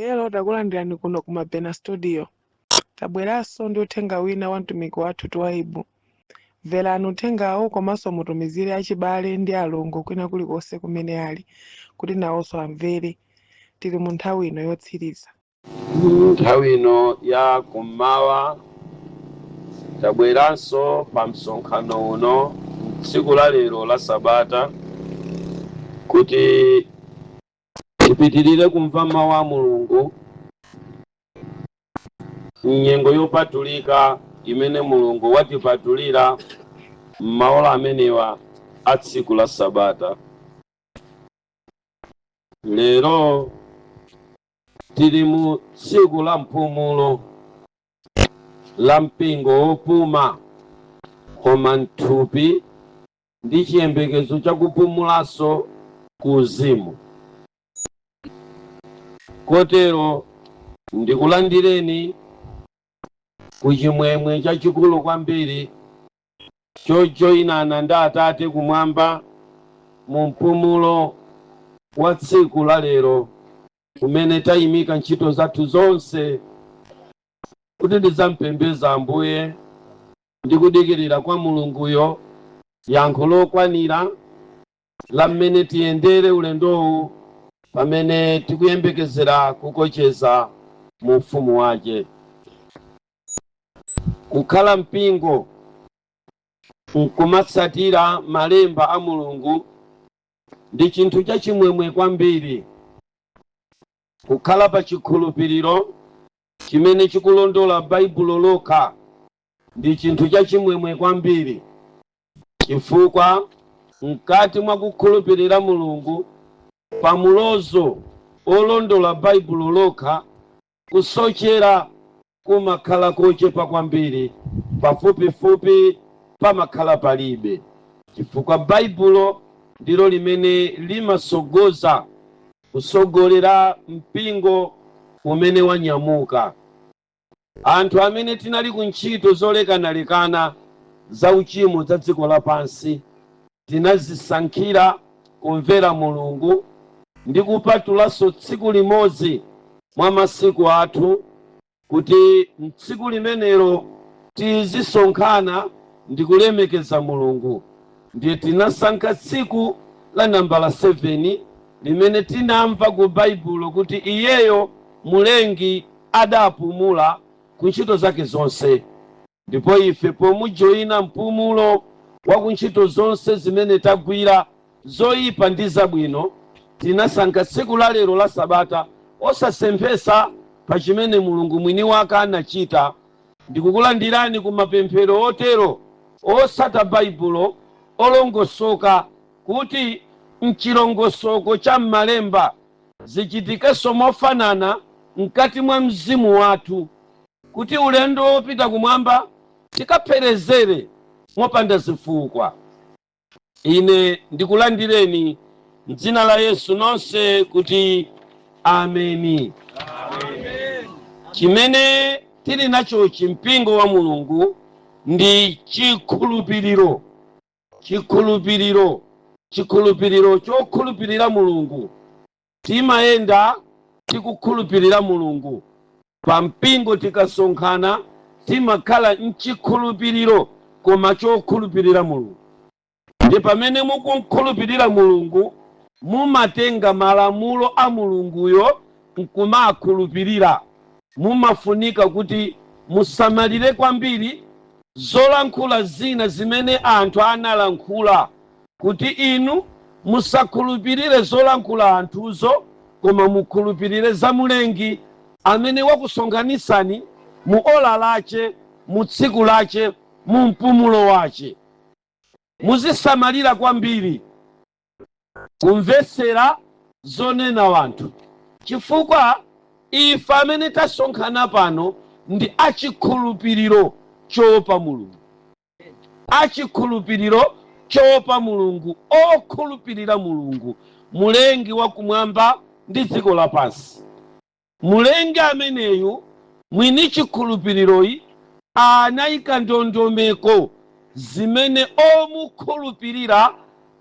Hello, takulandirani kuno ku Mabena Studio. Tabweranso ndi uthenga wina wa mtumiki wathu Twaibu. Mverani uthengawo komanso mutumizire achibale ndi alongo kwina kulikonse kumene ali kuti nawonso amvere. Tili mu nthawi ino yotsiriza. Nthawi ino ya kummawa tabweranso pa msonkhano uno tsiku la lero la Sabata kuti tipitirire kumva mawu a Mulungu mnyengo yopatulika imene Mulungu watipatulira m'maola amenewa a tsiku la Sabata. Lero tili mu tsiku la mpumulo la mpingo wopuma koma mthupi ndi chiyembekezo chakupumulanso ku uzimu. Kotero ndikulandireni ku chimwemwe chachikulu kwambiri chojoyinana ndi Atate kumwamba mu mpumulo wa tsiku la lero, kumene tayimika ntchito zathu zonse kuti tidzampembedza Ambuye ndi kudikirira kwa Mulunguyo yankho lokwanira la mmene tiyendere ulendowu pamene tikuyembekezera kukocheza mu ufumu wake. Kukhala mpingo nkumatsatira malemba a Mulungu ndi chinthu chachimwemwe kwambiri. Kukhala pa chikhulupiriro chimene chikulondola Baibulo lokha ndi chinthu chachimwemwe kwambiri, chifukwa mkati mwa kukhulupirira Mulungu pamulozo olondola Baibulo lokha, kusochera kumakhala kochepa kwambiri, pafupifupi pamakhala palibe, chifukwa Baibulo ndilo limene limasogoza kusogolera mpingo umene wanyamuka. Anthu amene tinali ku ntchito zolekanalekana za uchimo za dziko lapansi tinazisankhira kumvera Mulungu ndi kupatulanso tsiku limodzi mwa masiku athu kuti mtsiku limenelo tizisonkhana ndi kulemekeza Mulungu. Ndiye tinasankha tsiku la nambala 7 limene tinamva ku Baibulo kuti iyeyo Mulengi adapumula ku ntchito zake zonse, ndipo ife pomujoyina mpumulo wa ku ntchito zonse zimene tagwira, zoyipa ndi zabwino, tinasankha tsiku la lero la Sabata, osasemphesa pa chimene Mulungu mwini wake anachita. Ndikukulandirani ku mapemphero otero osata Baibulo olongosoka kuti mchilongosoko cha m'malemba zichitikenso mofanana mkati mwa mzimu wathu, kuti ulendo wopita kumwamba tikapherezere mopanda zifukwa. Ine ndikulandireni m'dzina la Yesu nonse kuti ameni. Chimene tili nachochi mpingo wa Mulungu ndi chikhulupiriro, chikhulupiriro, chikhulupiriro chokhulupirira Mulungu. Timayenda tikukhulupirira Mulungu. Pa mpingo tikasonkhana timakhala mchikhulupiriro koma chokhulupirira Mulungu. Ndi pamene mukumkhulupirira Mulungu mumatenga malamulo a Mulunguyo nkumakhulupirira. Mumafunika kuti musamalire kwambiri zolankhula zina zimene anthu analankhula, kuti inu musakhulupirire zolankhula anthuzo koma mukhulupirire za Mulengi amene wakusonkhanitsani mu ola lache, mu tsiku lache, mu mpumulo wache. Muzisamalira kwambiri kumvetsera zonena wanthu, chifukwa ife amene tasonkhana pano ndi achikhulupiriro choopa Mulungu, achikhulupiriro choopa Mulungu, okhulupirira Mulungu Mulengi wakumwamba ndi dziko lapansi. Mulengi ameneyu mwini chikhulupiriroyi anayika ndondomeko zimene omukhulupirira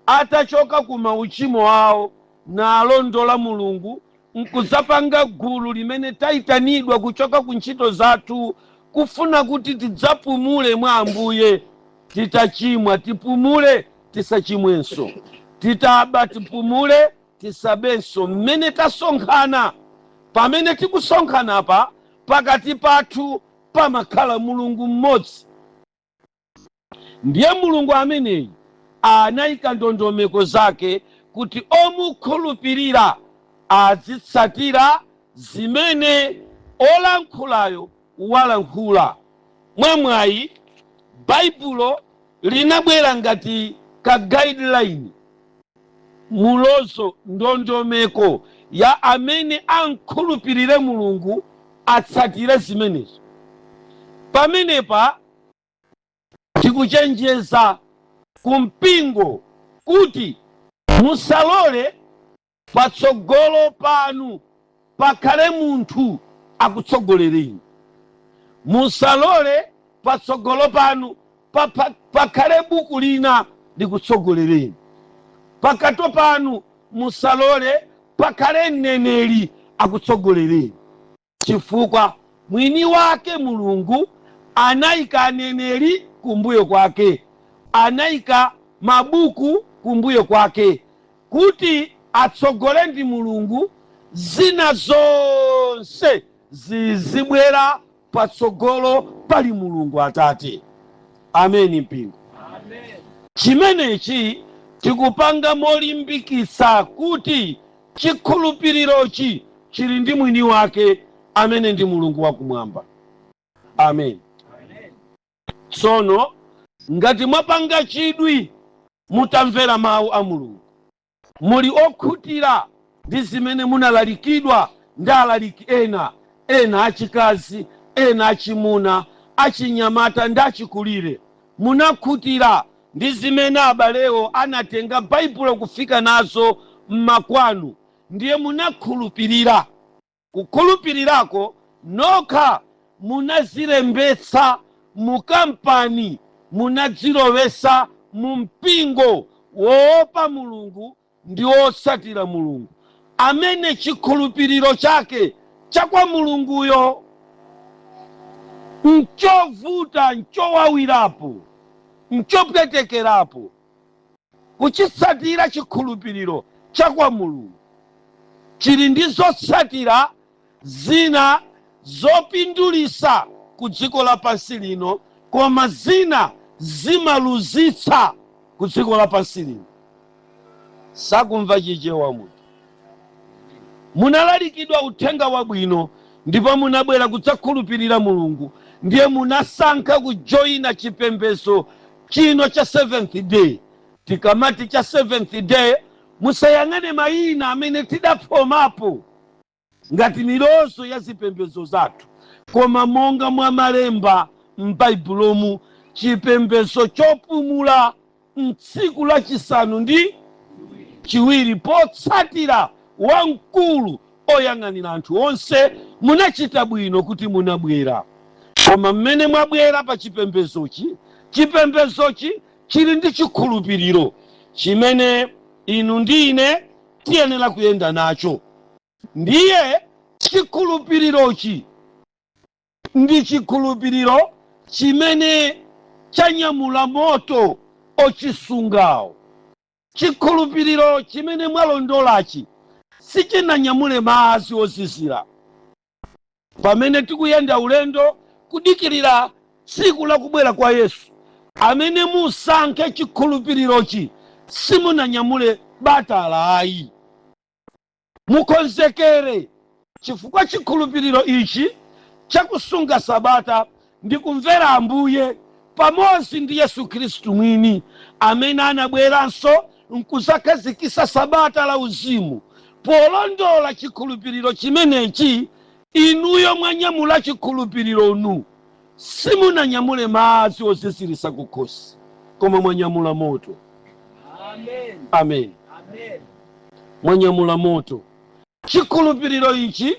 atachoka ku mauchimo awo nalondola Mulungu Nkudzapanga gulu limene tayitanidwa kuchoka ku ntchito zathu, kufuna kuti tidzapumule mwa Ambuye. Titachimwa tipumule, tisachimwenso. Titaba tipumule, tisabenso. Mmene tasonkhana, pamene tikusonkhanapa, pakati pathu pamakhala Mulungu mmodzi. Ndiye Mulungu ameneyi anayika ndondomeko zake kuti omukhulupirira azitsatira zimene olankhulayo walankhula. Mwamwayi, Baibulo linabwera ngati ka guideline, mulozo, ndondomeko ya amene ankhulupirire Mulungu atsatire zimenezo. Pamenepa tikuchenjeza kumpingo kuti musalole patsogolo panu pakhale munthu akutsogolereni. Musalole patsogolo panu pakhale buku lina likutsogolereni. Pakati panu musalole pakhale mneneri akutsogolereni, chifukwa mwini wake Mulungu anayika aneneri kumbuyo kwake, anayika mabuku kumbuyo kwake kuti atsogole ndi Mulungu. Zina zonse zizibwera patsogolo pali Mulungu Atate. Ameni, mpingo. Chimenechi tikupanga molimbikitsa kuti chikhulupirirochi chili ndi mwini wake amene ndi Mulungu wakumwamba. Amen. Tsono ngati mwapanga chidwi mutamvera mawu a Mulungu, muli okhutira ndi zimene munalalikidwa ndi alaliki ena, ena achikazi, ena achimuna, achinyamata ndi achikulire, munakhutira ndi zimene abalewo anatenga Baibulo kufika nazo mmakwanu, ndiye munakhulupirira. Kukhulupirirako nokha munazilembetsa mu kampani, munadzilowesa mu mpingo woopa Mulungu ndi wotsatira Mulungu, amene chikhulupiriro chake chakwa Mulunguyo. Nchovuta, nchowawirapo, nchopwetekerapo kuchitsatira chikhulupiriro chakwa Mulungu. Chili ndi zotsatira zina zopindulisa ku dziko lapansi lino, koma zina zimaluzitsa ku dziko lapansi lino. Sakumva Chichewa munthu. Munalalikidwa uthenga wabwino ndipo munabwera kudzakhulupirira Mulungu, ndiye munasankha kujoyina chipembedzo chino cha Seventh Day. Tikamati cha Seventh Day, musayang'ane mayina amene tidaphomapo ngati milozo ya zipembedzo zathu, koma monga mwa malemba m'Baibulomu, chipembedzo chopumula mtsiku lachisanu ndi chiwiri potsatira wamkulu oyang'anira anthu onse. Munachita bwino kuti munabwera, koma mmene mwabwera pa chipembedzochi, chipembedzochi chili ndi chikhulupiriro chimene inu ndi ine tiyenera kuyenda nacho. Ndiye chikhulupirirochi ndi chikhulupiriro chimene chanyamula moto ochisungawo. Chikhulupiriro chimene mwalondolachi sichinanyamule madzi ozizira. Pamene tikuyenda ulendo kudikirira tsiku lakubwera kwa Yesu, amene musankhe chikhulupirirochi simunanyamule batala ayi. Mukonzekere, chifukwa chikhulupiriro ichi chakusunga sabata ndi kumvera Ambuye pamodzi ndi Yesu Khristu mwini amene anabweranso nkuzakhazikisa sabata la uzimu. Polondola chikhulupiriro chimenechi, inuyo mwanyamula chikhulupiriro, simunanyamule madzi ozizirisa kukhosi, koma mwanyamula moto. Amen. Amen. Amen. Mwanyamula moto. Chikhulupiriro ichi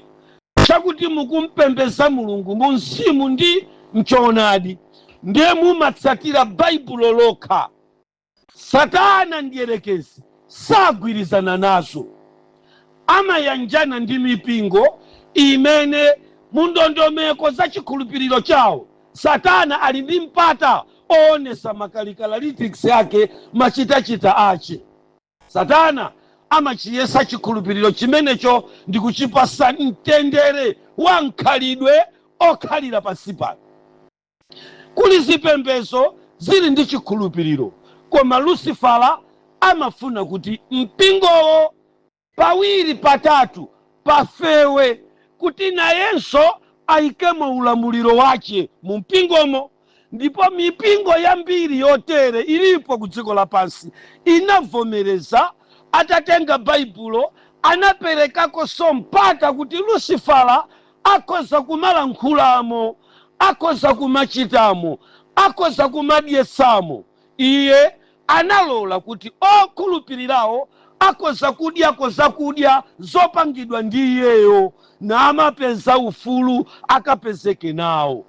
chakuti mukumpembeza Mulungu mu mzimu ndi mchoonadi, ndiye mumatsatira Baibulo lokha. Satana ndiyerekezi sagwirizana nazo. Amayanjana ndi mipingo imene mundondomeko za chikhulupiriro chawo Satana ali ndi mpata oonesa makalikalitics ake, machitachita ache. Satana amachiyesa chikhulupiriro chimenecho ndi kuchipasa mtendere wa mkhalidwe okhalira pansi pano. Kuli zipembezo zili ndi chikhulupiriro, koma Lusifala amafuna kuti mpingowo pawiri patatu pafewe, kuti nayenso ayikemo ulamuliro wace mu mpingomo. Ndipo mipingo yambiri yotere ilipo ku dziko lapansi, inavomereza atatenga Baibulo, anaperekakonso mpata kuti Lusifala akhoza kumalankhulamo, akhoza kumachitamo, akhoza kumadyetsamo. Iye analola kuti okhulupirirawo akhoza kudyako zakudya zopangidwa ndi iyeyo, namapeza ufulu akapezeke nawo.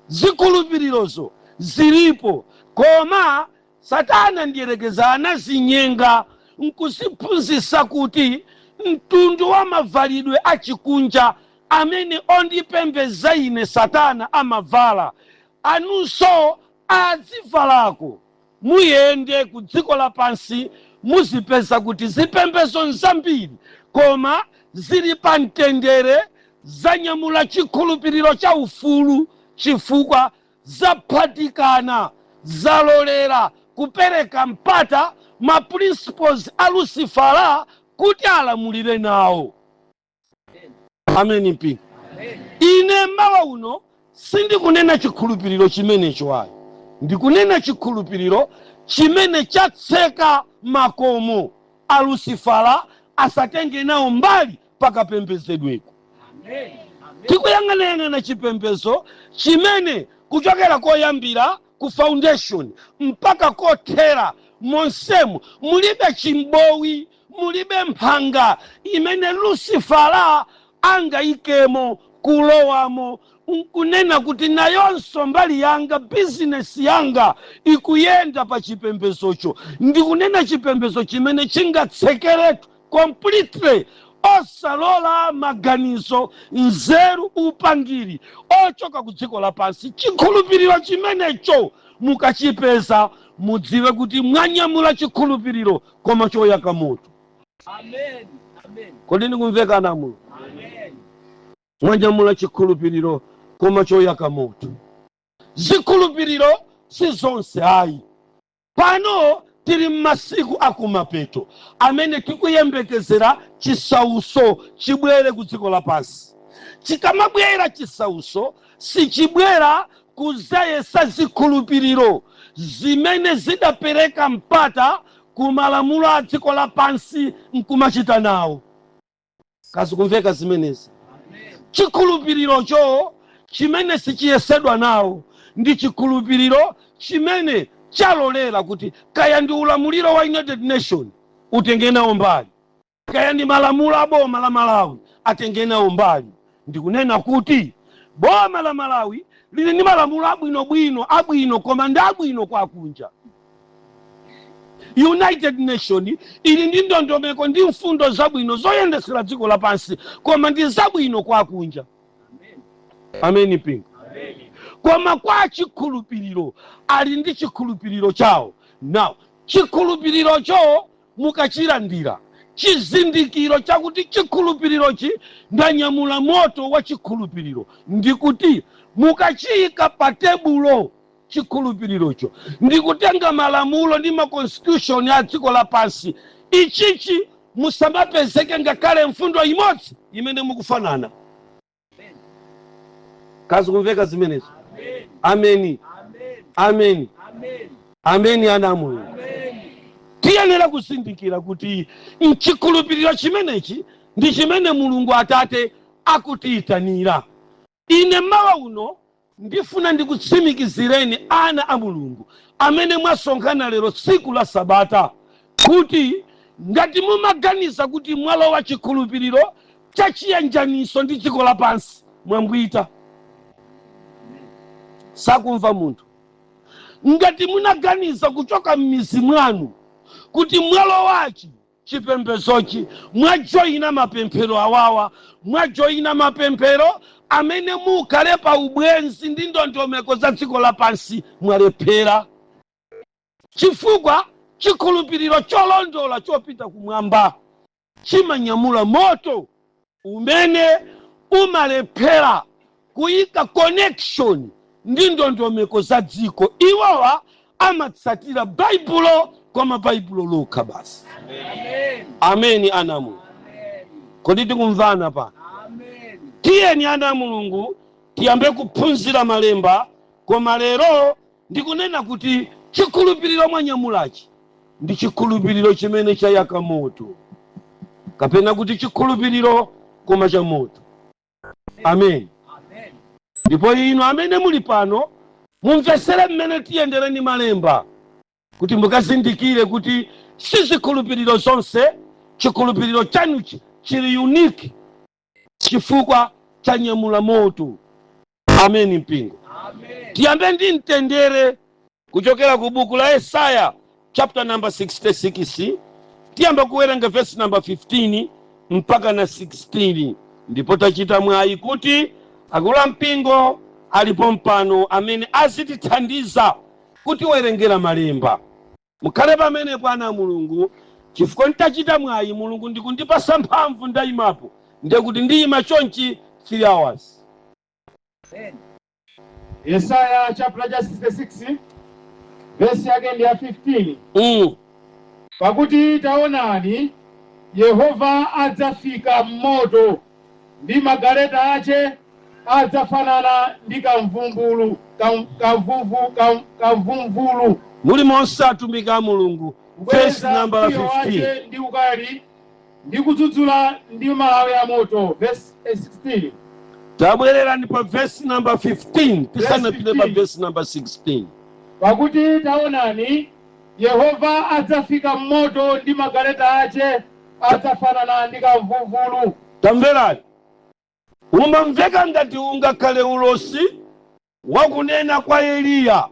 Zikhulupirirozo zilipo, koma Satana ndiyerekeza anazinyenga nkuziphunzitsa kuti mtundu wa mavalidwe achikunja amene ondipembedza ine Satana amavala, anunso azivalako. Muyende ku dziko lapansi, muzipeza kuti zipembedzo nzambiri, koma zili pa mtendere, zanyamula chikhulupiriro cha ufulu, chifukwa zaphatikana, zalolera kupereka mpata ma principles a Lucifera kuti alamulire nawo. Ameni mpingo. Ine mawa uno sindikunena chikhulupiriro chimenecho ayi, ndikunena chikhulupiriro chimene chatseka makomo a Lucifera asatenge nawo mbali pakapembedzedweko. Tikuyang'anayang'ana chipembedzo chimene kuchokera koyambira ku foundation mpaka kothera monsemu mulibe chimbowi, mulibe mphanga imene Lucifera angayikemo kulowamo nkunena kuti nayonso mbali yanga, bizinesi yanga ikuyenda pa chipembezocho. Ndikunena chipembezo chimene chingatsekeretu completely, osalola maganizo, nzeru, upangiri ochoka ku dziko lapansi. Chikhulupiriro chimenecho mukachipeza, mudziwe kuti mwanyamula chikhulupiriro koma choyaka moto. Amen. Amen. Kodi ndikumvekana muno? Amen. Mwanyamula chikhulupiriro koma choyaka moto. Zikhulupiriro si zonse ayi. Pano tili m'masiku akumapeto amene tikuyembekezera chisauso chibwere ku dziko lapansi. Chikamabwera chisauso, sichibwera kuzayesa zikhulupiriro zimene zidapereka mpata ku malamulo a dziko lapansi nkumachita nawo. Kazikumveka zimenezi? Chikhulupirirocho chimene sichiyesedwa nawo ndi chikhulupiriro chimene chalolera kuti kaya ndi ulamuliro wa United Nation utenge nawo mbali, kaya ndi malamulo a boma la Malawi atenge nawo mbali. Ndikunena kuti boma la Malawi lili ndi malamulo abwinobwino, abwino, koma ndi abwino kwa akunja. United Nation ili ndi ndondomeko ndi mfundo zabwino zoyendesera dziko lapansi, koma ndi zabwino kwa akunja. Ameni mpingo. Koma kwa chikhulupiriro, ali ndi chikhulupiriro chawo. Now chikhulupirirocho mukachilandira, chizindikiro chakuti chikhulupirirochi ndanyamula moto wa chikhulupiriro, ndikuti mukachiyika pa tebulo chikhulupirirocho ndikutenga malamulo ndi ma constitution a dziko lapansi, ichichi musamapezeke ngakhale mfundo imodzi imene mukufanana. Kazikumveka zimenezo? Ameni, ameni, ameni. Ana a Mulungu, tiyenera kuzindikira kuti mchikhulupiriro chimenechi ndi chimene Mulungu Atate akutiyitanira. Ine mawa uno ndifuna ndikutsimikizireni ana a Mulungu amene mwasonkhana lero tsiku la Sabata, kuti ngati mumaganiza kuti mwalowa chikhulupiriro chachiyanjaniso ndi dziko lapansi, mwambwita. Sakumva munthu. Ngati munaganiza kuchoka m'mizi mwanu kuti mwalowachi Chipembezochi mwajoyina mapemphero awawa, mwajoyina mapemphero amene mukhale pa ubwenzi ndi ndondomeko za dziko lapansi, mwalephera, chifukwa chikhulupiriro cholondola chopita kumwamba chimanyamula moto umene umalephera kuyika connection ndi ndondomeko za dziko. Iwowa amatsatira Baibulo, koma Baibulo lokha basi. Amen. Ameni, ana Mulungu. Amen. Kodi tikumvana pa? Amen. Tiyeni, ana Mulungu, tiyambe kuphunzira malemba. Koma lero ndikunena kuti chikhulupiriro mwanyamulachi ndi chikhulupiriro chimene chayaka moto, kapena kuti chikhulupiriro koma cha moto. Amen. Amen. Ndipo inu amene muli pano, mumvesere mmene tiyendereni malemba kuti mukazindikire kuti si zikhulupiriro zonse. Chikhulupiriro chanuchi chili unique chifukwa chanyamula moto. Ameni, mpingo. Amen. Tiyambe ndi mtendere kuchokera ku buku la Yesaya, chapter number 66. Tiyamba kuwerenga verse number 15 mpaka na 16. Ndipo tachita mwayi kuti akulu mpingo alipo mpano amene azitithandiza kutiwerengera malemba. Mukhale pamenepo, ana Mulungu, chifukwa ntachita mwayi Mulungu ndikundipasa mphamvu, ndayimapo, ndekuti ndiyima chonchi 3 hours. Amen. Yesaya chapter cha 66, vesi yake ndi ya 15. Pakuti taonani, Yehova adzafika m'moto, ndi magaleta ache adzafanana ndi kamvumbulu kamvumvulu. Muli monse, atumiki a Mulungu, verse Kubweza number mkwiyo 15. wache ndi ukali, ndi kudzudzula ndi malawi a moto. Verse 16. Tabwererani pa verse number 15 tisanapite pa 15. verse number 16. Pakuti taonani, Yehova adzafika m'moto, ndi magaleta ache adzafanana ndi kamvumvulu. Tamverani, umamveka ngati ungakhale ulosi wakunena kwa Eliya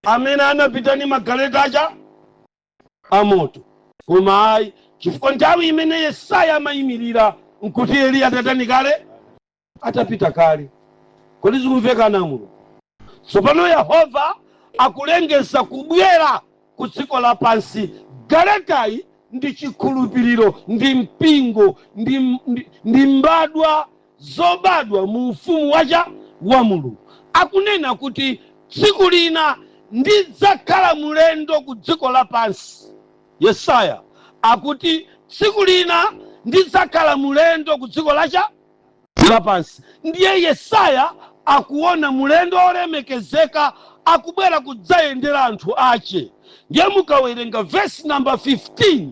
amene anapita ndi magaleta acha amoto, koma ayi, chifukwa nthawi imene Yesaya amayimirira nkuti Eliya atatani kale? Atapita kale. Kodi zikumveka, namulo? Tsopano Yehova akulengeza kubwera ku dziko lapansi. Galetayi ndi chikhulupiriro, ndi mpingo, ndi mbadwa zobadwa mu ufumu wacha wa Mulungu. Akunena kuti tsiku lina ndidzakhala mulendo ku dziko lapansi. Yesaya akuti tsiku lina ndidzakhala mulendo ku dziko lacha lapansi. Ndiye Yesaya akuona mulendo olemekezeka akubwera kudzayendera anthu ache. Ndiye mukawerenga vesi namba 15,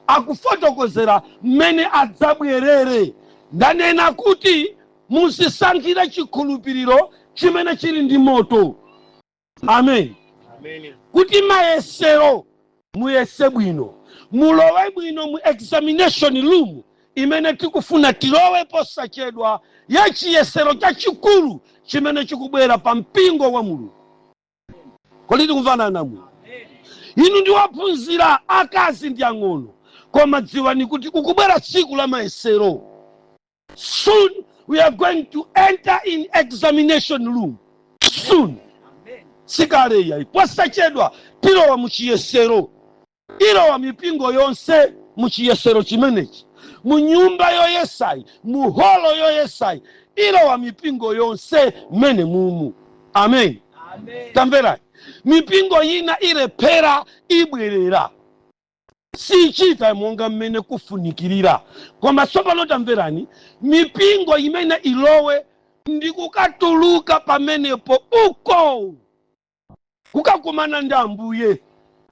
akufotokozera mmene adzabwerere. Ndanena kuti muzisankhire chikhulupiriro chimene chili ndi moto. Amen. Kuti mayesero muyese bwino, mulowe bwino mu examination room imene tikufuna tilowe posachedwa, ya chiyesero chachikulu chimene chikubwera pa mpingo wa Mulungu. Kodi tikumvana namu? Inu ndi wophunzira, akazi ndi ang'ono, koma dziwani kuti kukubwera tsiku la mayesero. Soon we are going to enter in examination room soon. Amen. Sikale yayi, posachedwa tilowa muchiyesero. Ilowa mipingo yonse muchiyesero chimenechi, mu nyumba yoyesayi, mu holo yoyesayi, ilowa mipingo yonse mmene mumu. Amen. Amen. Tamverani, mipingo ina ilephera, ibwerera, sichita monga mmene kufunikirira. Koma tsopano tamverani, mipingo imene ilowe ndi kukatuluka pamenepo uko kukakumana ndi Ambuye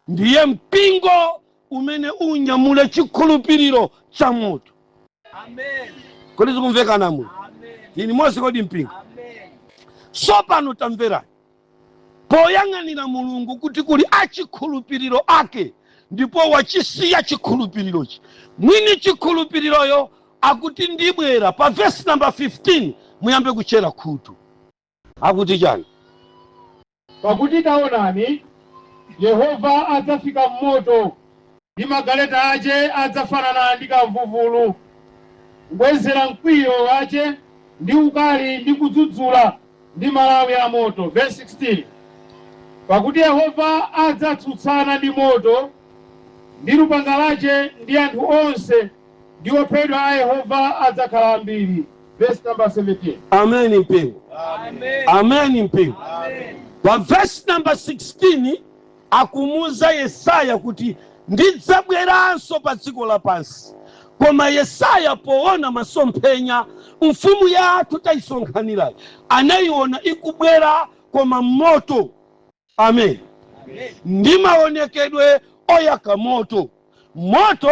ndiye mpingo umene unyamule chikhulupiriro cha moto. Amen. Kodi zikumveka namu? Amen. Ini mosi, kodi mpingo? Amen. Tsopano tamverani, poyang'anira Mulungu kuti kuli achikhulupiriro ake, ndipo wachisiya chikhulupirirochi, mwini chikhulupiriroyo akuti ndibwera. Pa vesi namba 15 muyambe kuchera khutu, akuti chani? Pakuti taonani, Yehova adzafika m'moto. Ndi magaleta ace adzafanana ndi kamvuluvulu, kubwezera mkwiyo wace ndi ukali ndi kudzudzula ndi malawi a moto. Verse 16. Pakuti Yehova adzatsutsana ndi moto ndi lupanga lace ndi anthu onse, ndi ophedwa a Yehova adzakhala ambiri. Verse number 17. Ameni mpingo. Amen. Ameni mpingo. Amen. Pa verse number 16 akumuuza Yesaya kuti ndidzabweranso pa dziko lapansi. Koma Yesaya poona masomphenya, mfumu yathu tayisonkhanirayi anayiona ikubwera koma moto. Amen. Amen. Ndi maonekedwe oyaka moto. Moto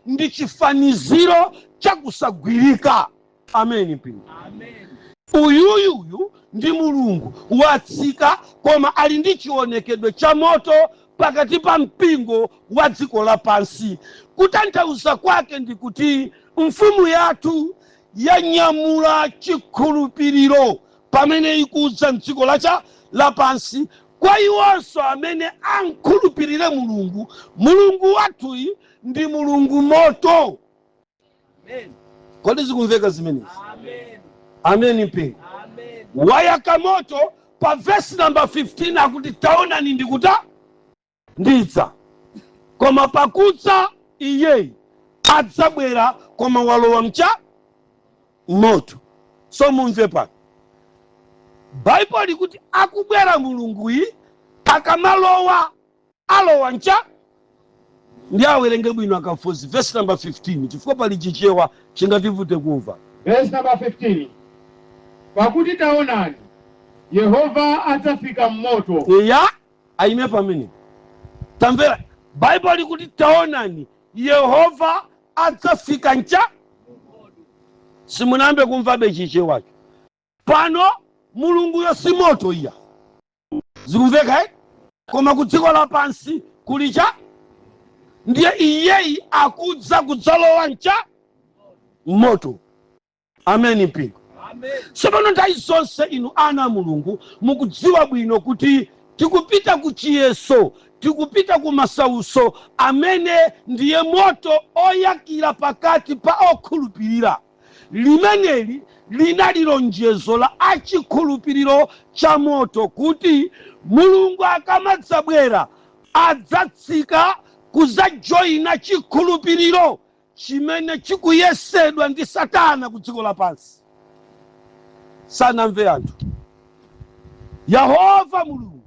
ndi chifaniziro chakusagwirika. Ameni mpingo. Amen. Uyuyuyu ndi Mulungu watsika, koma ali ndi chionekedwe cha moto pakati pa mpingo wa dziko lapansi. Kutanthauza kwake ndi kuti mfumu yathu yanyamula chikhulupiriro pamene ikudza mdziko lacha lapansi, kwa iwonso amene ankhulupirire Mulungu. Mulungu wathuyi ndi Mulungu moto. Amen. Kodi zikumveka zimenezi? Amen. Ameni mpingo. Amen. Wayaka moto. Pa vesi namba 15 akuti taonani, ndikuta ndidza, koma pakudza iyeyi adzabwera koma walowa mcha moto. So mumve pano, Baibulo likuti akubwera Mulunguyi akamalowa alowa ncha. Ndi awerenge bwino akafuzi verse number 15, chifukwa pali Chichewa chingativute kumva. Verse number 15. Pakuti taonani, Yehova adzafika m'moto. Iya, ayime pamene. Tamvera, Baibulo likuti taonani, Yehova adzafika ncha. Simunambe kumvabe Chichewacho. Pano Mulunguyo si moto iya. Zikumveka, eh? Koma ku dziko lapansi kuli cha, ndiye iyeyi akudza kudzalowa ncha moto. Ameni mpingo. Amen. Tsopano nthawi zonse inu ana a Mulungu mukudziwa bwino kuti tikupita ku chiyeso, tikupita ku masauso amene ndiye moto oyakira pakati pa okhulupirira. Limeneli linali lonjezo la achikhulupiriro cha moto, kuti Mulungu akamadzabwera adzatsika kudzajoyina chikhulupiriro chimene chikuyesedwa ndi Satana ku dziko lapansi. Sanamve anthu. Yehova Mulungu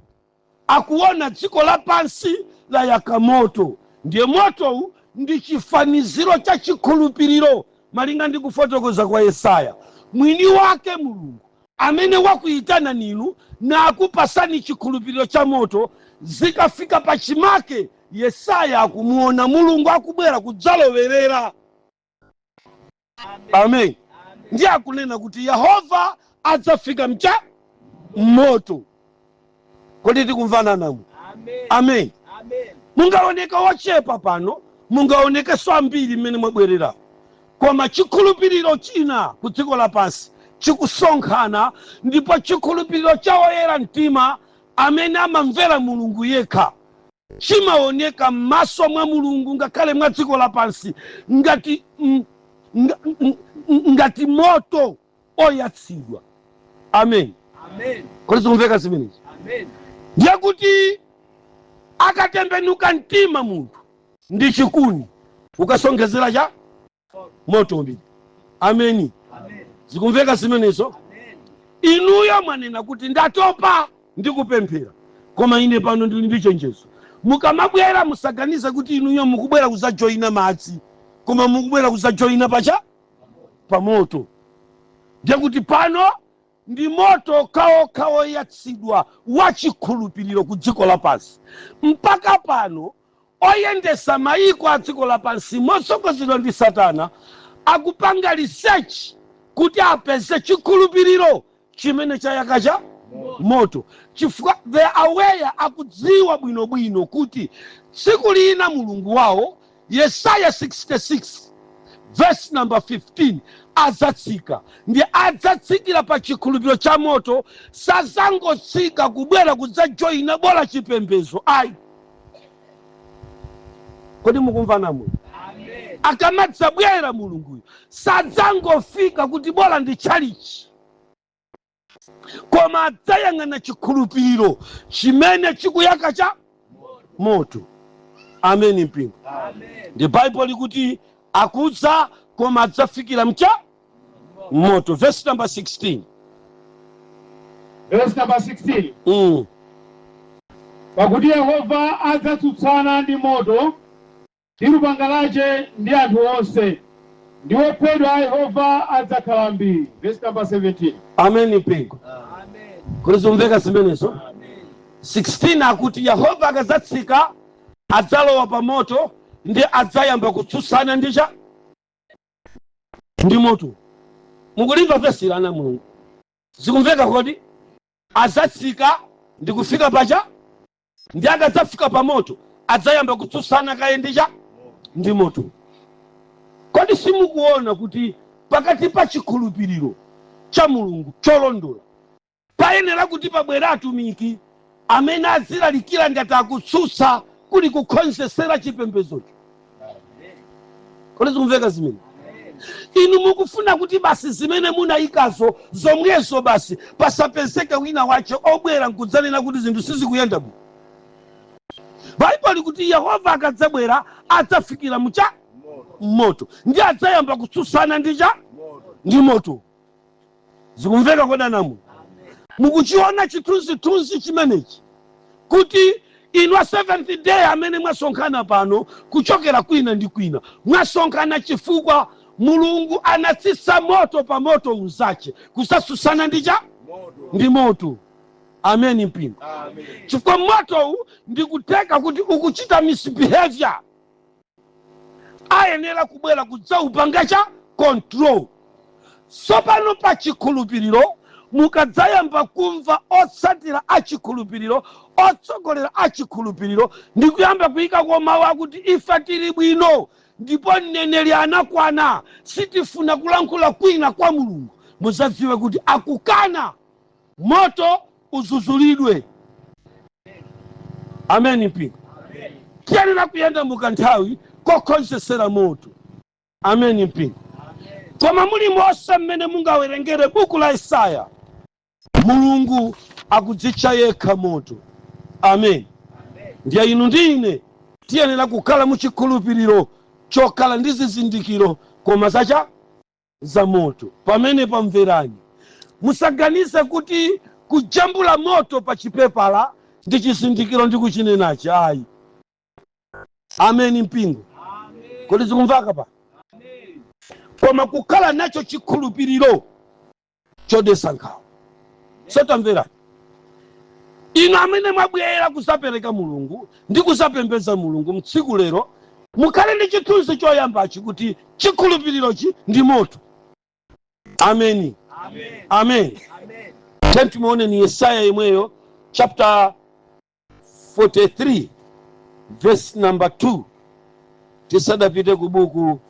akuona dziko lapansi layaka moto, ndiye motowu ndi chifaniziro cha chikhulupiriro malinga ndi kufotokoza kwa Yesaya. Mwini wake Mulungu amene wakuyitana ninu nakupasani chikhulupiriro cha moto, zikafika pachimake Yesaya akumuona Mulungu akubwera kudzalowerera. Amen. Ndiye akunena kuti Yehova adzafika mcha moto. Kodi tikumvana namwe? Amen. Amen. Amen. Mungaoneka wochepa pano, mungaonekenso ambiri mmene mwabwerera, koma chikhulupiriro china ku dziko lapansi chikusonkhana, ndipo chikhulupiriro cha oyera mtima amene amamvera Mulungu yekha chimaoneka m'maso mwa Mulungu ngakhale mwa dziko lapansi ngati moto oyatsidwa. Amen. Amen. Kodi zikumveka zimenezi? Amen. Ndiye kuti akatembenuka mtima munthu ndi chikuni, ukasonkhezera cha moto umbiri. Ameni. Amen. Zikumveka zimenezo? Amen. Inuyo mwanena kuti ndatopa ndikupemphera, koma ine pano ndili ndi chenjezo. Mukamabwera musaganize kuti inuyo mukubwera kudzajoyina madzi, koma mukubwera kudzajoyina pacha pamoto. Ndiye kuti pano ndi moto okhaokha woyatsidwa wa chikhulupiriro ku dziko lapansi. Mpaka pano oyendesa mayiko a dziko lapansi motsogozedwa ndi Satana akupanga research kuti apeze chikhulupiriro chimene chayaka cha moto, chifukwa they are aware, akudziwa bwinobwino kuti tsiku lina Mulungu wawo, Yesaya 66 verse number 15, adzatsika, ndi adzatsikira pa chikhulupiriro cha moto. Sazangotsika kubwera kudzajoyina bola chipembedzo ayi. Kodi mukumva muno? Amen. Akamadzabwera Mulunguyo sadzangofika kuti bola ndi tchalichi, koma adzayang'ana chikhulupiriro chimene chikuyaka cha moto. Ameni mpingo? Amen. Ndi Baibulo likuti akudza koma adzafikira mcha moto. Verse number 16. Verse number 16. Pakuti Yehova adzatsutsana ndi moto, ndi lupanga lace ndi anthu onse, ndi ophedwa a Yehova adzakhala ambiri. Verse number 17. Ameni mpingo? Amen. Kodi zimveka zimenezo? Amen. 16 akuti Yehova akadzatsika adzalowa pa moto ndi adzayamba kutsutsana ndi cha ndi moto. Mukulimva vesi lana Mulungu? Zikumveka kodi? Adzatsika ndi kufika pacha, ndi akadzafika pa moto adzayamba kutsutsana kaye ndi cha ndi moto. Kodi simukuona kuti pakati pa chikhulupiriro cha Mulungu cholondola payenera kuti pabwere atumiki amene azilalikira ngati akutsutsa kuli kukhonzesera chipembezocho? Kodi zikumveka zimene? Inu mukufuna kuti basi zimene munayikazo zomwezo basi, pasapezeke wina wache obwera nkudzanena kuti zinthu sizikuyenda bwino? Baibulo likuti Yehova akadzabwera adzafikira mucha moto ndi adzayamba kutsutsana ndi cha ndi moto. Zikumveka kodanamu? Mukuchiona chithunzithunzi chimenechi kuti inu a Seventh Day amene mwasonkhana pano kuchokera kwina ndi kwina, mwasonkhana chifukwa Mulungu anatsitsa moto pa moto unzache kusatsutsana ndi cha ndi moto. Ameni mpingo? Chifukwa motowu ndikuteka kuti ukuchita misbehavior, ayenera kubwera kudzaupanga cha control. Tsopano pa chikhulupiriro mukadzayamba kumva otsatira a chikhulupiriro, otsogolera a chikhulupiriro ndi kuyamba kuyikako mawu akuti ife tili bwino ndipo mneneri anakwana, sitifuna kulankhula kwina kwa Mulungu, mudzadziwe kuti akukana moto uzuzulidwe. Ameni mpingo? Tiyenera kuyenda mukanthawi kokhonzesera moto. Ameni mpingo? Koma muli monse mmene mungawerengere buku la Yesaya, Mulungu akudzitcha yekha moto. Amen. Ndiye inu ndi ine tiyenera kukhala muchikhulupiriro chokhala ndi zizindikiro koma zacha za moto. Pamene pamverani, musaganize kuti kujambula moto pa chipepala ndi chizindikiro ndi kuchinenachi, ayi. Ameni mpingo? Kodi zikumvaka pa? Koma kukhala nacho chikhulupiriro chodetsa nkhawa. Sotamverani, inu amene mwabwera kuzapereka Mulungu ndi kuzapembedza Mulungu mtsiku lero, mukhale ndi chithunzi choyambachi kuti chikhulupirirochi ndi moto. Ameni. Amen. Amen. Timuone ni Yesaya yemweyo, chapter 43 verse number 2, tisadapite ku buku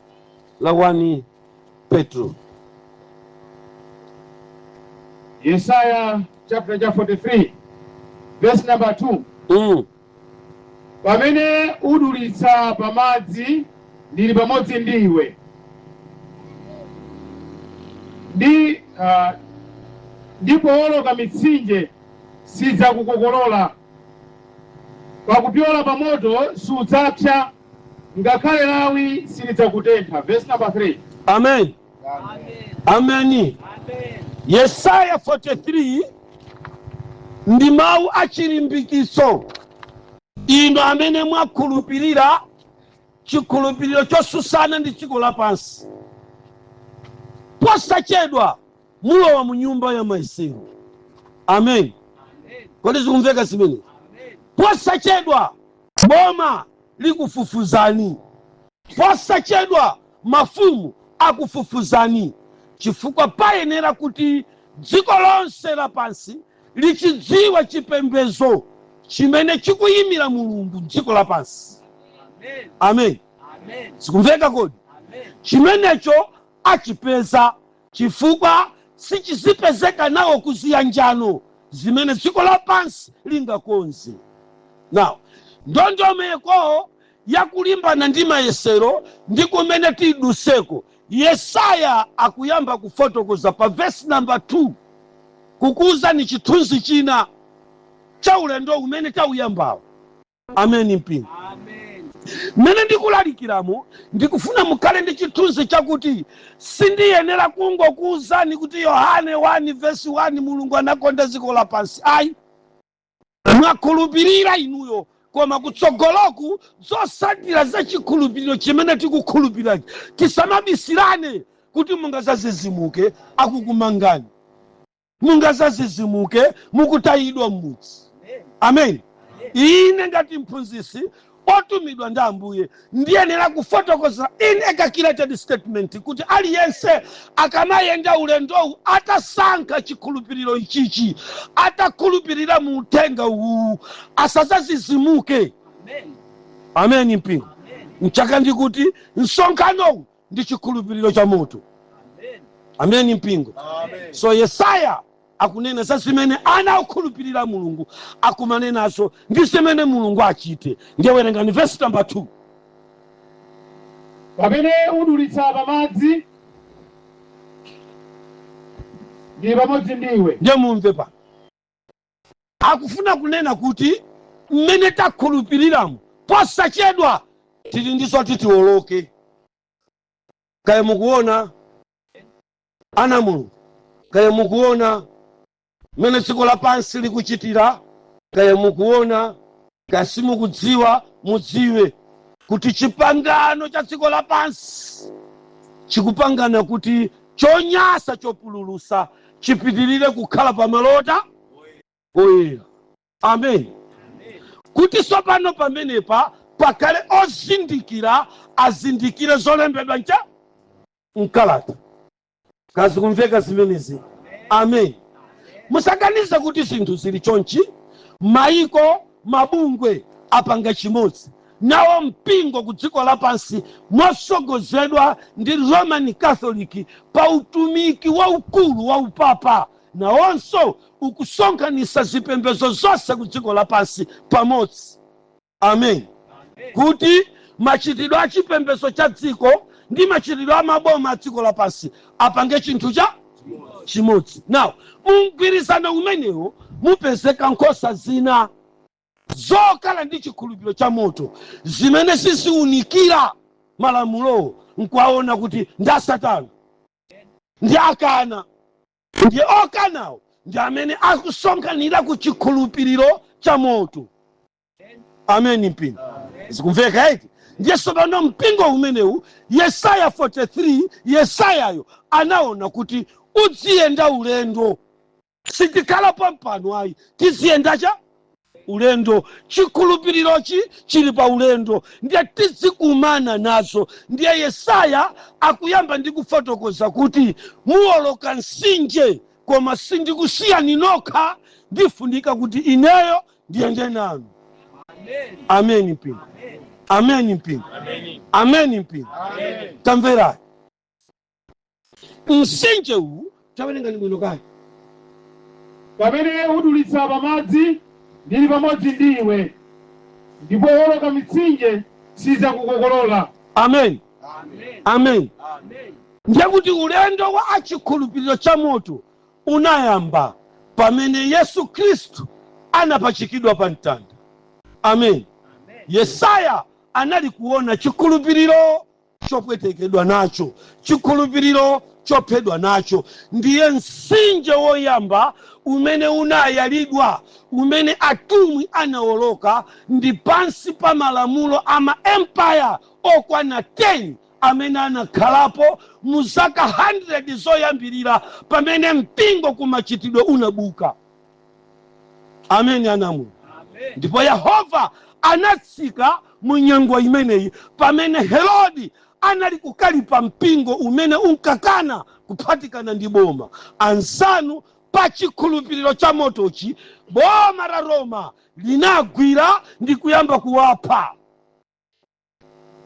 la 1 Petro. Yesaya chapter cha 43 verse number 2. Pamene udulitsa pamadzi, ndili pamodzi ndi iwe, ndi powoloka mitsinje, sidzakukokolola. Pakupyola pa moto sudzapsa, ngakhale lawi silidzakutentha. Verse number 3. Amen. Ameni. Yesaya 43 ndi mawu achilimbikiso inu amene mwakhulupirira chikhulupiriro chosusana ndi dziko lapansi. Posachedwa mulowa mu nyumba ya mayesero. Amen. Kodi zikumveka zimene? Posachedwa boma likufufuzani, posachedwa mafumu akufufuzani, chifukwa payenera kuti dziko lonse lapansi lichidziwa chipembedzo chimene chikuyimira Mulungu dziko lapansi. Amen. Zikumveka kodi? Chimenecho achipeza chifukwa sichizipezeka nawo kuziyanjano zimene dziko lapansi lingakonze. Now, ndondomeko. Yakulimbana ndi mayesero ndi kumene tiduseko, Yesaya akuyamba kufotokoza pa vesi namba 2, kukuwuzani chithunzi china cha ulendo umene tauyambawo. Ameni mpingo? Amen. Mmene ndikulalikiramo, ndikufuna mukhale ndi chithunzi chakuti sindiyenera kungokuwuzani kuti Yohane 1 vesi 1, Mulungu anakonda dziko lapansi. Ayi, mwakhulupirira inuyo, koma kutsogoloku zotsatira za chikhulupiriro chimene tikukhulupirirachi, tisamabisirane kuti mungazazizimuke akukumangani, mungazazizimuke mukutayidwa m'mudzi. Amen. Ine ngati mphunzitsi otumidwa ndi Ambuye ndiyenera kufotokoza in a calculated statement kuti aliyense akamayenda ulendowu, atasankha chikhulupiriro ichichi, atakhulupirira mu uthenga uwu, asazazizimuke. Amen. Amen mpingo? Amen. Mchaka ndikuti msonkhanowu ndi chikhulupiriro cha moto. Amen. Amen mpingo? Amen. So Yesaya akunena za zimene ana okhulupirira Mulungu akumane nazo ndi zimene Mulungu achite. Ndiye werengani vesi namba 2. Pamene udulitsa pamadzi, ndili pamodzi ndiwe. Ndiye mumve pano, akufuna kunena kuti mmene takhulupiriramo, posachedwa tili ndi zoti tiwoloke. Kaya mukuona, ana Mulungu, kaya mukuona mmene dziko lapansi likuchitira, kaya mukuona, kaya simukudziwa, mudziwe kuti chipangano cha dziko lapansi chikupangana kuti chonyasa chopululusa chipitirire kukhala pamalota oyera. Amen. Kuti tsopano pamenepa pakhale ozindikira, azindikire zolembedwa ncha mkalata. Kazi kumveka zimenezi? Amen. Musaganize kuti zinthu zili chonchi. Maiko, mabungwe apanga chimodzi nawo mpingo ku dziko lapansi mosogozedwa ndi Roman Catholic pa utumiki waukulu wa upapa, nawonso ukusonkhanitsa zipembedzo zonse ku dziko lapansi pamodzi. Amen. Kuti machitidwe a chipembedzo cha dziko ndi machitidwe a maboma a dziko lapansi apange chinthu cha chimodzi. Now, mumgwirizano umenewo mupezeka nkhosa zina zokhala ndi chikhulupiriro cha moto zimene ziziunikira malamulowo nkuwaona kuti ndi asatana, ndi akana. Ndiye okanawo ndi amene akusonkhanira ku chikhulupiriro cha moto. Amen mpingo? Zikumveka eti? Ndiye tsopano mpingo umenewu, Yesaya 43, Yesayayo anaona kuti udziyenda ulendo. Sitikhala pompano ayi, tiziyenda cha ulendo. Chikhulupirirochi chili pa ulendo, ndiye tizikumana nazo. Ndiye Yesaya akuyamba ndi kufotokoza kuti muwoloka mtsinje, koma sindikusiyani nokha, ndifunika kuti ineyo ndiyende nanu. Amen mpingo? Amen mpingo? Amen mpingo? Tamverani, mtsinje uwu, tawerengani bwino kale. Pamene udulitsa pamadzi, ndili pamodzi ndi iwe, ndipo woloka mitsinje, sidzakukokolola. Amen, amen. Ndiye kuti ulendo wa achikhulupiriro cha moto unayamba pamene Yesu Khristu anapachikidwa pa mtanda. Amen. Yesaya anali kuona chikhulupiriro chopwetekedwa nacho, chikhulupiriro chophedwa nacho. Ndiye mtsinje woyamba umene unayalidwa, umene atumwi anawoloka, ndi pansi pa malamulo a ma empire okwana 10 amene anakhalapo mu zaka 100 zoyambirira pamene mpingo kumachitidwe unabuka. Ameni anamu? Ndipo Yehova anatsika mu nyengo imeneyi pamene Herodi anali kukalipa mpingo umene unkakana kuphatikana ndi boma. Anzanu, pa chikhulupiriro cha motochi, boma la Roma linagwira ndi kuyamba kuwapha.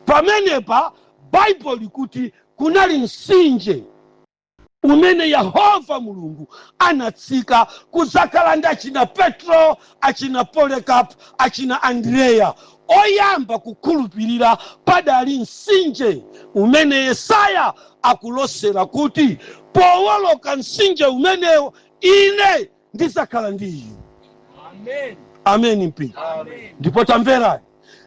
Pamenepa Baibulo likuti kunali mtsinje umene Yehova Mulungu anatsika kudzakhala ndi achina Petro, achina Polycarp, achina Andreya. Oyamba kukhulupirira padali mtsinje umene Yesaya akulosera kuti powoloka mtsinje umenewo ine ndidzakhala ndi inu. Amen. Ameni mpingo. Amen. Ndipo tamverani,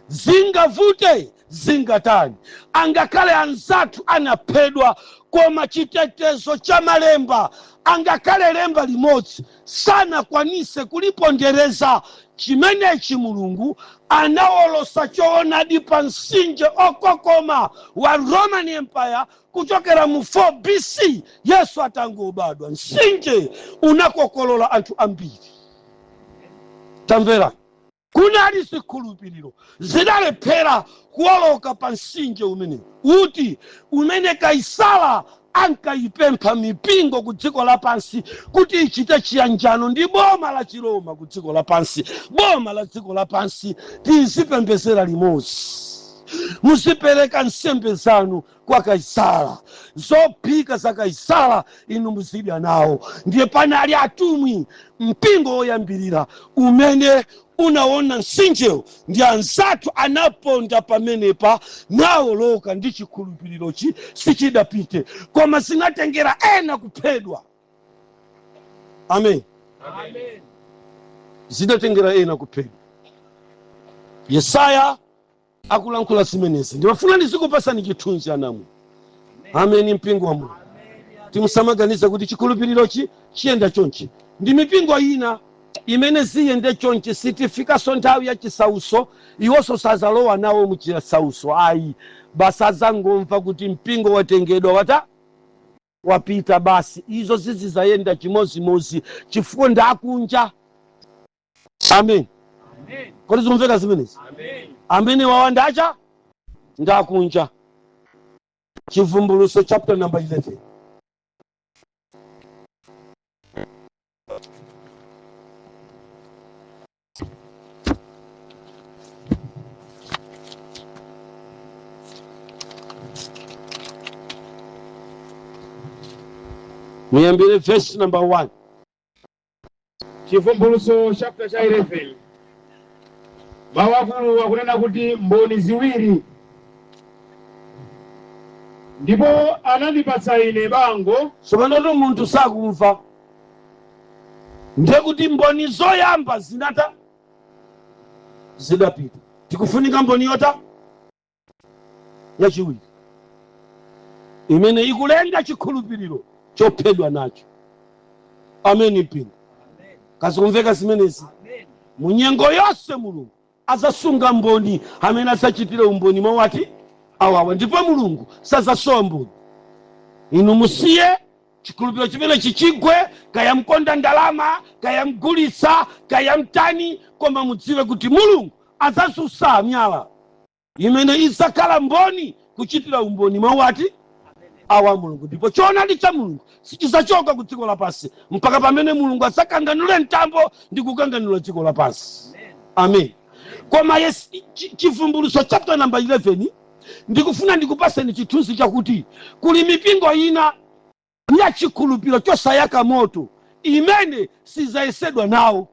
zingavute zingatani, angakhale anzathu anaphedwa, koma chitetezo cha malemba, angakhale lemba limodzi sanakwanise kulipondereza. Chimenechi Mulungu anawolosa choonadi pa mtsinje okokoma wa Roman Empire kuchokera mu 4 BC Yesu atangobadwa. Mtsinje unakokolola anthu ambiri. Tamverani, kunali zikhulupiriro zidalephera kuwoloka pa mtsinje umene uti umene Kaisala ankayipempha mipingo ku dziko lapansi kuti ichite chiyanjano ndi boma la Chiroma ku dziko lapansi. Boma la dziko lapansi tizipembezera limodzi, muzipereka nsembe zanu kwa Kaisala, zophika za Kaisala inu muzidya nawo. Ndiye panali atumwi, mpingo woyambirira umene unaona mtsinjewo, ndi anzathu anaponda pamenepa nawoloka ndi chikhulupirirochi sichidapite, koma zinatengera ena kuphedwa. Amen. Amen. Zinatengera ena kuphedwa. Yesaya akulankhula zimenezi. Ndimafuna ndizikupasani chithunzi anamwe. Ameni mpingo wa Mulungu. Timusamaganiza kuti chikhulupirirochi chiyenda chonchi ndi mipingo ina imene ziyende chonchi. Sitifikaso nthawi ya chisauso, iwonso sazalowa nawo mu chisauso ayi. Basi azangomva kuti mpingo watengedwa, wata wapita basi. Izo zizizayenda chimozimozi chifukwa ndakunja. Amen. Amen. Kodi zikumveka zimenezi? Amen. Amene wawa ndacha ndakunja. Chivumbulutso chapter number 11. Muyambire verse number 1. Chivumbulutso chapter cha 11, mawu akulu akunena kuti mboni ziwiri. Ndipo anandipatsa ine bango. Tsopanotu munthu sakumva, ndiye kuti mboni zoyamba zinata zidapita, tikufunika mboni yota yachiwiri imene ikulenga chikhulupiriro chophedwa nacho. Ameni mpingo. Kazikumveka zimenezi? Munyengo yonse Mulungu azasunga mboni amene adzachitire umboni mawu ati awawa, ndipo Mulungu sazasowa mboni. Inu musiye chikhulupiriro chimene chichigwe, kaya mkonda ndalama, kaya mgulitsa, kaya mtani, koma mudziwe kuti Mulungu adzasusa miyala imene idzakhala mboni kuchitira umboni mawu ati awa Mulungu. Ndipo choonadi cha Mulungu sichidzachoka ku dziko lapansi mpaka pamene Mulungu adzakanganule mtambo ndi kukanganula dziko lapansi. Amen. Koma yes, Chivumbulutso chapter number 11, ndikufuna ndikupaseni chithunzi chakuti kuli mipingo ina ya chikhulupiriro chosayaka moto imene sizayesedwa nawo.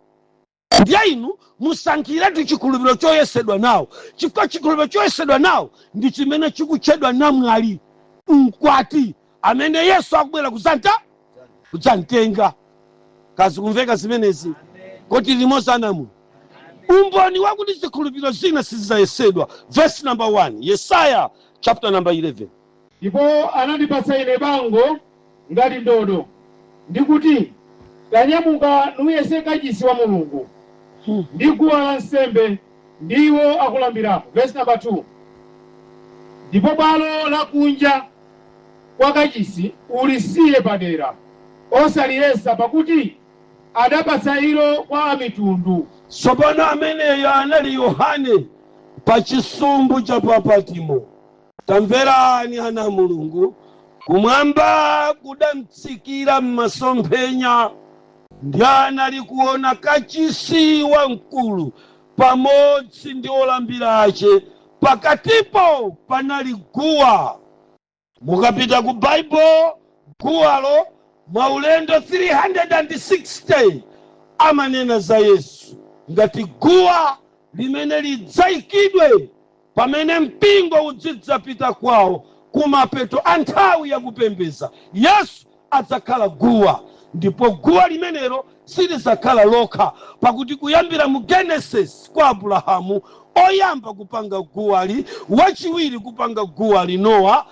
Ndiye inu musankhiretu chikhulupiriro choyesedwa nawo, chifukwa chikhulupiriro choyesedwa nawo ndi chimene chikutchedwa namwali, mkwati amene Yesu akubwera kudzamtenga. Kazikumveka zimenezi? Koti limodzi anamu umboni wakuti zikhulupiriro zina sizidzayesedwa. Verse number 1, Yesaya chapter number 11. Ndipo anandipatsa ine bango ngati ndodo, ndi kuti, Tanyamuka nuyese kachisi wa Mulungu, ndi guwa la nsembe, ndi iwo akulambirapo. Verse number 2. Ndipo bwalo lakunja kwa kachisi ulisiye padera, osaliyesa, pakuti adapatsa ilo kwa amitundu. Tsopano ameneyo anali Yohane pa chisumbu cha pa Patimo. Tamverani ana Mulungu, kumwamba kudamtsikira m'masomphenya, ndi anali kuona kachisi wamkulu pamodzi ndi olambira ache. Pakatipo panali guwa. Mukapita ku Bible, guwalo maulendo 360 amanena za Yesu ngati guwa. limene lidzayikidwe pamene mpingo udzidzapita kwawo kumapeto a nthawi yakupembeza. Yesu adzakhala guwa, ndipo guwa limenelo silidzakhala lokha, pakuti kuyambira mu Genesis kwa Abrahamu, oyamba kupanga guwali, wachiwiri kupanga guwali Nowa,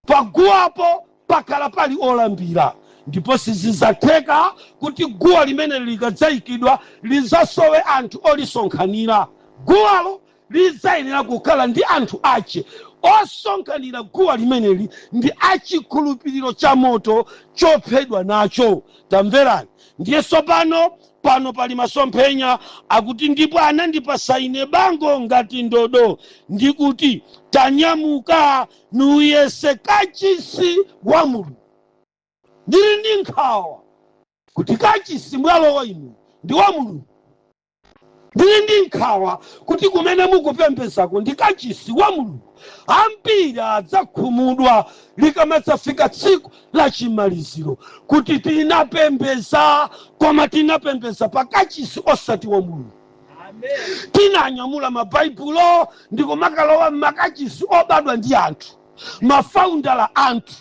paguwapo pakhala pali olambira, ndipo sizidzatheka kuti guwa limene likadzayikidwa lidzasowe anthu olisonkhanira. Guwalo lidzayenera kukhala ndi anthu ache osonkhanira. Guwa limeneli ndi achikhulupiriro cha moto chophedwa nacho. Tamverani, ndiye tsopano pano pali masomphenya akuti, "Ndipo anandipasa ine bango ngati ndodo, ndikuti, 'Tanyamuka nuyese kachisi wa Mulungu.'" Ndili ndi nkhawa kuti kachisi mwalowa inu ndi wa Mulungu. Ndili ndi nkhawa kuti kumene mukupembezako ndi kachisi wa Mulungu. Ambiri adzakhumudwa likamadzafika tsiku la chimaliziro kuti tinapembeza, koma tinapembeza pa kachisi osati wa Mulungu. Amen. Tinanyamula mabaibulo ndikumakalowa mmakachisi obadwa ndi anthu, mafounders anthu,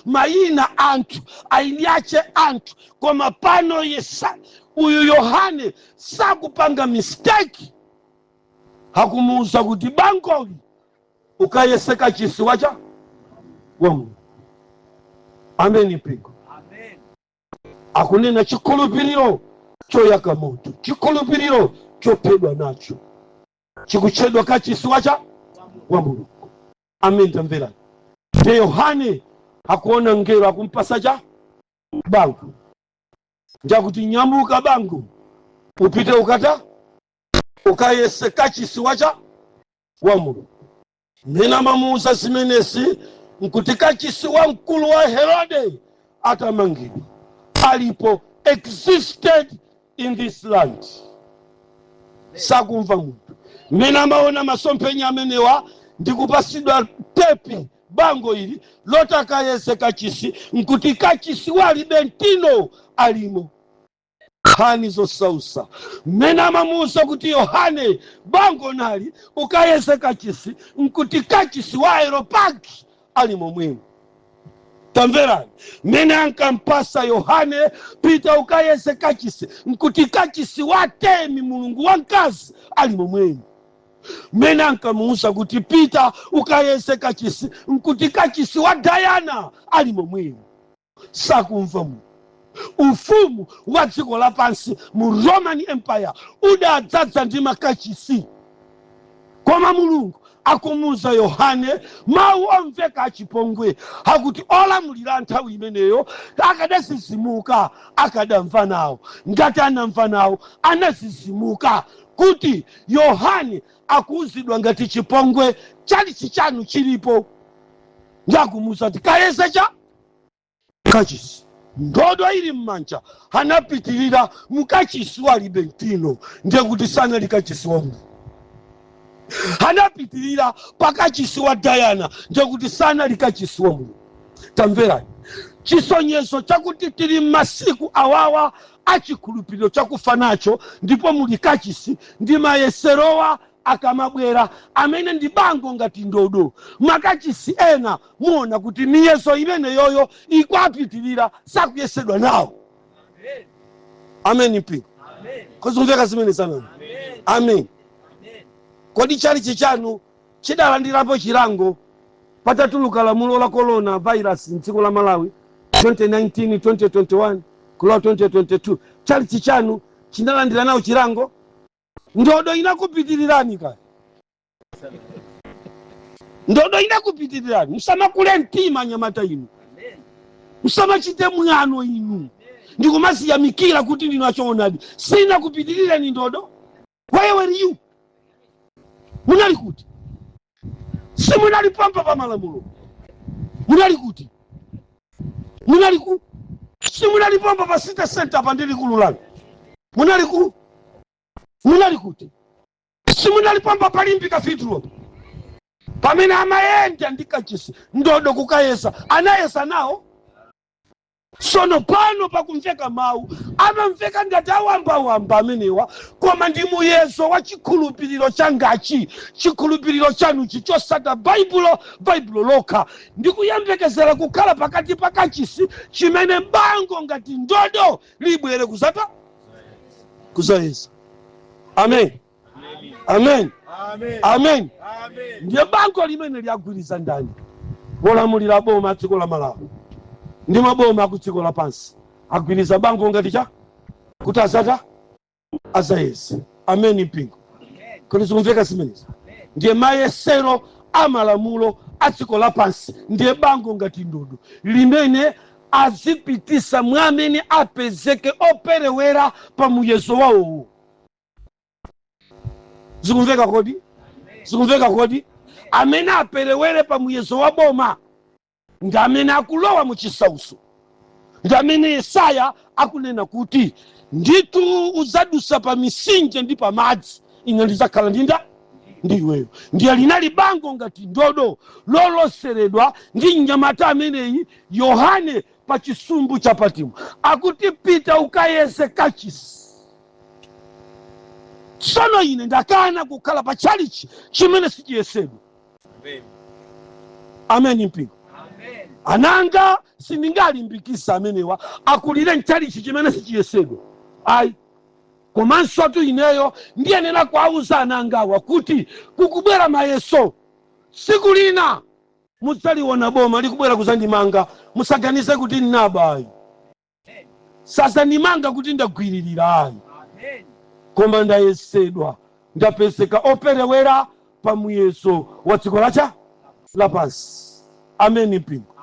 mayina anthu, aini ache anthu. Koma pano yesa uyu Yohane sakupanga mistake, akumuuza kuti bangoli ukayese kachisi wacha wa Mulungu. Ameni, mpingo. Amen. Akunena chikhulupiriro choyaka moto, chikhulupiriro chophedwa nacho, chikutchedwa kachisi wacha wa Mulungu. Amen. Tamverani, nde Yohane akuona ngelo akumpasa cha bango, njakuti, "Nyamuka bango, upite ukata ukayese kachisi wacha wa Mulungu." Mmene amamuuza zimenezi nkuti kachisi wa mkulu wa Herode atamangidwa alipo, existed in this land, sakumva munthu. Mmene amaona masomphenya amenewa ndikupasidwa tepi, bango ili lotakayese kachisi, nkuti kachisi wa Libertino alimo. Nkhani zosausa. Mmene amamuwuza kuti, "Yohane, bango nali, ukayese kachisi," nkuti kachisi wa Aeropagi ali momwemo. Tamverani, mmene ankampasa Yohane, "Pita ukayese kachisi," nkuti kachisi wa Temi, mulungu wamkazi, ali momwemo. Mmene ankamuwuza kuti, "Pita ukayese kachisi," nkuti kachisi wa Diana ali momwemo. Sakumva mu ufumu wa dziko lapansi mu Roman Empire udadzaza ndi makachisi, koma Mulungu akumuuza Yohane mawu omveka achipongwe akuti olamulira nthawi imeneyo akadazizimuka, akadamva nawo. Ngati anamva nawo, anazizimuka kuti Yohane akuuzidwa ngati chipongwe chalichi chanu chilipo, ndi akumuuza kuti kayese cha kachisi, ndodo ili mmanja, anapitirira mukachisi wa Libertino, ndiye kuti sanali kachisi wa Mulungu. Anapitirira pakachisi wa Diana, ndiye kuti sanali kachisi wa Mulungu. Tamverani, chisonyezo chakuti tili m'masiku awawa achikhulupiriro chakufa nacho ndipo muli kachisi ndi mayeserowa akamabwera amene ndi bango ngati ndodo. Makachisi ena muona kuti miyezo imeneyoyo ikwapitirira, sakuyesedwa nawo. Amen. Amen, mpingo. Amen. Kuzumveka zimene zanani? Amen. Amen. Amen. Kodi chalichi chanu chidalandirapo chilango patatuluka lamulo la corona virus mdziko la Malawi 2019, 2021 kulowa 2022? Chalichi chanu chinalandira nawo chilango? Ndodo inakupitirirani kaya, ndodo inakupitirirani. Musamakule mtima, anyamata inu. Amen. Musamachite mwano inu ndikumaziyamikira kuti ndinu achoonadi. Sinakupitilireni ndodo? Where were you? Munali kuti? Simunali pampa pa malamulo? Munali kuti? Munali ku? Simunali pampa pa city center pa ndili kululani? Munali ku? Munali kuti? Simunali pampa palimbi cathedral pamene amayenda ndi kachisi ndodo kukayesa? Anayesa nawo. Sono pano pakumveka mawu, amamveka ngati awambawamba amenewa, koma ndi muyezo wa chikhulupiriro changachi, chikhulupiriro chanuchi chosata Baibulo, Baibulo lokha, ndi kuyembekezera kukhala pakati pa kachisi chimene bango ngati ndodo libwere kuzata kuzayeza. Amen, amen, amen. Ndiye bango limene liagwiriza ndani? Wolamulira boma a dziko la Malawi ndi maboma aku dziko lapansi agwiriza bango ngati cha kuti azata azayeze. Ameni mpingo. Kodi zikumveka zimenezi? Ndiye mayesero a malamulo a dziko lapansi ndiye bango ngati ndodo limene azipitisa mwa amene apezeke operewera pa muyezo wawowo. Zikumveka kodi? Zikumveka kodi? Amene aperewere pa muyezo wa boma ndi amene akulowa mu chisauso, ndi amene Yesaya akunena kuti ndithu uzadusa pa misinje ndi pa madzi, ine ndidzakhala ndinda ndi iweyo. Ndiye linali bango ngati ndodo loloseredwa ndi mnyamata ameneyi Yohane pa chisumbu cha Patimo, akuti pita ukayeze kachisi. Tsono ine ndakana kukhala pa tchalichi chimene sichiyesedwa. Ameni mpingo. Ananga sindingalimbikisa amenewa akulire mtchalichi chimene sichiyesedwa, ayi. Komanso tu ineyo ndiyenera kuauza anangawa kuti kukubwera mayeso. Tsiku lina mudzaliona boma likubwera kuzandimanga. Musaganize kuti nnaba, ayi. Sazandimanga kuti ndagwiririra, ayi, koma ndayesedwa, ndapezeka operewera pa muyeso wa dziko lacha lapansi. Ameni mpingo.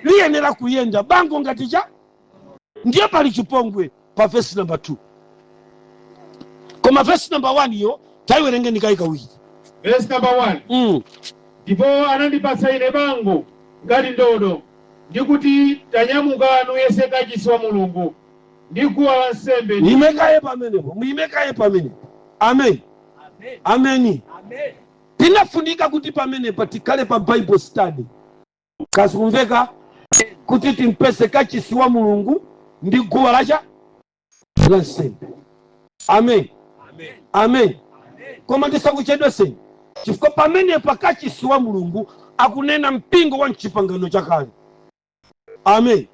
Liyenera kuyenda bango ngati cha. Ndiye pali chipongwe pa vesi namba 2, koma vesi namba 1 iyo tayiwerengeni kayi kawiri. Verse number 1. Ndipo anandipatsa ine bango ngati ndodo, ndi kuti, "Tanyamuka, nuyese kachisi wa Mulungu ndi guwa la nsembe." Muyimekaye pamenepo, muyimekaye pamenepo. Amen, ameni. Tinafunika kuti pamenepa tikhale pa Bible study, kazikumveka, kuti timpeze kachisi wa Mulungu ndi guwa lacha la nsembe. Amen, amen. Koma ndisakuchedweseni, chifukwa pamenepa kachisi wa Mulungu akunena mpingo wa mchipangano chakale. Amen.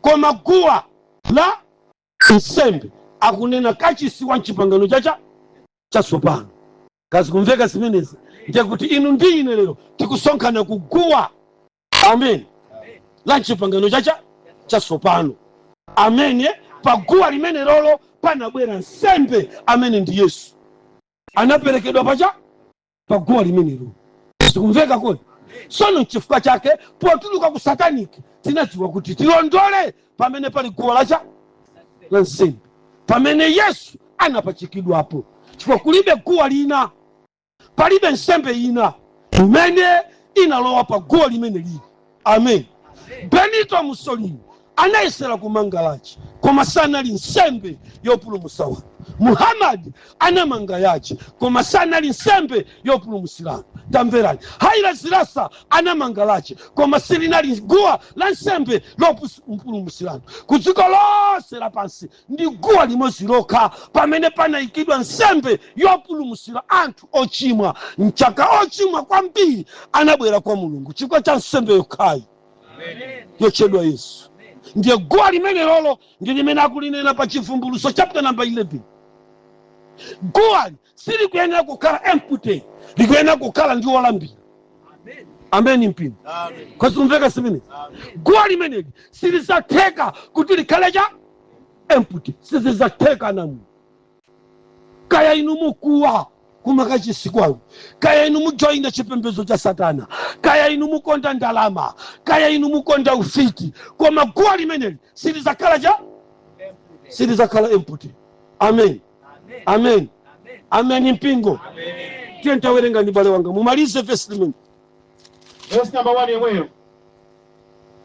Koma guwa la nsembe akunena kachisi wa mchipangano chacha chatsopano. Kazikumveka zimenezi? Ndiye kuti inu ndi ine lero tikusonkhana kuguwa, amen, la mchipangano chacha chatsopano. Amene pa guwa limene lolo panabwera nsembe amene ndi Yesu, anaperekedwa pacha pa guwa limenelo. Zikumveka kodi? Tsono nchifukwa chake potuluka ku satanic tinadziwa kuti tilondole pamene pali guwa lacha la nsembe pamene Yesu anapachikidwapo, chifukwa kulibe guwa lina, palibe nsembe ina imene inalowa pa guwa limene lili. Amen. Benito Mussolini anayesera kumanga lachi, koma sanali nsembe yopulumutsa wanthu. Muhammad anamanga yachi, koma sanali nsembe yopulumutsirana. Tamverani, Haile Selassie anamanga lachi, koma silinali guwa la nsembe lopulumutsirana. Ku dziko lonse lapansi ndi guwa limodzi lokha pamene panayikidwa nsembe yopulumutsira anthu ochimwa. Mchaka ochimwa kwambiri anabwera kwa Mulungu chifukwa cha nsembe yokhayi yotchedwa Yesu. Ndiye guwa limene lolo ndi limene akulinena pa Chivumbulutso chapter number 11. Guwali silikuyenera kukhala empty, likuyenera kukhala ndi olambira. Ameni mpingo. Kwazikumveka zimenezi? Guwa limeneli silizatheka kuti likhale cha empty, sizizatheka namu. Kaya inu mukuwa kumakachisi kwanu, kaya inu mujoyina chipembedzo cha satana, kaya inu mukonda ndalama, kaya inu mukonda ufiti, koma guwa limeneli silizakhala cha silizakhala empty. Amen, amen, amen mpingo. Tiye tawerenga ndi bale wanga, mumalize vesi limene. Verse number 1 yomweyo,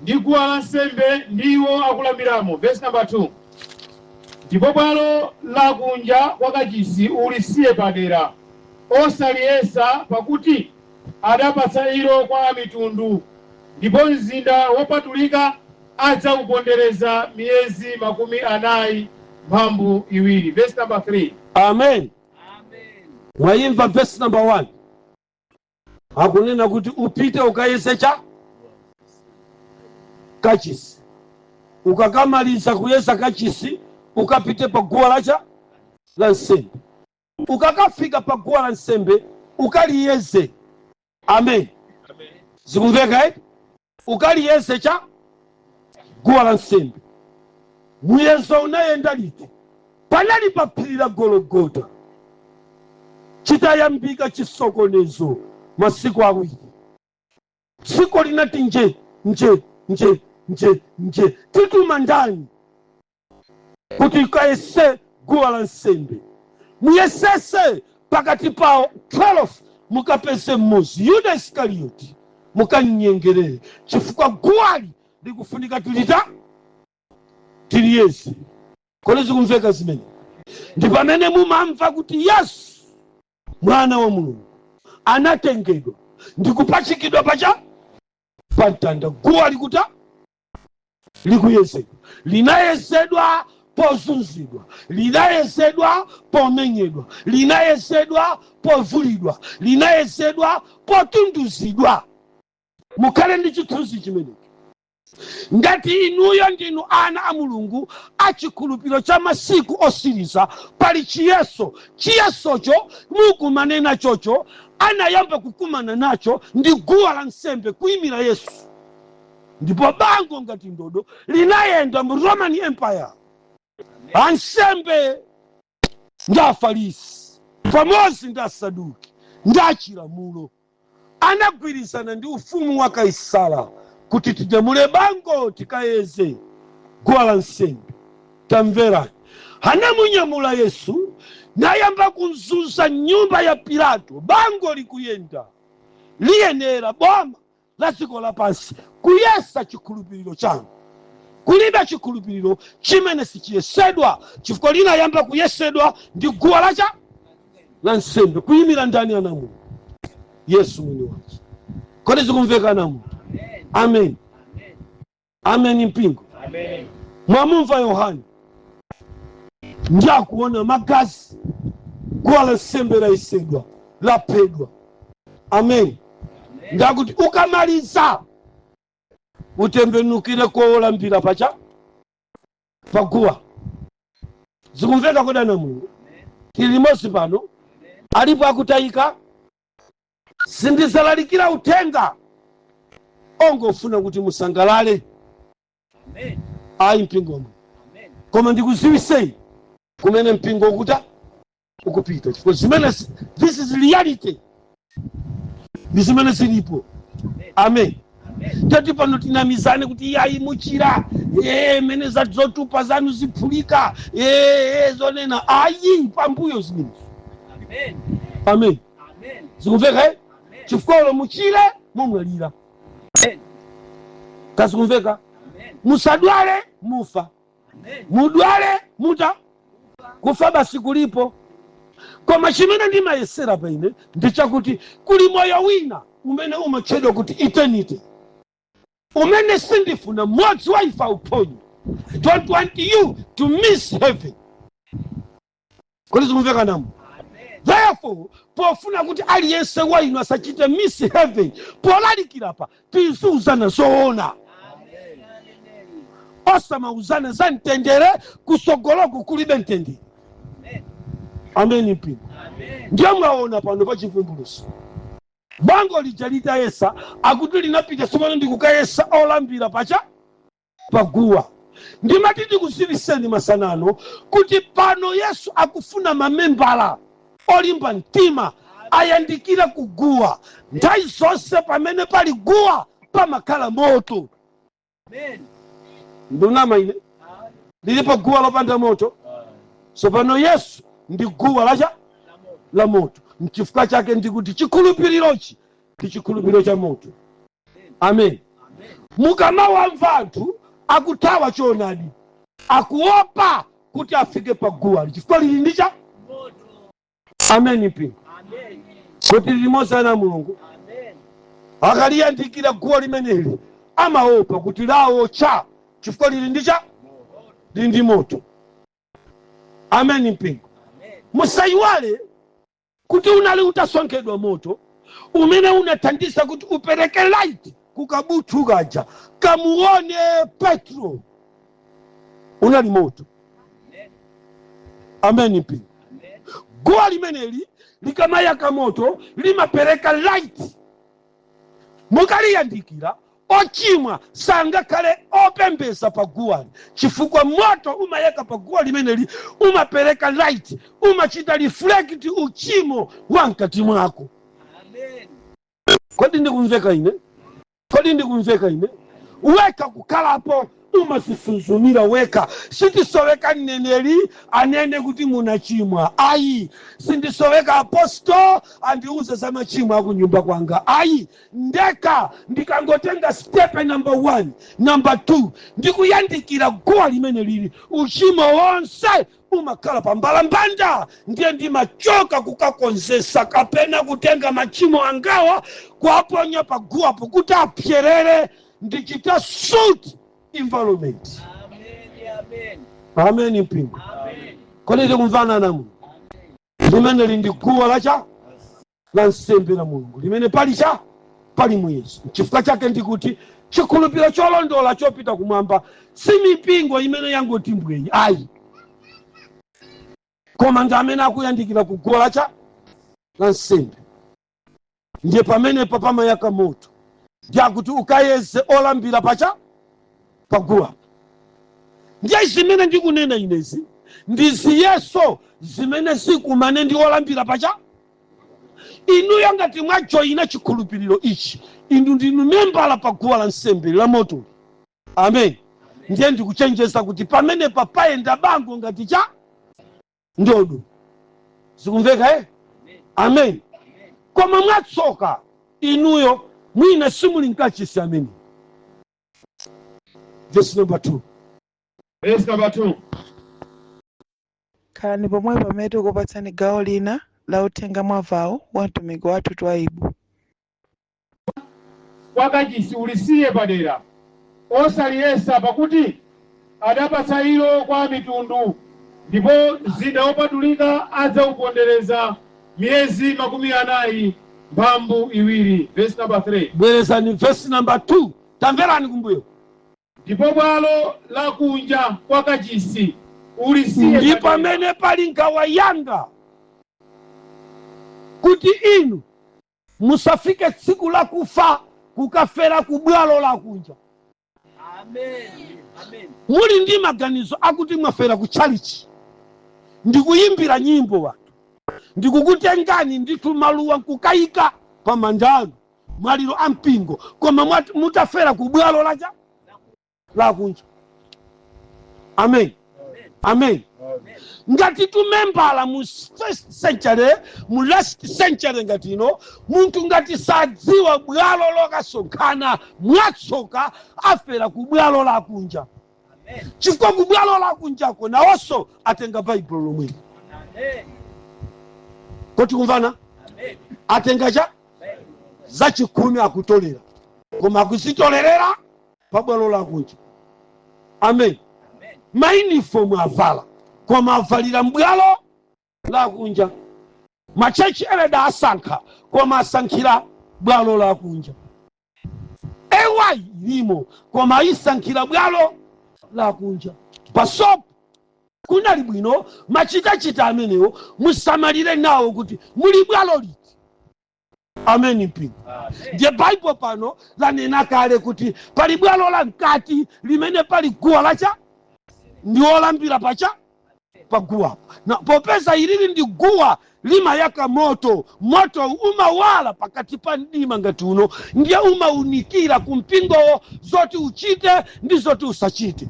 ndi guwa la nsembe ndi iwo akulambiramo. Verse number 2, ndipo bwalo lakunja kwa kachisi ulisiye padera, osaliyesa, pakuti adapatsa ilo kwa amitundu, ndipo mzinda wopatulika. Adzaupondereza miyezi 42. Verse number 3. Amen. Amen. Mwayimva verse number 1, akunena kuti upite ukayese cha kachisi. Ukakamaliza kuyesa kachisi, ukapite pa guwa lacha la nsembe. Ukakafika pa guwa la nsembe, ukaliyeze. Amen. Zikumveka, eh? Ukaliyeze cha guwa la nsembe. Muyezo unayenda liti? Panali pa phiri la Gologota, chitayambika chisokonezo masiku 2. Dziko linati nje nje nje nje nje. Tituma ndani kuti ikayese guwa la nsembe? Muyesese pakati pawo 12, mukapeze mmodzi, Yuda Isikarioti, mukanyengerere, chifukwa guwali likufunika tilita tiliyese. Kodi zikumveka zimene? Ndi pamene mumamva kuti Yesu mwana wa Mulungu anatengedwa ndi kupachikidwa pacha pamtanda, guwa likuta likuyesedwa. Linayesedwa pozunzidwa, linayesedwa pomenyedwa, linayesedwa povulidwa, linayesedwa potunduzidwa. Mukhale ndi chithunzi chimenechi. Ngati inuyo ndinu ana a Mulungu achikhulupiriro cha masiku osiriza, pali chiyeso. Chiyesocho mukumane nachocho, anayamba kukumana nacho ndi guwa la nsembe kuyimira Yesu, ndipo bango ngati ndodo linayenda mu Roman Empire. Ansembe ndi Afarisi pamodzi ndi Asaduki ndi achilamulo anagwirizana ndi ufumu wa Kaisala kuti tinyamule bango tikayeze guwa la nsembe. Tamverani, anamunyamula Yesu nayamba kumzunza nyumba ya Pilato, bango likuyenda. Liyenera boma la dziko lapansi kuyesa chikhulupiriro chanu. Kulibe chikhulupiriro chimene sichiyesedwa, chifukwa linayamba kuyesedwa ndi guwa lacha la nsembe kuyimira ndani, ana Mulungu? Yesu mwini wace. Kodi zikumveka, ana Mulungu? Amen, amen, mpingo. Mwamumva Yohane ndiakuona magazi, guwa la nsembe layesedwa, laphedwa. Amen. Ndakuti ukamaliza utembenukire kowolambira pacha paguwa. Zikumveka kodi, ana Mulungu? Tili limodzi pano? Alipo akutayika? Sindizalalikira uthenga ongofuna kuti musangalale, ayi, mpingomo, koma ndikuziwisei kumene mpingo ukuta ukupita, chifukwa zimene this is reality, ndi zimene zilipo. Amen. Tati pano tinamizane kuti iyayi, muchira, mene zotupa zanu ziphulika, zonena ayi, pambuyo zimenezo. Amen. Zikumveka, eh? Chifukwa ulo muchire, mumwalira. Kazikumveka? Musadwale, mufa. Mudwale, muta kufa basi kulipo. Koma chimene ndimayesera pa ine ndi chakuti kuli moyo wina umene umatchedwa kuti eternity, umene sindifuna mmodzi wa ife auphonye. I don't want you to miss heaven. Kodi zikumveka namo? Therefore, pofuna kuti aliyense wa inu asachite miss heaven, polalikirapa tiziuzana zoona, osamauzana za mtendere. Kusogoloko kulibe mtendere. Amen, mpingo. Ndiye mwaona pano pa Chivumbuluso, bango lija litayesa, akuti linapita tsopano ndikukayesa olambira pacha paguwa. Ndimati ndikuziwiseni masanano kuti pano Yesu akufuna mamembala olimba mtima ayandikire kuguwa. Nthawi zonse pamene pali guwa pamakhala moto. Ndunama ine? Lilipo guwa lopanda moto? Tsopano Yesu ndi guwa lacha la moto. Nchifukwa chake ndikuti chikhulupirirochi ndi chikhulupiriro cha moto. Amen. Mukamawamva anthu akuthawa choonadi, akuopa kuti afike pa guwali chifukwa lili ndi cha. Amen, mpingo. Kuti limodzi, ana Mulungu? Akaliyandikira guwa limeneli amaopa kuti lawocha. Chifukwa lili ndi cha lili ndi moto. Amen mpingo. Musayiwale kuti unali utasonkhedwa moto umene unathandiza kuti upereke light kukabuthu kaja kamuone Petro. Unali moto. Amen mpingo. Guwa limeneli likamayaka moto limapereka light. Mukaliyandikira, ochimwa sangakhale opembeza pa guwali, chifukwa moto umayaka pa guwa limeneli umapereka light, umachita reflect uchimo wa mkati mwako. Amen. Kodi ndikumveka ine? Kodi ndikumveka ine? Weka kukhalapo umazisunzumira weka. Sindisoweka mneneri anene kuti munachimwa, ayi. Sindisoweka aposto andiuze za machimo akunyumba kwanga, ayi. Ndeka ndikangotenga step number one, number two, ndikuyandikira guwa limene lili, uchimo wonse umakhala pa mbalambanda. Ndiye ndimachoka kukakonzesa kapena kutenga machimo angawa kuaponya pa guwapo kuti apyerere. Ndichita suit environment. Amen. Amen. Amen mpingo. Amen. Kodi tikumvana namu? Limene li ndi guwa lacha la nsembe la Mulungu limene pali cha pali muyezo. Chifukwa chake ndikuti chikhulupiriro cholondola chopita kumwamba si mipingo imene yangoti mbweyi, ayi, koma ndi amene akuyandikira ku guwa lacha la nsembe. Ndiye pamenepo pamayaka moto, ndi akuti ukayeze olambira pacha paguwa. Ndiye zimene ndikunena inezi ndi ziyeso zimene zikumane ndi olambira pacha. Inuyo ngati mwajoyina chikhulupiriro ichi, inu ndinu membala pa guwa la nsembe la moto. Amen. Ndiye ndikuchenjeza kuti pamenepa payenda bango ngati cha ndodo. Zikumveka, eh? Amen. Koma mwatsoka inuyo mwina simuli mkachisi. Amene verse number 2. Verse number 2. Khalani pomwe pamene tikupatsani gawo lina la uthenga mwavawo wa mtumiki wathu Twaibu. Kwa kachisi ulisiye padera, osaliyesa, pakuti adapatsa ilo kwa mitundu, ndipo mzinda wopatulika adzaupondereza miyezi 42. Verse number 3. Bwerezani verse number 2. Tamverani kumbuyo. Ndipo bwalo lakunja kwa kachisi ulisiye Ndi padera. pamene pali nkhawa yanga kuti inu musafike tsiku lakufa kukafera ku bwalo lakunja. Amen. Amen. Muli ndi maganizo akuti mwafera ku tchalichi, ndikuyimbira nyimbo wanthu, ndikukutengani ndithu maluwa nkukayika pa manda anu, maliro a mpingo, koma mutafera ku bwalo lacha lakunja. Amen, amen. Ngati tumembala mu first century, mu last century, ngati ino munthu ngati sadziwa bwalo lokasonkhana, mwatsoka afera ku bwalo lakunja. Amen. Chifukwa ku bwalo lakunjako nawonso atenga Baibulo lomweli. Amen. Koti kumvana? Amen. Atenga cha zachikhumi akutolera, koma akuzitolerera pa bwalo lakunja. Amen. Amen. Mainifomu avala, koma avalira mbwalo lakunja. Ma church elder asankha, koma asankhira bwalo lakunja. Ewayi ilimo, koma ayisankhira bwalo lakunja. Pasopo kunali bwino machitachita amenewo musamalire nawo kuti muli bwalo liti. Amen mpingo. Ndiye Baibulo pano lanena kale kuti pali bwalo la mkati limene pali guwa lacha ndi olambira pacha paguwapo. Na popeza ilili ndi guwa limayaka moto, moto umawala pakati pa mdima ngati uno, ndiye umaunikira kumpingowo zoti uchite ndi zoti usachite.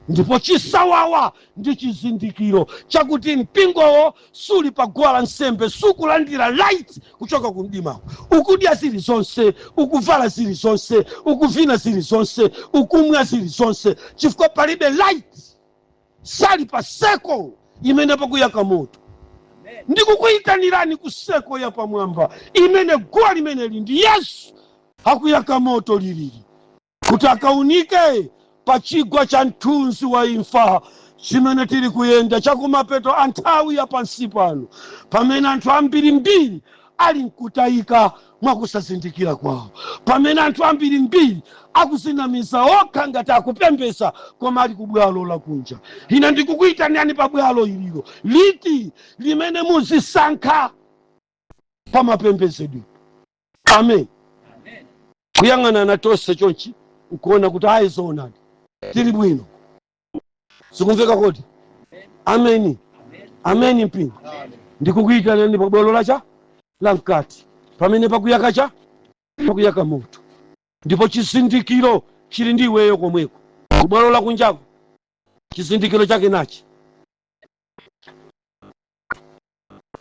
Ndipo chisawawa ndi chizindikiro chakuti mpingowo suli pa guwa la nsembe, sukulandira light kuchoka ku mdimawo. Ukudya zili zonse, ukuvala zili zonse, ukuvina zili zonse, ukumwa zili zonse, chifukwa palibe light, sali pa circle imene pakuyaka moto. Amen. Ndikukuyitanirani ku circle ya pamwamba imene guwa limeneli ndi Yesu akuyaka moto lilili kuti akaunike. Pa chigwa cha mthunzi wa imfa chimene tili kuyenda chakumapeto a nthawi ya pansi pano, pamene anthu ambirimbiri ali mkutayika mwakusazindikira kwawo, pamene anthu ambirimbiri akuzinamiza okha ngati akupembeza koma ali ku bwalo lakunja, ine ndikukuyitanani pa bwalo ililo liti limene muzisankha pa mapembedzedwe. Amen. Kuyang'anana tonse chonchi nkuona kuti ayi, zoonadi, tili bwino. Sikumveka kodi? Ameni, ameni. Mpingo, ndikukuyitanani pa bwalo lacha la mkati pamene pakuyaka cha pakuyaka moto, ndipo chizindikiro chili ndi iweyo komweko kubwalo lakunjako. Chizindikiro chake nachi: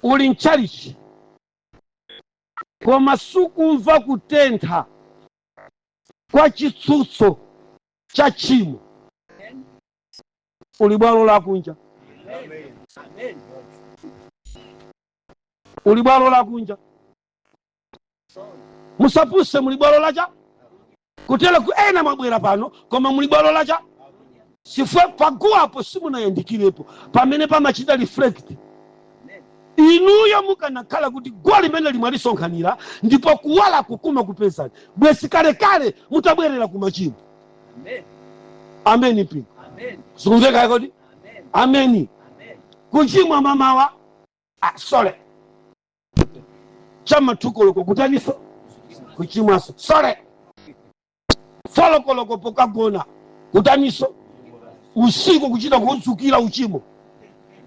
uli mtchalichi koma sukumva kutentha kwa chitsutso cha tchimo, uli bwalo lakunja. Uli bwalo lakunja. Musapuse, muli bwalo lacha kutero ku ena mwabwera pano koma muli bwalo lacha chifukwa paguwapo simunayandikirepo pamene pamachita reflect. Inuyo mukanakhala kuti guwa limene limwalisonkhanira ndipo kuwala kukuma kupezani, bwezi kalekale mutabwerera ku machimo. Ameni, mpingo. Sikumveka kodi? Ameni. Kuchimwa mamawa, ah, sorry, chama 2 koloko kutaniso? Kuchimwaso. Sorry, 4 koloko pokagona kutaniso? Usiku kuchita kudzukira uchimo,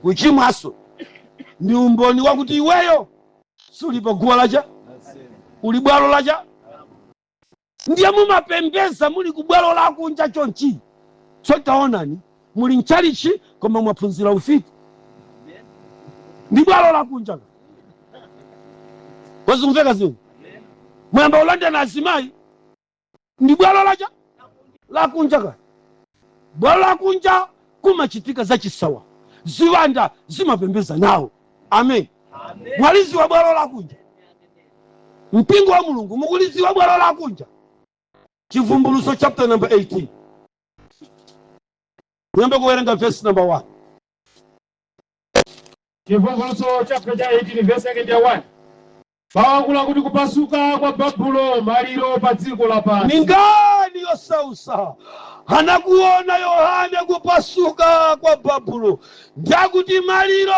kuchimwaso. Ndi umboni wakuti iweyo suli pa guwa lacha, uli bwalo lacha. Ndiye mumapembeza muli ku bwalo lakunja chonchi. So taonani, muli mchalichi koma mwaphunzira ufiti, ndi bwalo lakunja. Kwazikumveka zimwe? Mwayamba kulandana azimayi, ndi bwalo lacha lakunja ka. Bwalo lakunja kumachitika zachisawa, ziwanda zimapembeza nawo. Amen. Mwaliziwa bwalo lakunja? Mpingo wa Mulungu, mukuliziwa bwalo lakunja? Chivumbuluso chapter number 18, muyambe kuwerenga verse number 1. Chivumbulutso chapter cha 18, verse yake ndi ya 1. Mawu akuti kupasuka kwa Babulo, maliro pa dziko lapansi. Ni nkhani yosausa. Anakuona Yohane kupasuka kwa Babulo, ndiakuti maliro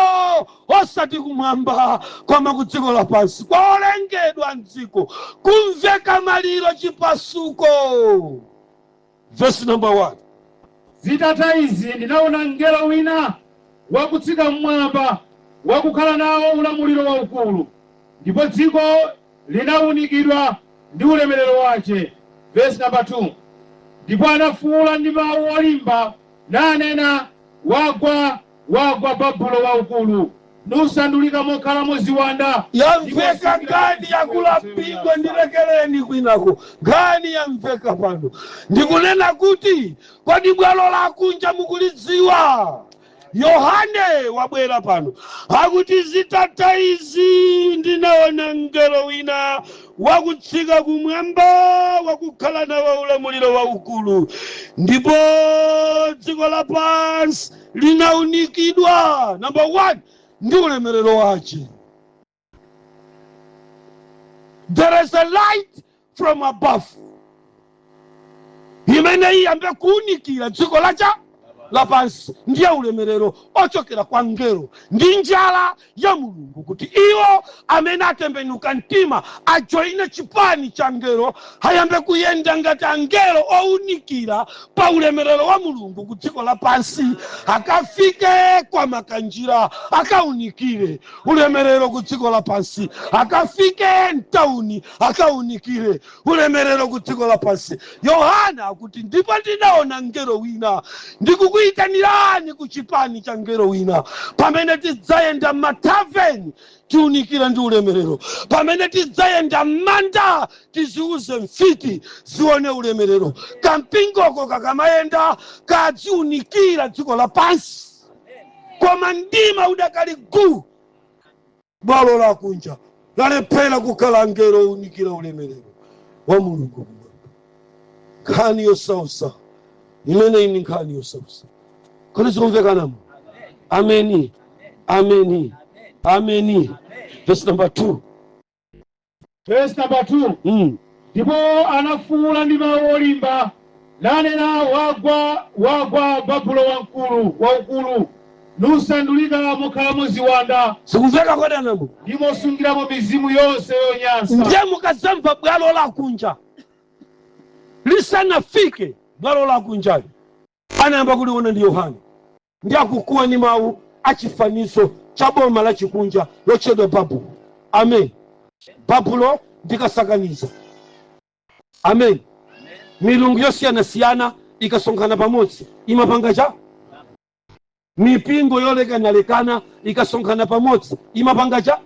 osati kumwamba koma ku dziko lapansi, kwa olengedwa mdziko kumveka maliro chipasuko. Verse number 1. Zitatha izi ndinaona mngelo wina wakutsika mmwamba, wakukhala nawo ulamuliro waukulu, ndipo dziko linawunikidwa ndi ulemerero wace. Verse number 2. Ndipo anafuwula ndi mawu olimba nanena, "Wagwa, wagwa Babulo waukulu, nusandulika mokhalamo ziwanda." Yamveka nkhani yakula, mpingo. Ndilekereni kwinako, nkhani yamveka pano. Ndikunena kuti kodi bwalo lakunja mukulidziwa? Yohane wabwera pano akuti, "Zitatha izi ndinaona mngelo wina wakutsika kumwamba, wakukhala nawo ulamuliro waukulu, ndipo dziko lapansi linaunikidwa," number one, "ndi ulemerero wace." There is a light from above imene iyambe kuunikira dziko lacha lapansi, ndiye ulemerero ochokera kwa mngelo ndi njala ya Mulungu kuti iwo amene atembenuka mtima ajoine chipani cha ngelo, ayambe kuyenda ngati angelo owunikira pa ulemerero wa Mulungu ku dziko lapansi, akafike kwa Makanjira, akaunikire ulemerero ku dziko lapansi, akafike mtauni, akaunikire ulemerero ku dziko lapansi. Yohana akuti, "Ndipo ndinaona mngelo wina." Ndikukuyitanirani ku chipani cha mngelo wina. Pamene tidzayenda m'mataveni, tiunikira ndi ulemerero. Pamene tidzayenda m'manda, tiziuze mfiti zione ulemerero. Kampingoko kakamayenda kadziunikira dziko lapansi, koma mdima udakali gu. Bwalo lakunja lalephera kukhala angelo owunikira ulemerero wa Mulungu kumwamba. Nkhani yosausa. Imeneyi ni nkhani yosausa. Kodi zikumvekanamo? Ameni, ameni, ameni. Verse number 2. Verse number 2. Ndipo anafuwula ndi mawu olimba, nanena: "Wagwa, wagwa Babulo wamkulu waukulu, nusandulika mokhalamo ziwanda Zikumveka kodanamo? ndi mosungiramo mizimu yonse yonyansa." Ndiye mukadzamva bwalo lakunja, lisanafike bwalo lakunjayo, anayamba kuliona ndi Yohane, ndi akukuwa ndi mawu achifanizo cha boma lachikunja lotchedwa Babulo. Amen. Babulo ndikasakaniza. Amen. Milungu yosiyanasiyana ikasonkhana pamodzi imapanga cha mipingo yolekanalekana, ikasonkhana pamodzi imapanga cha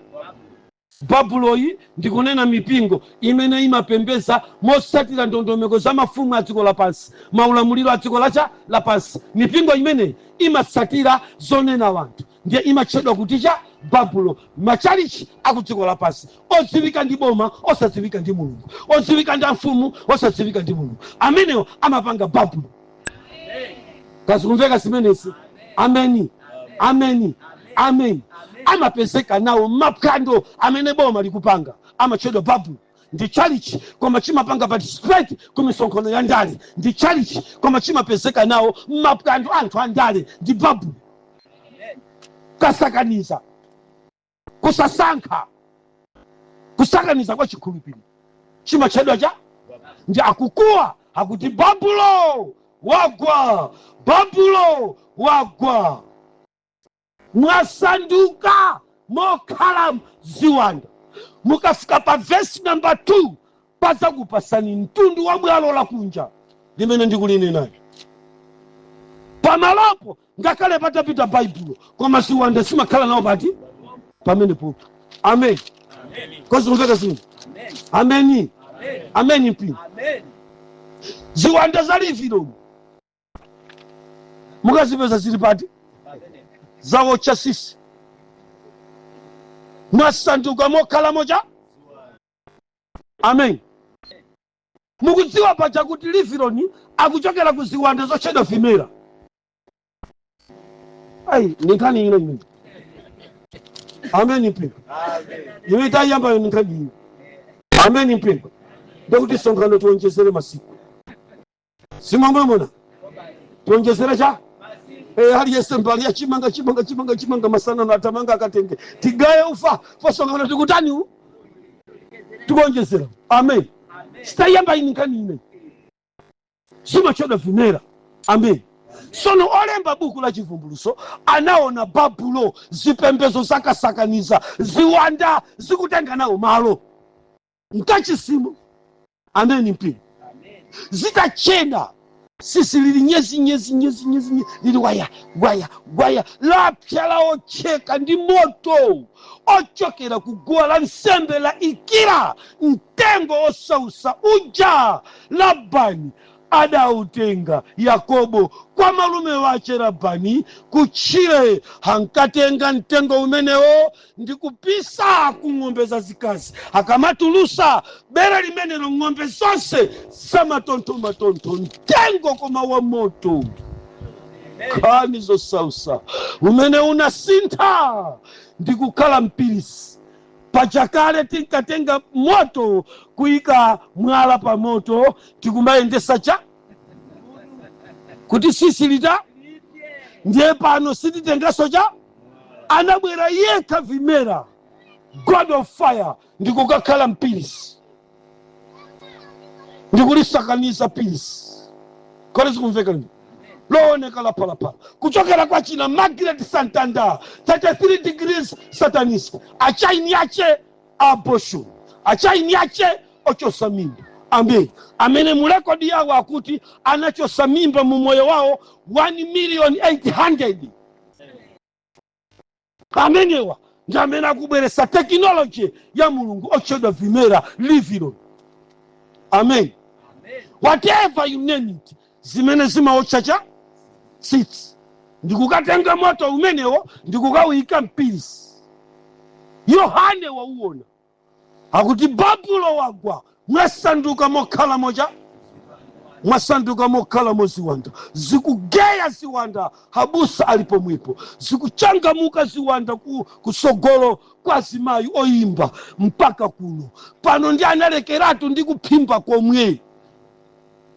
Babuloyi. Ndikunena mipingo imene imapembeza motsatira ndondomeko za mafumu a dziko lapansi, maulamuliro a dziko lacha lapansi. Mipingo imeneyi imatsatira zonena wanthu, ndiye imatchedwa kuti cha Babulo. Machalichi aku dziko lapansi odziwika ndi boma, osadziwika ndi Mulungu, odziwika ndi amfumu, osadziwika ndi Mulungu, amenewo amapanga Babulo. Kazikumveka zimenezi? Ameni, ameni, ameni. Amapezeka nawo maphwando amene boma likupanga, amatchedwa Babulo. Ndi chalichi koma chimapanga participate ku misonkhano ya ndale. Ndi chalichi koma chimapezeka nawo maphwando anthu a ndale. Ndi Babulo. Kasakaniza, kusasankha, kusakaniza kwa chikhulupiriro chimatchedwa cha. Ndi akukuwa akuti, "Babulo wagwa, Babulo wagwa, mwasanduka mokhala ziwanda." Mukafika pa vesi namba 2, padzakupasani mtundu wa bwalo lakunja limene ndikulinenayo. Pamalopo ngakhale patapita Baibulo, koma ziwanda zimakhala nawo pati pamenepopo. Amen. Kozikumveka zimene? Ameni, ameni mpingo. Ziwanda za livilomu mukazipeza zili pati? Zawotcha sisi, mwasanduka mokhalamo cha. Amen. Mukudziwa paja kuti liviloni akuchokera ku ziwanda zotchedwa vimera. Ayi, ndi nkhani ino imene. Amen mpingo. Imene tayiyambayo ndi nkhani ino. Amen mpingo. Ndikuti sonkhano tionjezere masiku, simwamwemona tionjezere cha aliyense mbali ya chimanga, chimanga, chimanga, chimanga, masana atamanga akatenge, tigaye ufa posonkhano. Tikutani? U tikuonjezera. Amen. Sitayiyamba ini nkhani ine, zimatchedwa vimera. Amen. Sono olemba buku la Chivumbuluso anaona Babulo, zipembezo zakasakaniza, ziwanda zikutenga nawo malo mkachisimu. Amen mpingo. Zitachena, sisi lili nyezi nyezi nyezi nyezi nyezi, lili waya waya waya, lapsa, laotcheka ndi moto ochokera ku guwa la nsembe la ikira mtengo osausa uja Labani adautenga Yakobo kwa malume wache Labani kutchire. Hankatenga mtengo umenewo ndi kupisa ku ng'ombe zazikazi, akamatulusa bere limenelo, ng'ombe zonse zamatontho-matontho, mtengo koma wa moto. Nkhani zosausa, umene unasintha ndi kukhala mpirisi. Pachakale tinkatenga moto, kuyika mwala pa moto, tikumayendesa cha kuti sisi lita. Ndiye pano sititengaso cha, anabwera yekha vimera, God of fire, ndikukakhala mpirisi, ndikulisakaniza pirisi. Kodi zikumveka? Ndi looneka la phalaphala kuchokera kwa china Margaret Santander, 33 degrees satanist, achaini ache abortion, achaini ache ochosa mimba. Amen. Amene mu rekodi yawo akuti anachosa mimba mu moyo wawo 1 million 800. Amenewa ndi amene akubweretsa technology ya Mulungu otchedwa vimera, livilon. Amen. Whatever you name it, zimene zimaotcha cha tsitsi, ndikukatenga moto umenewo ndikukawuyika mpirisi. Yohane wauona, akuti, "Babulo wagwa, mwasanduka mokhala mocha." Mwasanduka mokhala moziwanda, zikugeya ziwanda, habusa alipomwepo, zikuchangamuka ziwanda kusogolo kwa azimayi oyimba mpaka kuno pano, ndi analekeratu ndi kuphimba komwe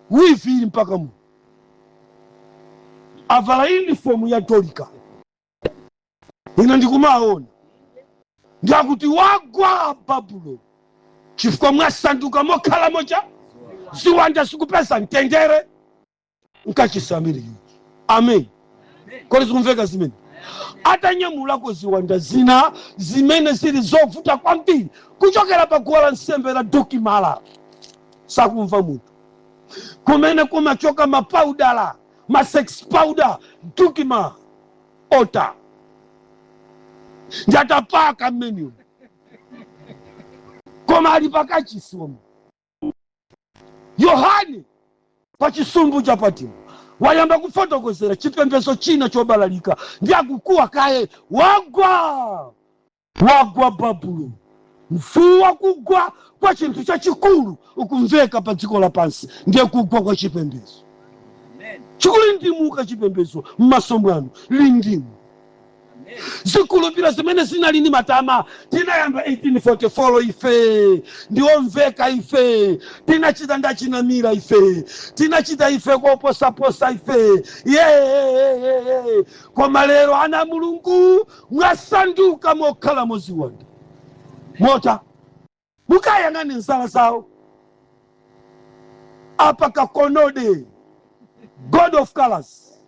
weave ili mpaka muno, avala uniform ya Dorika. Ine ndikumaona ndiakuti wagwa Babulo chifukwa mwasanduka mokhala mocha ziwanda, zikupeza mtendere nkachisamiriyo. Amen. Kodi zikumveka zimene atanyamulako ziwanda zina zimene zili zovuta kwambiri kuchokera pa guwa la nsembe la Dokimala, sakumva munthu, kumene kumachoka mapaudala, ma sex powder, Dukima ota ndatapaka mmeniwo, koma ali pakachisi womwe. Yohane pa chisumbu cha Patimo wayamba kufotokozera chipembedzo china chobalalika, ndi akukuwa kaye, "Wagwa, wagwa Babulo!" Mfuwu wakugwa kwa chinthu chachikulu ukumveka pa dziko lapansi, ndiye kugwa kwa chipembedzo. Amen. Chikulindimuka chipembedzo m'maso mwanu, lindimu. Amen. Zikhulupiriro zimene zinali ndi matama, tinayamba 1844 ife, ndiomveka ife, tinachita ndachinamira ife, tinachita ife koposaposa ife ye. Koma lero, ana Mulungu, mwasanduka mokhala moziwanda mota. Mukayang'ane nzala zawo apa, kakonode god of colors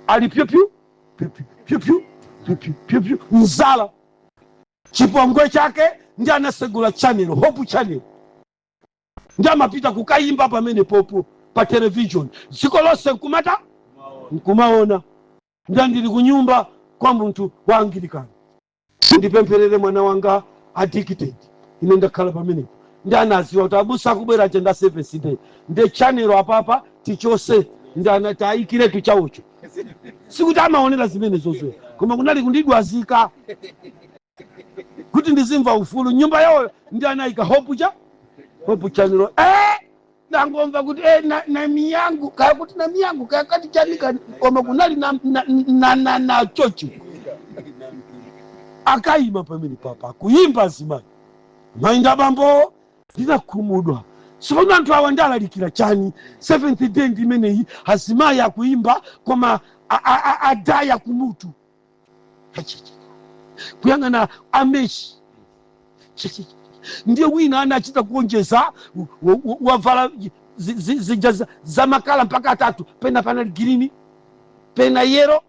ali pyupyu pyupyu pyupyu pyupyu pyupyu, nzala chipongwe chake. Ndi anasegula channel, Hope Channel, ndi amapita kukayimba pamene popo pa television, dziko lonse nkumata nkumaona. Ndi andili kunyumba kwa munthu wa Angilikani, "Ndipempherere mwana wanga addicted." Ine ndakhala pamenepo, ndi anaziwa kuti abusa akubwera chenda Seventh Day, ndi channel apapa tichose, ndi anati ayikiretu chawocho. Sikuti amaonera zimene zozoya, koma kunali kundidwazika kuti ndizimva ufulu nyumba yawoyo. Ndi anayika Hope Channel. Nangomva kuti na miyangu kaya kuti na miyangu kaya kati chani kani, koma kunali na chochi akayima pamene papa kuyimba azimayi, mayinda bambo. Ndinakhumudwa sipano, anthu awa ndalalikira chani? Seventh Day ndi imeneyi, azimayi akuyimba koma adaya kumutu, kuyang'ana ameshi. Ndiye wina anachita kuonjeza, wavala zija zamakala mpaka atatu, pena panali green, pena yellow,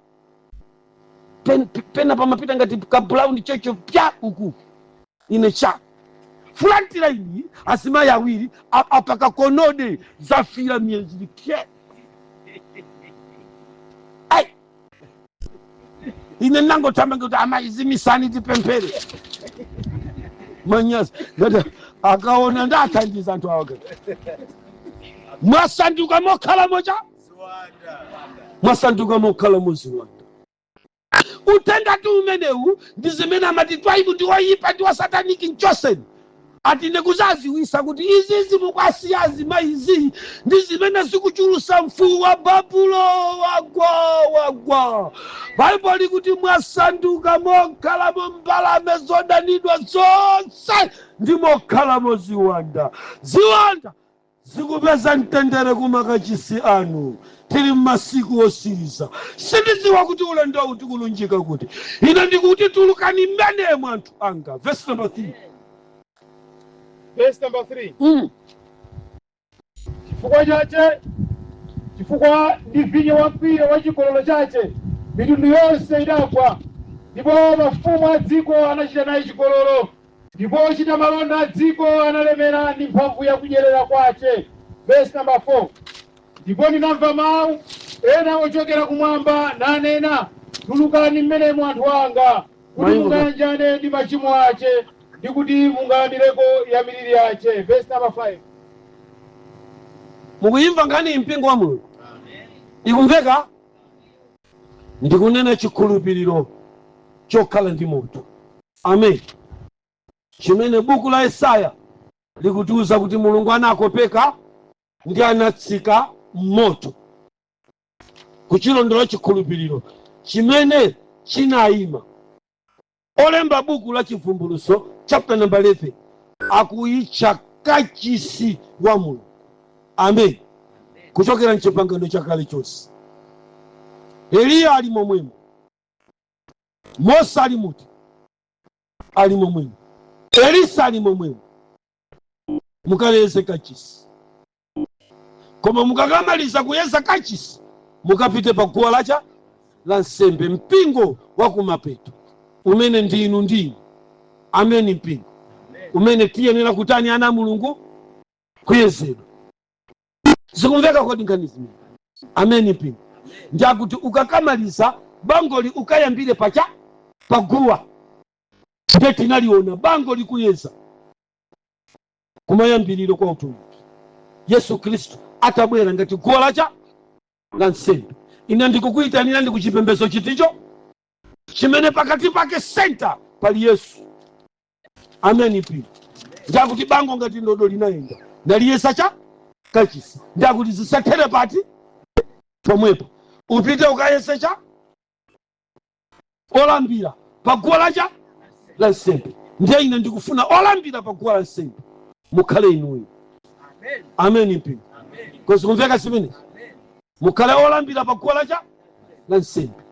pena pamapita ngati ka brown chocho pya uku. Ine cha front line, azimayi awiri apaka konode zafira miyezi pye. Ai, ine nangotamba kuti amayi zimisani tipemphere. Manyazi ngati akaona ndathandiza anthu awa. Mwasanduka mokhala mocha, mwasanduka mokhala moziwanda. Utengatu umenewu ndi zimene amati Twaibu ndi woyipa, ndi wasataniki, nchoseni. Ati ndikuzaziwisa kuti izizi mukwasiya azimayizi ndi zimene zikuchulusa mfuwu wa Babulo wagwa, wagwa. Baibulo likuti mwasanduka mokhalamo mbalame zodanidwa zonse ndi mokhalamo ziwanda. Ziwanda zikupeza mtendere kumakachisi anu. Tili mmasiku osiriza, sindidziwa kuti ulendowu tikulunjika kuti. Ine ndikuti tulukani mmenemo, anthu anga. Verse number 3. Verse number 3. Chifukwa chache, chifukwa ndi vinyo wamkwiyo wa chigololo chache mitundu yonse idagwa, ndipo mafumu a dziko anachita naye chigololo, ndipo ochita malonda a dziko analemera ndi mphamvu ya kudyerera kwache. Verse number 4. Ndipo ndinamva mawu ena ochokera kumwamba nanena, "Tulukani mmenemo, anthu anga, kuti mungayanjane ndi machimo ache, ndi kuti mungalandireko ya miliri yache." Verse number 5. Mukuyimva nkhani, mpingo wa Mulungu? Ikumveka? Ndikunena chikhulupiriro chokhala ndi moto, amen, chimene buku la Yesaya likutiuza kuti Mulungu anakopeka. Ndi anatsika mmoto kuchilondola chikhulupiriro chimene chinayima. Olemba buku la Chivumbulutso chapter number 11 akuyitcha kachisi wa Mulungu, amen, kuchokera mchipangano chakale chonse. Eliya ali momwemo, Mose ali muti ali momwemo, Elisa ali momwemo. Mukayeze kachisi, koma mukakamaliza kuyeza kachisi, mukapite pa guwa lacha la nsembe, mpingo wa kumapeto umene ndinu ndinu, ameni, mpingo umene tiyenera kutani, ana a Mulungu? Kuyezedwa. Zikumveka kodi nkhani zimene? Ameni, mpingo. Ndiakuti ukakamaliza bangoli ukayambire pacha paguwa. Ndiye tinaliona bango likuyeza kumayambiriro kwa utumiki, Yesu Khristu atabwera ngati guwa lacha la nsembe. Ine ndikukuyitanira ndi kuchipembedzo chiticho chimene pakati pake, center, pali Yesu, ameni, mpingo. Ndiakuti bango ngati ndodo linayenda naliyesa cha kachisi. Ndiakuti zisathere pati pomwepo, upite ukayese cha olambira pa guwa lacha la nsembe. Ndiye ine ndikufuna olambira pa guwa la nsembe mukhale inuyo, ameni, mpingo. Kozikumveka zimenezi? Mukhale olambira pa guwa lacha la nsembe.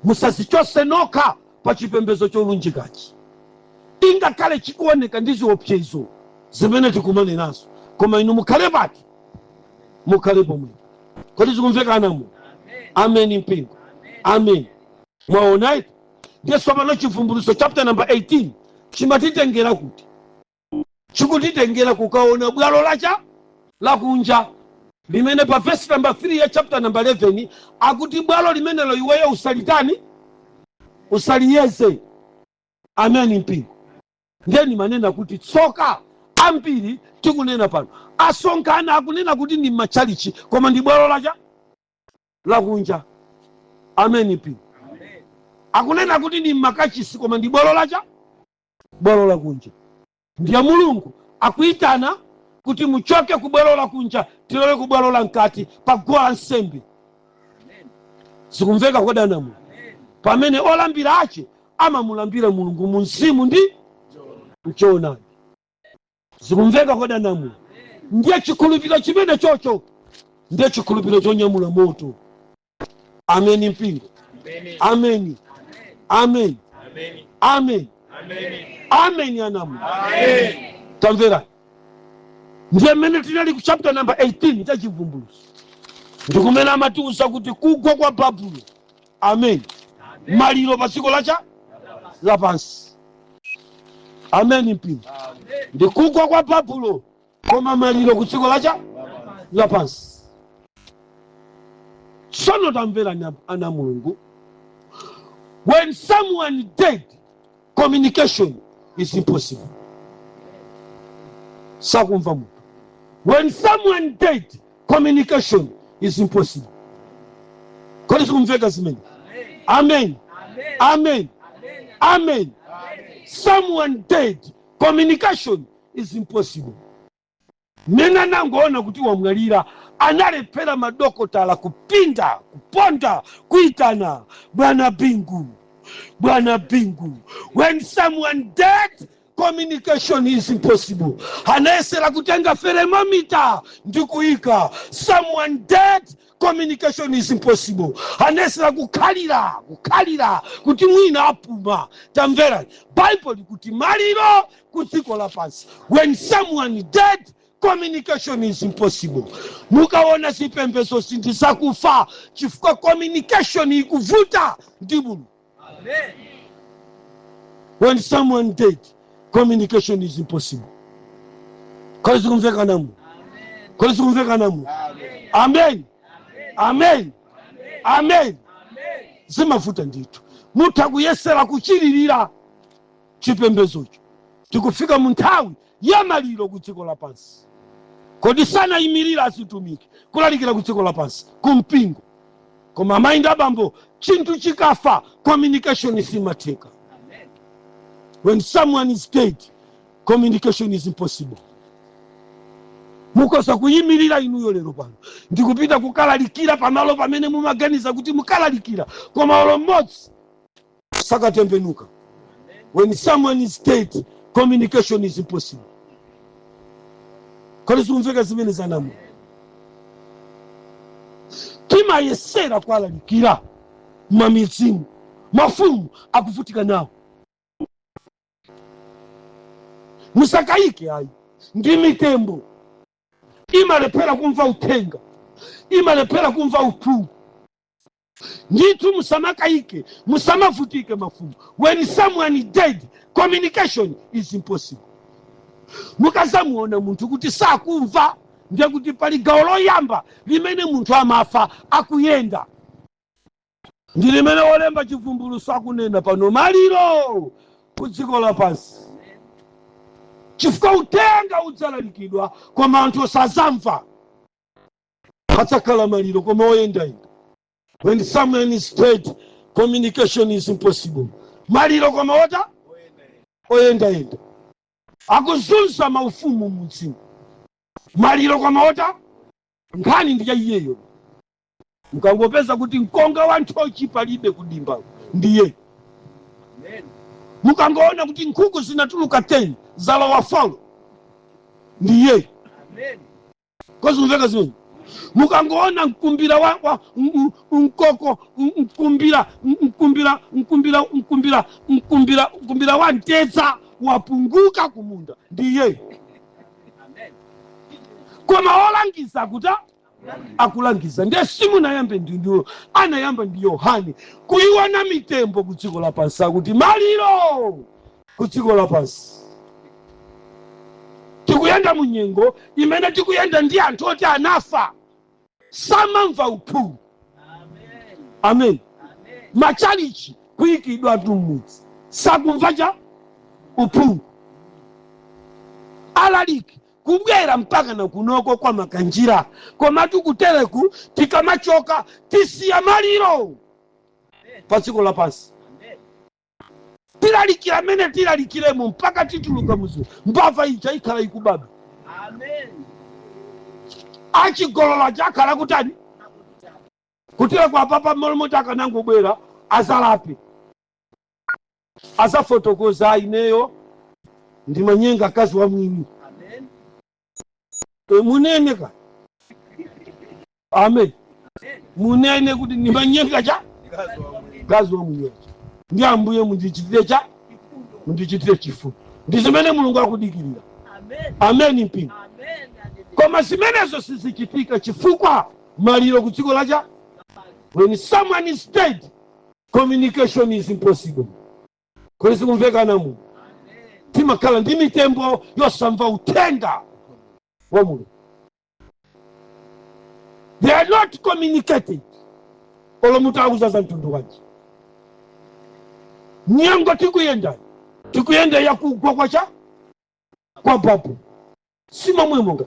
Musazichose nokha pa chipembedzo cholunjikachi, ingakhale chikuoneka ndi ziopsezo zimene tikumane nazo, koma inu mukhale pati? Mukhale pomwepo. Kodi zikumveka anamu? Ameni, mpingo, amen. Mwaona iti? Ndiye tsopano Chivumbulutso chapter number 18 chimatitengera kuti chikutitengera kukaona bwalo lacha lakunja limene pa verse number 3 ya chapter number 11 akuti bwalo limenelo iweyo usalitani, usaliyeze, ameni, mpingo. Ndeni manena kuti tsoka ambiri tikunena pano asonkhana akunena kuti ndi matchalichi, koma ndi bwalo lacha lakunja, ameni, mpingo. Akunena kuti ndi makachisi, koma ndi bwalo lacha bwalo lakunja. Ndiye Mulungu akuyitana kuti muchoke ku bwalo lakunja, tilowe ku bwalo la mkati pa guwa la nsembe. Zikumveka kodanamu? Pamene olambira ache amamulambira Mulungu mu mzimu ndi mchoonadi. Zikumveka kodanamu? Ndiye chikhulupiriro chimene chocho ndiye chikhulupiriro chonyamula moto, ameni, mpingo, ameni, amen, amen, amen, anamu. Tamverani, ndiye mmene tinali ku chapter number 18 cha Chivumbulutso, ndikumene amatiuza kuti kugwa kwa Babulo, amen, maliro pa dziko lacha lapansi, amen, mpingo. Ndi kugwa kwa Babulo, koma maliro ku dziko lacha lapansi. Tsono tamverani, ana Mulungu, when someone dead, communication is impossible. Sakumva munthu. When someone dead, communication is impossible. Kodi zikumveka zimene? Amen, amen, amen. Someone dead, communication is impossible. Mmene anangoona kuti wamwalira, analephera madokotala kupinda, kuponda, kuitana bwana Bingu, bwana Bingu. When someone dead, communication is impossible. Anayesera kutenga thermometer ndi kuyika. Someone dead, communication is impossible. Anayesera kukhalira, kukhalira kuti mwina apuma. Tamvera, Bible likuti maliro ku dziko lapansi. When someone dead, communication is impossible. Mukaona zipembedzo zinthu zakufa chifukwa communication ikuvuta ndi Mulungu. When someone dead, communication is impossible. Kodi zikumveka namu? Kodi zikumveka namu? Amen, amen, amen. Zimavuta ndithu. Mutha kuyesera kuchiririra chipembedzocho. Tikufika mu nthawi ya maliro ku dziko lapansi. Kodi sanayimirira azitumiki kulalikira ku dziko lapansi kumpingo? Koma amayi ndi abambo, chinthu chikafa, communication simatheka. When someone is dead, communication is impossible. Mukhoza kuyimirira inuyo lero pano ndikupita kukalalikira pamalo pamene mumaganiza kuti mukalalikira, koma olo mmodzi sakatembenuka. When someone is dead, communication is impossible. Kodi zikumveka zimene zanamu? Timayesera kuwalalikira mamizimu, mafumu akuvutika nawo. Musakayike ayi, ndi mitembo imalephera kumva uthenga, imalephera kumva uphungu. Ndithu musamakayike, musamavutike mafumu. When someone is dead, communication is impossible. Mukazamuona munthu kuti sakumva, ndiye kuti pali gawo loyamba limene munthu amafa akuyenda, ndi limene wolemba Chivumbulutso akunena pano, maliro ku dziko lapansi, chifukwa uthenga udzalalikidwa koma anthu sazamva. Padzakhala maliro koma oyendayenda. When someone is dead, communication is impossible. Maliro koma ota oyendayenda, akuzunza maufumu mudzimu. Maliro koma ota nkhani ndi ya iyeyo. Mukangopeza kuti mkonga wa nthochi palibe kudimba, ndiye. Mukangoona kuti nkhuku zinatuluka 10, zalowa 4, ndiye. Kozimveka zimene? Mukangoona mkumbira wa mkoko, mkumbira mkumbira mkumbira mkumbira mkumbira mkumbira wa mtedza wapunguka kumunda, ndiye. Koma olangiza kuta akulangiza, ndiye simunayambe ndindiwo, anayamba ndi Yohane kuiona mitembo ku dziko lapansi, akuti maliro ku dziko lapansi. Tikuyenda mu nyengo imene tikuyenda ndi anthu oti anafa, samamva uphungu. Amen. Machalichi kuyikidwa tumudzi, sakumva cha uphungu. Alaliki kubwera mpaka na kunoko kwa Makanjira, komatu kutereku tikamachoka tisiya maliro pa dziko lapansi. Tilalikira amene tilalikiremo mpaka tituluka muzi, mbava ija ikhala ikubaba, achigololo chakhala kutani kutera kwa papa molomoti akanangobwera azalape, azafotokoza, "Ineyo ndimanyenga akazi wa mwini." E, munene ka amen, munene kuti ndimanyenga cha mkazi wa mwini wacho, ndi Ambuye mundichitire cha mundichitire chifundo. Ndi zimene Mulungu akudikirira. Amen mpingo. Koma zimenezo sizichitika chifukwa maliro ku dziko lacha. When someone is dead, communication is impossible. Kodi sikumvekana mu? Timakhala ndi mitembo yosamva uthenga wa Mulungu. They are not communicated, olo mutauza za mtundu wanji. Nyengo tikuyenda, tikuyenda yakugwa kwacha kwa Babu, si momwemo nga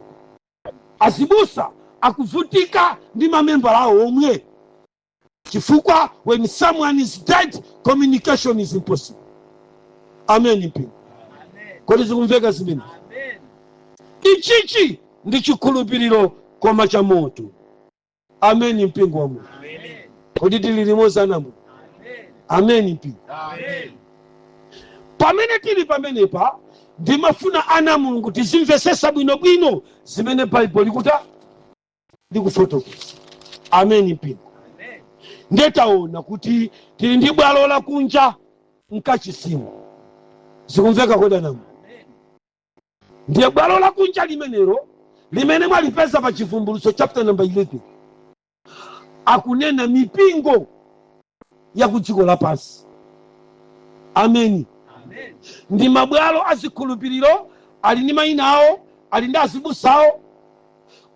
azibusa akuvutika ndi mamembala awo omwe, chifukwa when someone is dead, communication is impossible. Amen mpingo. Kodi zikumveka zimene? Ichichi ndi chikhulupiriro koma cha moto. Amen mpingo wa Mulungu. Kodi tili limodzi anamo? Amen mpingo. Pamene tili pamenepa, ndimafuna ana a Mulungu tizimvesesa bwinobwino zimene Baibulo likuta likufotokoza. Amen mpingo. Ndetaona kuti tili ndi bwalo lakunja mkachisimu. Zikumveka kodi anamo? Ndiye bwalo lakunja limenelo limene mwalipeza pa Chivumbulutso chapter number 11, akunena mipingo ya ku dziko lapansi. Ameni. Ndi mabwalo azikhulupiriro, ali ndi mayina awo, ali ndi azibusa awo,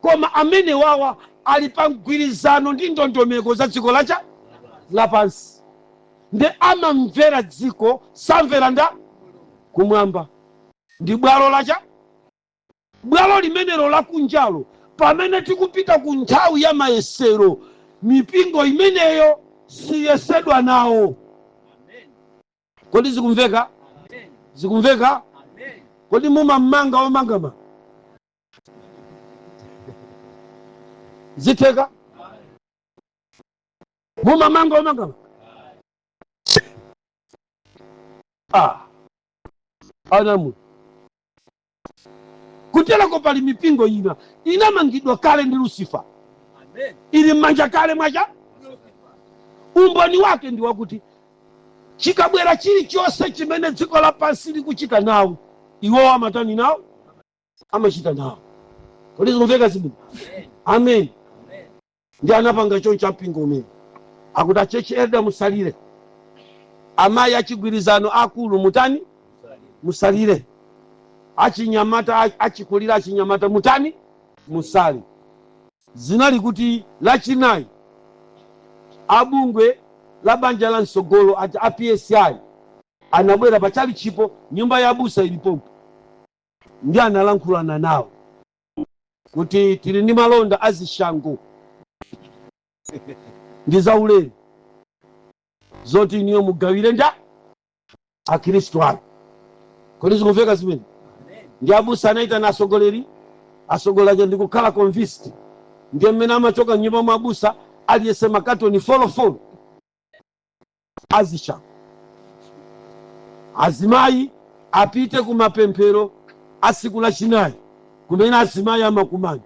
koma amene wawa ali pa mgwirizano ndi ndondomeko za dziko lacha lapansi, ndi amamvera dziko, samvera nda kumwamba. Ndi bwalo lacha, bwalo limenelo lakunjalo. Pamene tikupita ku nthawi ya mayesero, mipingo imeneyo siyesedwa nawo. Kodi zikumveka? Zikumveka? Kodi mumammanga omangama? Zitheka mumamanga omanga ah. Anamu kuterako pali mipingo ina inamangidwa kale ndi Lucifer. Amen. Ili m'manja kale mwacha. Umboni wake ndi wakuti chikabwera chilichonse chimene dziko lapansi likuchita nawo, iwowo amatani nawo? Amachita nawo. Kodi zikumveka zimene? Amen. Ndi anapanga choncho mpingo umene akuti a church elder musalire, amayi achigwirizano akulu mutani? Musalire. Achinyamata achikulira achinyamata mutani? Musale. Zinali kuti Lachinayi abungwe la Banja la Mtsogolo aja a PSI anabwera pa chalichipo, nyumba ya abusa ilipompo, ndi analankhulana nawo kuti tili ndi malonda azishango ndi zaulere zoti inuyo mugawire nda akhristu anu. Kodi zikumveka zimene? Ndi abusa anayitana atsogoleri, atsogoleri aja ndikukhala convinced. Ndiye mmene amachoka mnyumba mwa abusa, aliyense makatoni folofolo azishango. Azimayi apite ku mapemphero a tsiku Lachinayi kumene azimayi amakumana.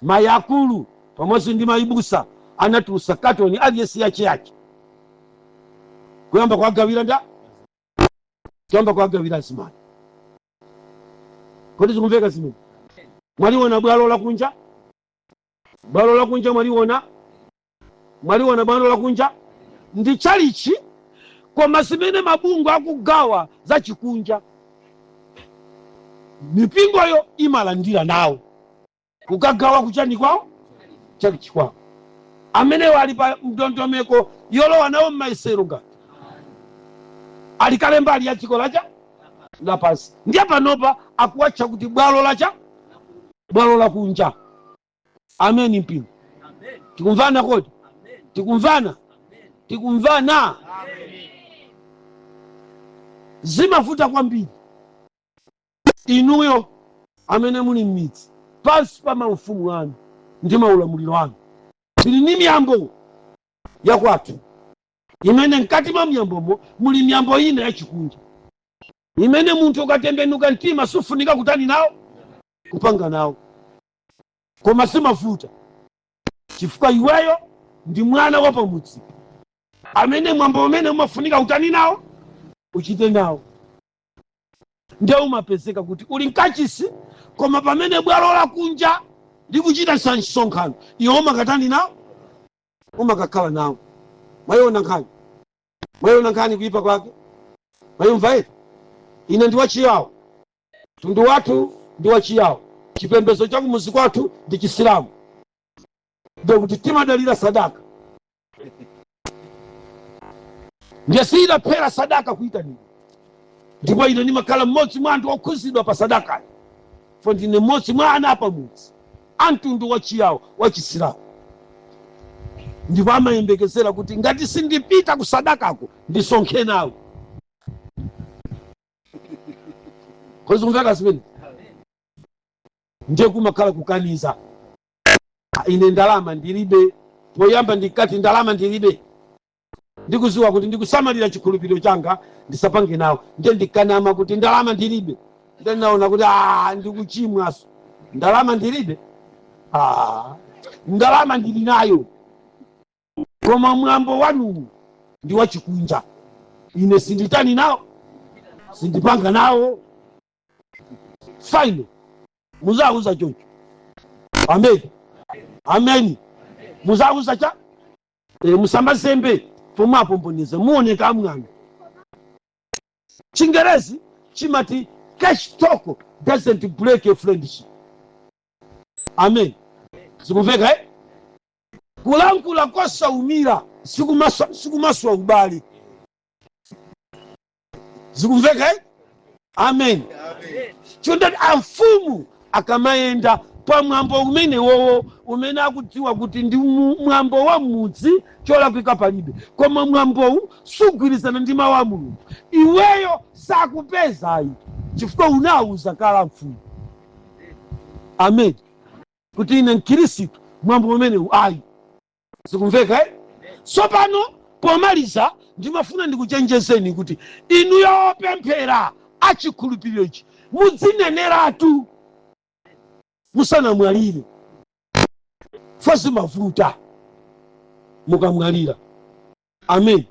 Mayi akulu pamodzi ndi mayi busa anatulutsa katoni aliyense yacheyache kuyamba kuwagawira nda kuyamba kuwagawira azimayi. Kodi zikumveka zimene? Mwaliona bwalo lakunja? Bwalo lakunja mwaliona? Mwaliona bwalo lakunja? Ndi chalichi, koma zimene mabungwe akugawa za chikunja, mipingoyo imalandira nawo kukagawa kuchani kwawo, chalichi kwawo. Amenewo ali pa ndondomeko yolowa nawo mmayesero ngati ali kale mbali ya dziko lacha lapansi. Ndiye panopa akuwatcha kuti bwalo lacha bwalo lakunja. Ameni mpingo. Tikumvana kodi? Tikumvana? Tikumvana? Zimavuta kwambiri inuyo amene muli m'midzi pansi pa maufumu anu ndi maulamuliro anu. Tili ndi miyambo yakwathu imene mkati mwa miyambomo muli miyambo ina yachikunja imene munthu ukatembenuka mtima sufunika kutani nawo, kupanga nawo. Koma simavuta chifukwa iweyo ndi mwana wa pamudzi amene mwambo umene umafunika kutani nawo, uchite nawo. Ndiye umapezeka kuti uli mkachisi, koma pamene bwalo lakunja likuchita msonkhano, iwe umakatani nawo? Umakakhala nawo. Mwayiona nkhani? Mwayiona nkhani kuyipa kwake? Mwayimva eti? Ine ndi wachiyawo, mtundu wathu ndi wachiyawo, chipembedzo cha kumuzi kwathu ndi Chisilamu, ndiye kuti timadalira sadaka. Ndiye siyilephera sadaka kuyitanidwa, ndipo ine ndimakhala mmodzi mwa anthu okhuzidwa pa sadakayo, fo ndine mmodzi mwa ana apamudzi a mtundu wa Chiyawo wa Chisilamu, ndipo amayembekezera kuti ngati sindipita ku sadakako ndisonkhe nawo. Kodi zikumveka zimene? Ndiye kumakhala kukaniza. Ine ndalama ndilibe. Poyamba ndinkati ndalama ndilibe, ndikuziwa kuti ndikusamalira chikhulupiriro changa, ndisapange nawo. Ndiye ndikanama kuti ndalama ndilibe. Ndiye ndinaona kuti ndikuchimwaso, ndalama ndilibe. Ndalama ndili nayo, koma mwambo wanuwu ndi wachikunja, ine sinditani nawo, sindipanga nawo. Fine, muzauza choncho. Amen, amen. Muzauza cha musamazembe pomwe apomboneza muoneka amwano. Chingerezi chimati cash talk doesn't break a friendship. Amen. Zikumveka eh? Kulankhula kosaumira sikumaswa ubale. Zikumveka eh? Amen. Chondati amfumu akamayenda pa mwambo umene wowo umene akudziwa kuti ndi mwambo wa mudzi, cholakwika palibe, koma mwambowu sugwirizana ndi mawu a Mulungu, iweyo sakupezayi chifukwa unawuza kale mfumu, amen, kuti ine Mkhristu Mwambo umenewu ayi. Zikumveka, eh? Tsopano pomaliza ndimafuna ndikuchenjezeni kuti inu opemphera achikhulupiriro ichi mudzineneratu musanamwalire, zimavuta mukamwalira. Amen,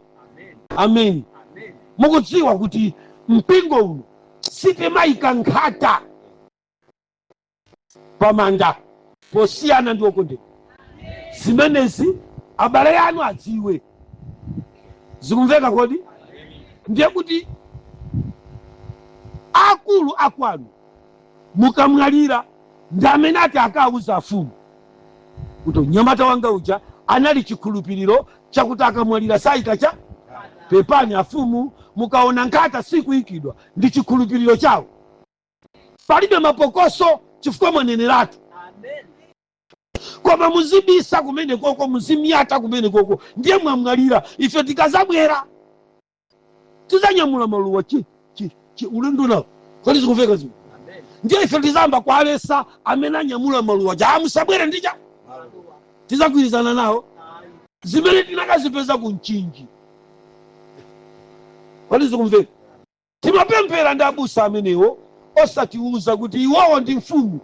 amen. Mukudziwa kuti mpingo uno sitimayika nkhata pamanda posiyana ndi okondedwa. Zimenezi abale anu adziwe. Zikumveka kodi? Ndiye kuti akulu akwanu mukamwalira ndi amene ati akauza afumu kuti mnyamata wanga uja anali chikhulupiriro chakuti akamwalira sayika cha. Pepani afumu, mukaona nkhata sikuyikidwa, ndi chikhulupiriro chawo. Palibe mapokoso chifukwa mwaneneratu. Koma muzibisa kumene koko, muzimyata kumene koko, ndiye mwamwalira. Ife tikazabwera tizanyamula maluwa chi chi chi ulendo nawo. Kodi zikumveka zimwe? Ndiye ife tizamba kualesa amene anyamula maluwa ja, musabwere ndicha tizagwirizana nawo zimene tinakazipeza ku Mchinji. Kodi zikumveka? Timapemphera ndi abusa amenewo, osatiuza kuti iwowo ndi mfumu,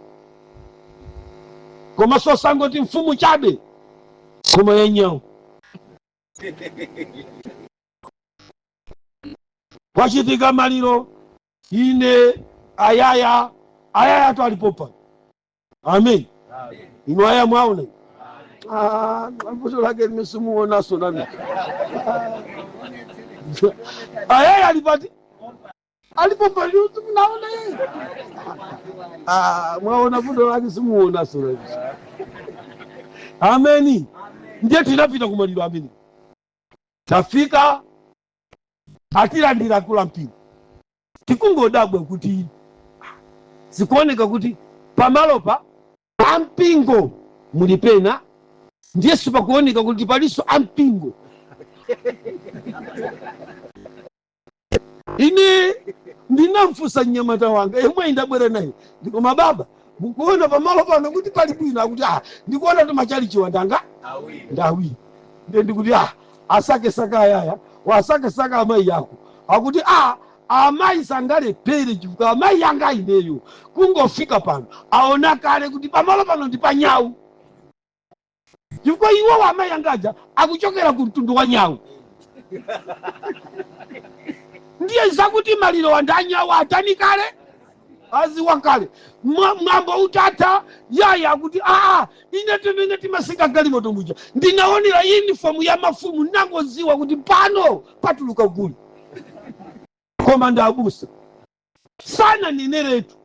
komanso osangoti mfumu chabe, koma yanyawo. Kwachitika maliro, ine ayaya ayaya to alipo pano. Amen. Inu aya mwaona? Ah, vuto lake limesimuonaso nani. Ayaya alipati alipo pano, mnaona yeye? Ah, mwaona vuto lake simuonaso nani. Ameni. Ndiye tinapita kumaliro amene tafika, atilandira akulu ampingo. Tikungodabwa kuti zikuoneka kuti pamalopa ampingo muli pena, ndiyeso pakuoneka kuti palinso ampingo. Ine ndinamfunsa mnyamata wanga yemwe ndabwera naye, ndikoma baba, mukuona pamalo pano kuti pali bwino? Akuti ah, ndikuona kuti machalichiwa ndanga ndawiri. Ndiye ndikuti ah, asake saka ayaya wasake saka amayi yako. Akuti ah, amayi sangalephere chifukwa amayi yanga ineyo kungofika pano aona kale kuti pamalo pano ndi panyawu, chifukwa iwowo amayi angaja akuchokera ku mtundu wa nyawu. Ndiye zakuti maliro ndi anyawu atani kale aziwa kale. Mwambo utatha yaya akuti aa, ine timene timasika galimoto muja ndinaonera uniform ya mafumu, nangoziwa kuti pano patuluka gulu. Koma ndi abusa sananeneretu.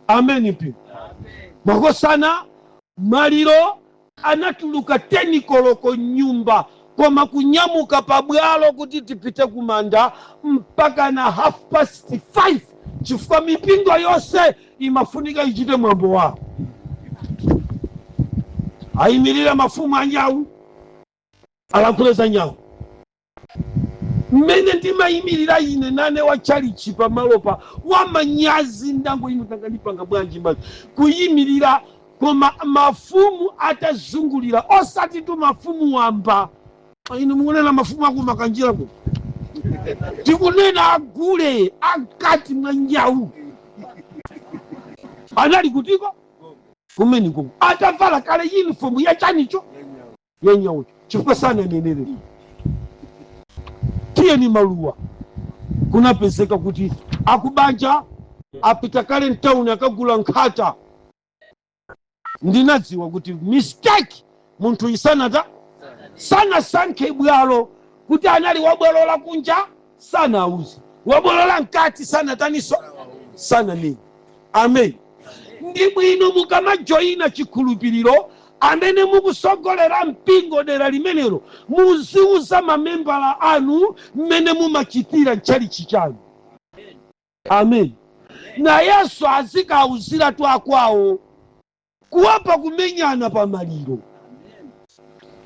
Ameni mpingo. Makosana, maliro anatuluka 10 koloko nyumba, koma kunyamuka pabwalo kuti tipite kumanda mpaka na 5:30, chifukwa mipingo yonse imafunika ichite mwambo wawo. Ayimirira mafumu anyawu alankhule za nyawu. Mmene ndimayimirira ine nane wa chalichi pamalopa wamanyazi, ndango inu tangandipanga bwanji mali kuyimirira, koma mafumu atazungulira, osati tu mafumu wamba. Inu mukunena mafumu akumakanjira ku, tikunena agule akati mwa nyawu anali kutiko kumeneko atavala kale uniform ya chanicho ya nyawucho, chifukwa sananenere. Tiyeni maluwa, kunapezeka kuti akubanja apita kale mtawuni akagula nkhata. Ndinadziwa kuti mistake munthu isanata sanasankhe bwalo, kuti anali wabwalo lakunja sanauze, wabwalo la mkati sanataniso sananene. Amen. Ndi bwino mukamajoyina chikhulupiriro, amene mukusogolera mpingo dera limenelo muziuza mamembala anu mmene mumachitira mchalichi chanu. Amen. Nayenso azikauziratu akwawo, kuwapa kumenyana pamaliro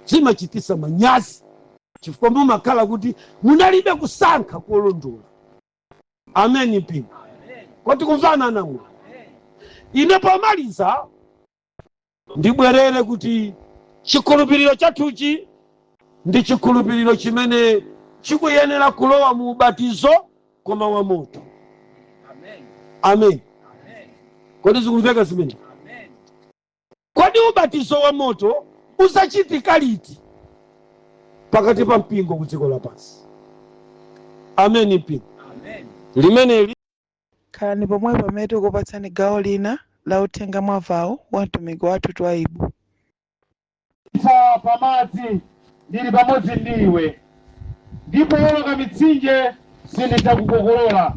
zimachitisa manyazi, chifukwa mumakhala kuti munalibe kusankha kolondola. Amen mpingo. Koti kumvana namwe? Ine pomaliza Ndibwerere kuti chikhulupiriro chathuchi ndi chikhulupiriro chimene chikuyenera kulowa mu ubatizo, koma wa moto. Amen. Amen. Amen. Kodi zikumveka zimene? Amen. Kodi ubatizo wa moto uzachitika liti pakati pa mpingo ku dziko lapansi? Amen, mpingo. Amen. Limeneli Khalani pomwe pamene tikupatsani gawo lina la uthenga mwavawo wa mtumiki wathu Twaibu. Tsa pamadzi, ndili pamodzi ndi iwe, ndipo woloka mitsinje, sindidzakukokolola.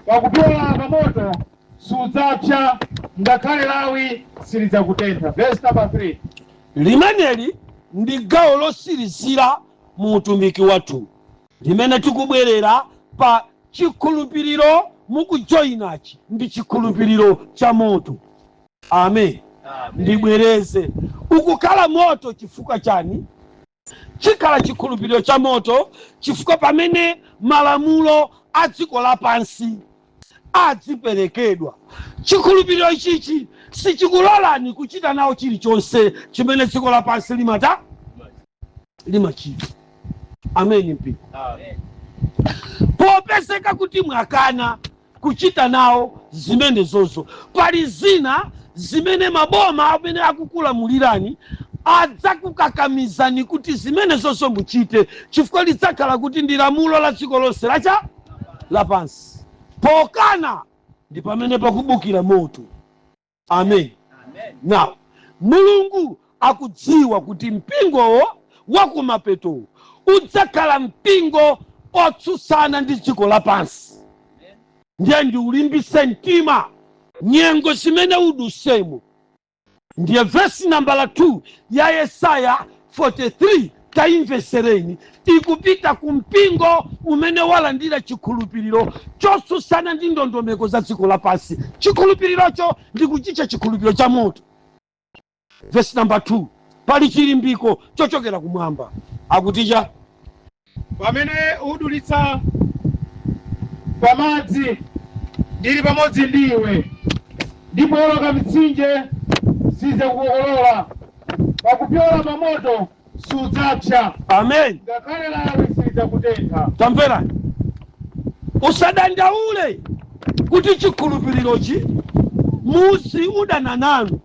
Pakupyola pamoto sudzapsa, ngakhale lawi silidzakutentha. Verse number 3. Limeneli ndi gawo losirizira mu utumiki wathu limene tikubwerera pa chikhulupiriro mukujoyinachi ndi chikhulupiriro cha moto. Amen. Ndibwereze, ukukhala moto chifukwa chani? Chikhala chikhulupiriro cha moto chifukwa pamene malamulo a dziko lapansi adziperekedwa, chikhulupiriro ichichi sichikulolani kuchita nawo chilichonse chimene dziko lapansi limata limachita. Amen, mpingo. Amen. Popezeka kuti mwakana kuchita nawo zimenezozo, pali zina zimene maboma amene akukulamulirani adzakukakamizani kuti zimenezozo muchite, chifukwa lidzakhala kuti ndi lamulo la dziko lonse lacha lapansi. Pokana ndi pamene pakubukira moto. Amen. Amen. Now, Mulungu akudziwa kuti mpingowo wakumapetowo udzakhala mpingo otsutsana ndi dziko lapansi. Ndiye ndiulimbise mtima nyengo zimene udusemo. Ndiye vesi nambala 2 ya Yesaya 43, taimvesereni, ikupita ku mpingo umene walandira chikhulupiriro chotsutsana ndi ndondomeko za dziko lapansi. Chikhulupirirocho ndikuchitcha chikhulupiriro cha moto. Vesi namba 2, pali chilimbiko chochokera kumwamba. Akuticha? Pamene udulitsa pamadzi, ndili pamodzi ndi iwe, ndipo woloka mitsinje, sidzakukokolola. Pakupyola pamoto sudzapsa, Amen. ngakhale lawi silidzakutentha. Tamverani, usadandaule kuti chikhulupirirochi muzi udana nanu.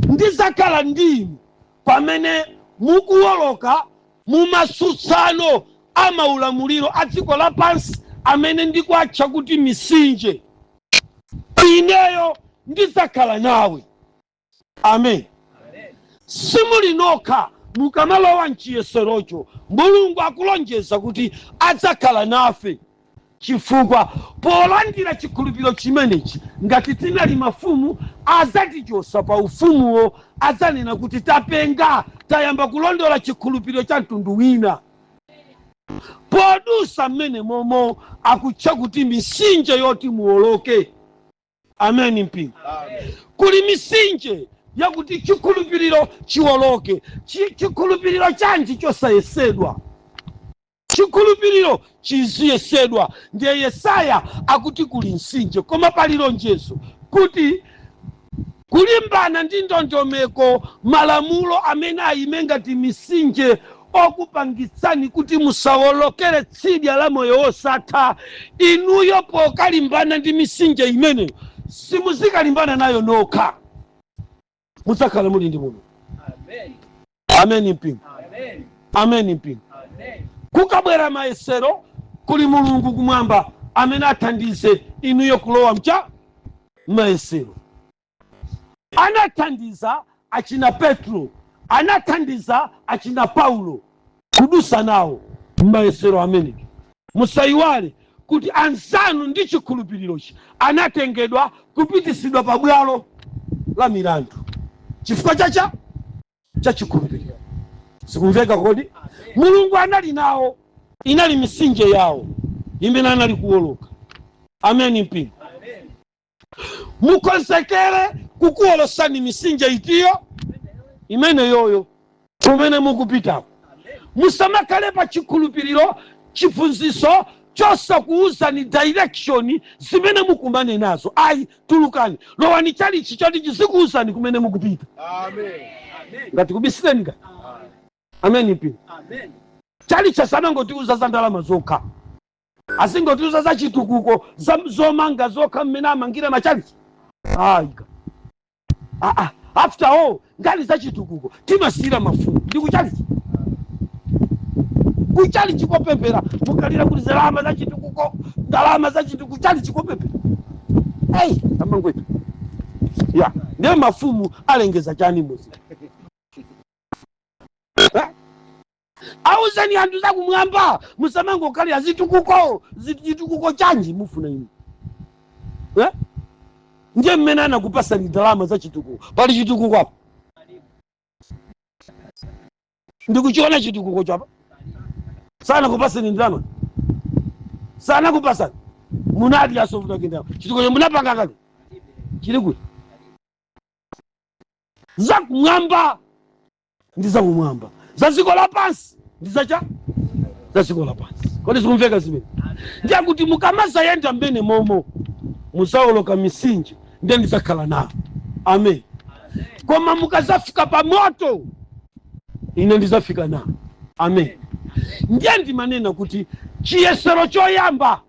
Ndizakhala ndi inu pamene mukuwoloka mumatsutsano a maulamuliro a dziko lapansi amene ndikuatcha kuti misinje. Ineyo ndidzakhala nawe. Amen. Simuli nokha mukamalowa mchiyeserocho. Mulungu akulonjeza kuti adzakhala nafe, chifukwa polandira chikhulupiriro chimenechi, ngati tinali mafumu, adzatichosa pa ufumuwo. Adzanena kuti tapenga, tayamba kulondola chikhulupiriro cha mtundu wina. Podusa mmene momo akutcha kuti misinje yoti muwoloke. Amen, mpingo. Kuli misinje yakuti chikhulupiriro chiwoloke. Chikhulupiriro chanji chosayesedwa? Chikhulupiriro chiziyesedwa. Ndiye Yesaya akuti kuli msinje, koma pali lonjezo kuti kulimbana ndi ndondomeko, malamulo amene ayime ngati misinje okupangitsani kuti musawolokere tsidya la moyo wosatha, inuyo pokalimbana ndi misinje imeneyo simuzikalimbana nayo nokha, mudzakhala muli ndi Mulungu. Amen. Amen, mpingo. Amen. Amen, mpingo. Amen. Kukabwera mayesero, kuli Mulungu kumwamba amene athandize inuyo kulowa mcha mayesero. Anathandiza achina Petro, anathandiza achina Paulo kudusa nawo mayesero amene. Musayiwale kuti anzanu ndi chikhulupirirochi anatengedwa kupitisidwa pabwalo la milandu chifukwa chacha cha chikhulupiriro. Zikumveka kodi? Mulungu anali nawo, inali misinje yawo imene anali kuwoloka. Amen, mpingo. Amen. Mukonzekere kukuwolosani misinje itiyo imene yoyo kumene mukupitako. Musamakhale pa chikhulupiriro, chiphunzitso. Chosakuwuzani direction zimene mukumane nazo ayi. Tulukani, lowani chalichi choti chizikuwuzani kumene mukupita. Amen. Ngati kubisireni ngati ameni mpingo. Amen. Chalichi asanangotiuza za ndalama zokha, asingotiuza za chitukuko, za zomanga zokha, mmene amangira machalichi ayika. Ah, after all, nkhani za chitukuko timasiyira mafumu ndi kuchalichi. Kuchalichi kopemphera mukalira kuti ndalama za chitukuko, ndalama za chitukuko. Chalichi kopemphera, ei amangwetu ya ndiye mafumu alengeza chani muzi? Eh? Auzeni anthu zakumwamba, musamangokhalira zitukuko. Chitukuko chanji mufuna inu, eh? Ndiye mmene anakupasani ndalama za chitukuko, pali chitukuko apo? Ndikuchiona chitukuko chapa. Sanakupasani ndalama, sanakupasani, munadi asovuta kindalama. Chitukuko munapanga kale chili kuti? Zakumwamba ndi zakumwamba, za dziko lapansi ndi zacha za dziko lapansi. Kodi zikumveka zimene? Ndiye kuti mukamazayenda mmene momo muzawoloka misinje, ndiye ndizakhala nawo, amen. Koma mukazafika pa moto, ine ndizafika nawo, amen. Ndiye ndimanena kuti chiyesero choyamba,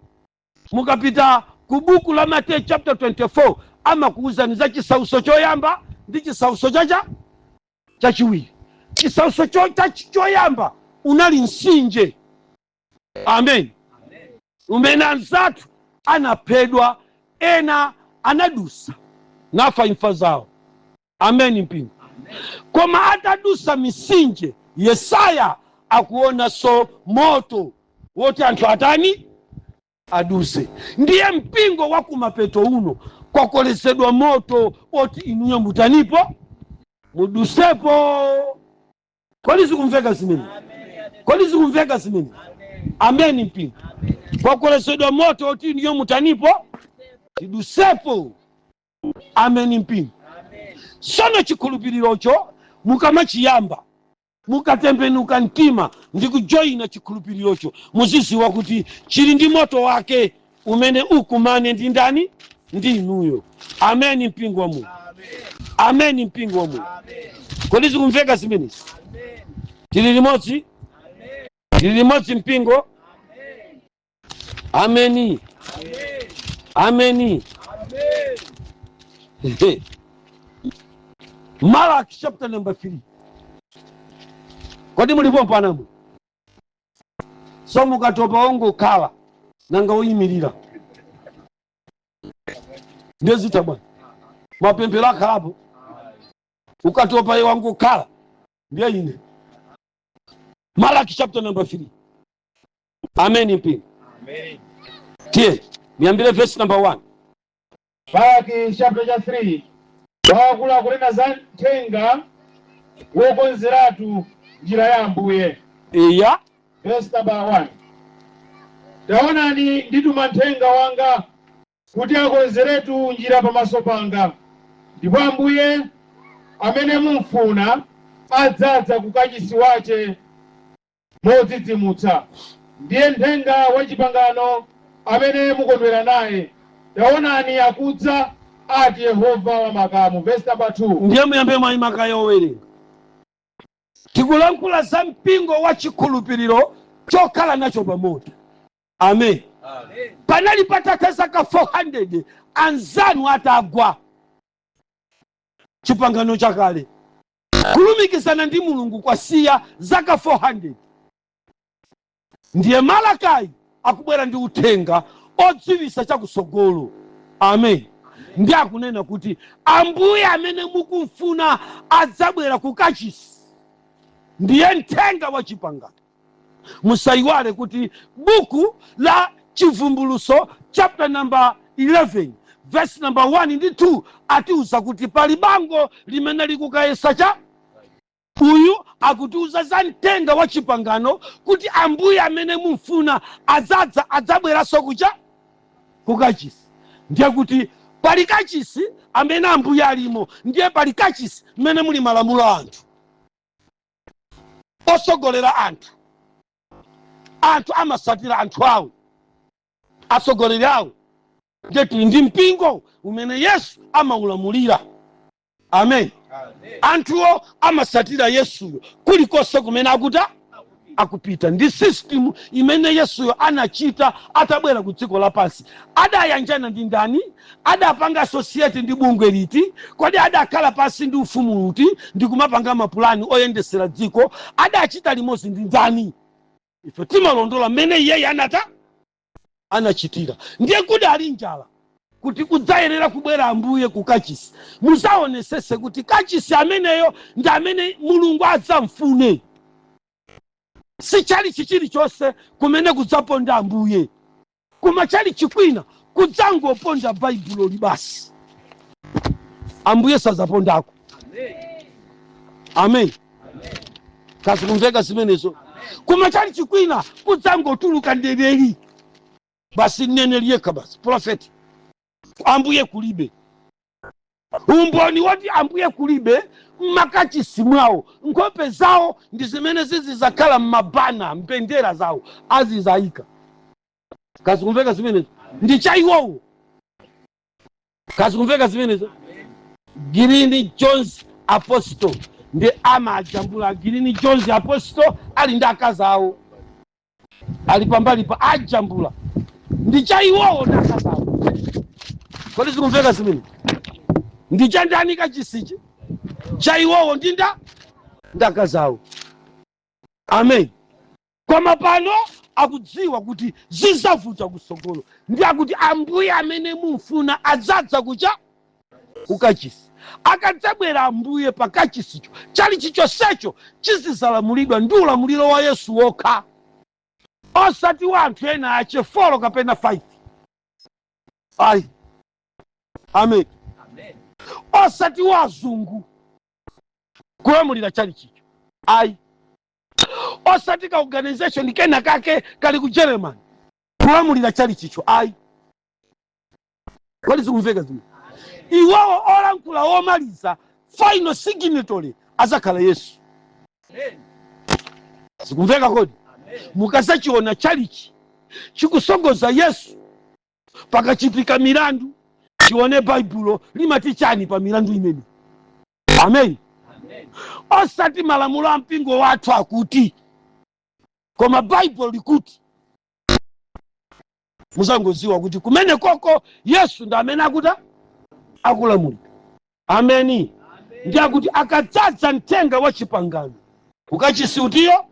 mukapita ku buku la Mateyu chapter 24, amakuwuzani za chisauso choyamba ndi chisauso chacha chachiwiri. Chisauso choyamba unali msinje, amen, umene anzathu anaphedwa, ena anadusa nafa imfa zawo, amen mpingo. Koma atadusa misinje, Yesaya akuonanso moto woti anthu atani? Aduse. Ndiye mpingo wa kumapeto uno kwakolezedwa moto oti inuyo mutanipo? Mudusepo. Kodi zikumveka zimene? Kodi zikumveka zimene? Amen mpingo. Kwakolezedwa moto oti inuyo mutanipo? Tidusepo. Amen mpingo. Sono chikhulupirirocho mukamachiyamba, mukatembenuka mtima ndi kujoyina chikhulupirirocho, muziziwa kuti chili ndi moto wake umene ukumane ndi ndani? Ndi inuyo. Amen mpingo wa Mulungu. Amen mpingo wa Mulungu. Kodi zikumveka zimenezi? Tili limodzi, tili limodzi mpingo. Ameni, ameni. Malaki chapter number 3. Kodi mulipo mpanamo? So mukatopa ongokhala, nanga oyimirira ndezita bwana? Mapemphero akhalapo. Ukatopa iwe wangokhala, ndiye ine. Malaki chapter number 3. Amen mpingo. Tiye muyambire verse number 1. Malaki chapter cha 3. Wakula kunena za mthenga wokonzeratu njira ya Ambuye. Iya. Verse number 1. Taonani, ndituma mthenga wanga kuti akonzeretu njira pamaso panga, ndipo Ambuye amene mumfuna adzadza ku kachisi wace modzidzimutsa. Ndiye mthenga wa chipangano amene mukondwera naye. Taonani, akudza, ati Yehova wa makamu. Verse number 2. Ndiye muyambe mwayima kaye owerenga. Tikulankhula za mpingo wa chikhulupiriro chokhala nacho pamoto, amen. Panali patatha zaka 400 anzanu atagwa chipangano chakale, kulumikizana ndi Mulungu kwasiya zaka 400. Ndiye Malakai akubwera ndi uthenga odziwisa chakusogolo, amen. Ndi akunena kuti Ambuye amene mukumfuna adzabwera ku kachisi, ndiye mthenga wa chipangano. Musayiwale kuti buku la Chivumbuluso chapter number 11 verse number 1 ndi 2 atiuza kuti pali bango limene likukayesa cha uyu. Akutiuza za mthenga wa chipangano kuti Ambuye amene mumfuna adzadza, adzabweranso kucha kukachisi. Ndiye kuti pali kachisi amene Ambuye alimo, ndiye pali kachisi mmene muli malamulo a anthu osogolera anthu. Anthu amasatira anthu awo. Atsogoleri awo. Ndiye tili ndi mpingo umene Yesu amaulamulira. Amen. Anthuwo amasatira Yesuyo kulikonse kumene akuta akupita. Ndi system imene Yesuyo anachita atabwera ku dziko lapansi. Adayanjana ndi ndani? Adapanga associate ndi bungwe liti? Kodi adakhala pansi ndi ufumu uti ndi kumapanga mapulani oyendesera dziko? Adachita limodzi ndi ndani? Ife timalondola mmene iyeyo anata anachitira. Ndiye kuti ali njala kuti kudzayenera kubwera Ambuye ku kachisi. Muzaonesese kuti kachisi ameneyo ndi amene Mulungu adzamfune. Si chalichi chilichonse kumene kudzaponda Ambuye. Koma chalichi kwina kudzangoponda Baibulo basi, Ambuye sazapondako. Amen. Kazikumveka zimenezo? Koma chalichi kwina kudzangotuluka mneneri basi, mneneri yekha basi, prophet. Ambuye kulibe. Umboni woti Ambuye kulibe, mmakachisi mwawo nkhope zawo ndi zimene zizizakhala mmabana, mbendera zawo azizayika. Kazikumveka zimenezo? Ndi cha iwowo. Kazikumveka zimenezo? Green Jones Apostle ndi amajambula. Green Jones Apostle ali ndi akazi awo ali pambali pa ajambula, ndi cha iwowo ndi akazi awo. Kodi zikumveka zimene? Ndi cha ndani kachisichi? Cha iwowo ndi ndi akazi awo. Amen. Koma pano akudziwa kuti zizavuta kusogolo, ndi akuti Ambuye amene mumfuna adzadza kucha kukachisi. Akadzabwera Ambuye pa kachisicho, chalichi chonsecho chizizalamulidwa ndi ulamuliro wa Yesu wokha, osati wa anthu ena ache 4 kapena 5, ayi. Amen. Osati wa azungu kulamulira chalichicho, ayi. Osati ka organization kena kake kali ku Germany kulamulira chalichicho, ayi. Kodi zikumveka zimene? Iwowo olankhula womaliza, final signatory, azakhala Yesu. Zikumveka kodi? Mukazachiona chalichi chikusogoza Yesu pakachitika milandu, tione Baibulo limati chani pa milandu imene. Amen. Osati malamulo a mpingo wathu akuti, koma Baibulo likuti. Muzangoziwa kuti kumene koko Yesu ndi amene akuta akulamulira. Ameni. Ndi akuti akadzadza mthenga wa chipangano kukachisi utiyo,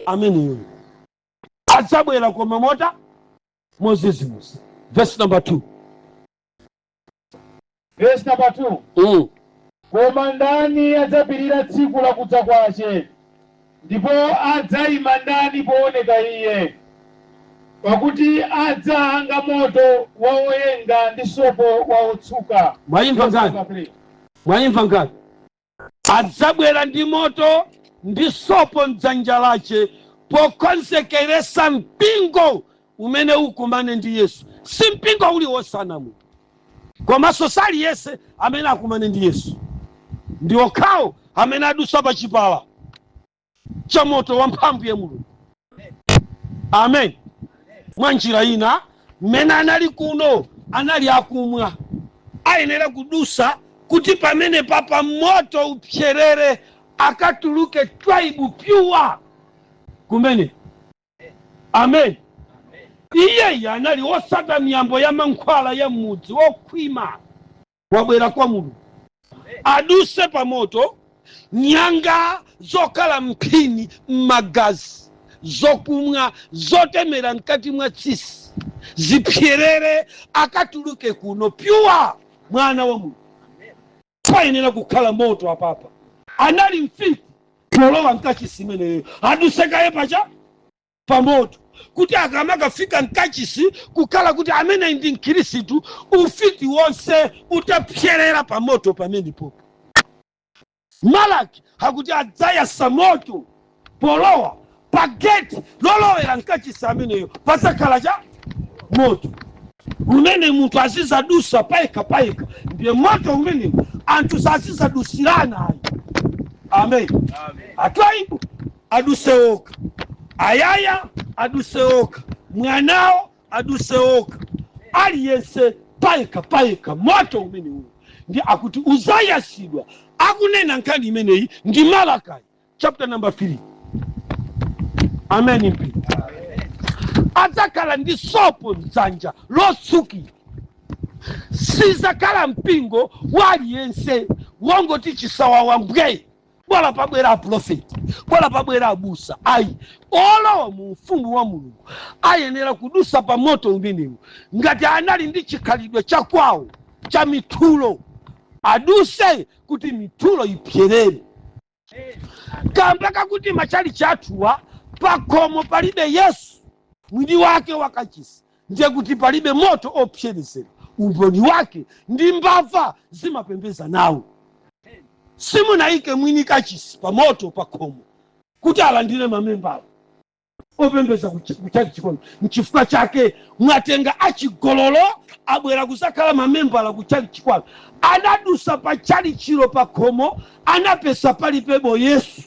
ameneyo adzabwera koma mota mozizimusa. Verse number 2. Verse number 2. Koma ndani adzapirira tsiku lakudza kwace? Ndipo adzayima ndani pooneka iye? Pakuti adza anga moto wa oyenga ndi sopo wa otsuka. Mwayimva Verse nkhani? number 3. Mwayimva nkhani? Adzabwera ndi moto ndi sopo mdzanja lace pokonzekeresa mpingo umene ukumane ndi Yesu. Si mpingo uliwonse anamwe, komanso saliyese amene akumane ndi Yesu. Ndi okhawo amene adusa pa chipala cha moto wa mphamvu ya Mulungu. Amen. Mwa njira ina, mmene anali kuno anali akumwa, ayenera kudusa kuti pamene papa moto upserere, akatuluke Twaibu pure kumene. Amen. Iyeyi anali wosata miyambo ya mankhwala ya mudzi, wokhwima, wabwera kwa Mulungu, aduse pa moto. Nyanga zokhala mphini, m'magazi, zokumwa, zotemera mkati mwa tsisi zipyerere, akatuluke kuno pure mwana wa Mulungu. Payenera kukhala moto apapa. Anali mfiti polowa mkachisi imeneyo, adusekaye pacha pamoto kuti akamakafika mkachisi kukhala kuti amene ndi mkhirisitu, ufiti wonse utapyerera pamoto pamenepopo. Malaki akuti adzayasa moto polowa pa geti lolowera mkachisi ameneyo, pazakhala cha moto umene munthu azizadusa payekha payekha. Ndiye moto umenewo anthu sazizadusirana, ayi. Amen. Atwaibu aduse okha, ayaya aduse okha, mwanawo. Aduse okha, aliyense payekha payekha. Moto umenewu ndi akuti uzayasidwa. Akunena nkhani imeneyi ndi Malakai chapter number 3. Amen. Mpingo adzakhala ndi sopo mdzanja lotsukira. Sizakhala mpingo wa aliyense wongoti chisawawa mbwe, bola pabwera aprofeti, bola pabwera abusa, ayi. Olowa mu ufumu wa Mulungu ayenera kudusa pa moto umenewu. Ngati anali ndi chikhalidwe chakwawo cha mithulo, aduse kuti mithulo ipyerere. Kamba kakuti machalichi athuwa pakhomo palibe Yesu mwini wake wakachisi, ndiye kuti palibe moto opserezera. Umboni wake ndi mbava zimapembeza nawo. Simunayike mwini kachisi pa moto pakhomo kuti alandire mamembala opembeza kuchalichi kwanu. Nchifukwa chake mwatenga achigololo abwera kuzakhala mamembala kuchalichi kwanu. Anadusa pa chalichilo pakhomo, anapesa palipebo Yesu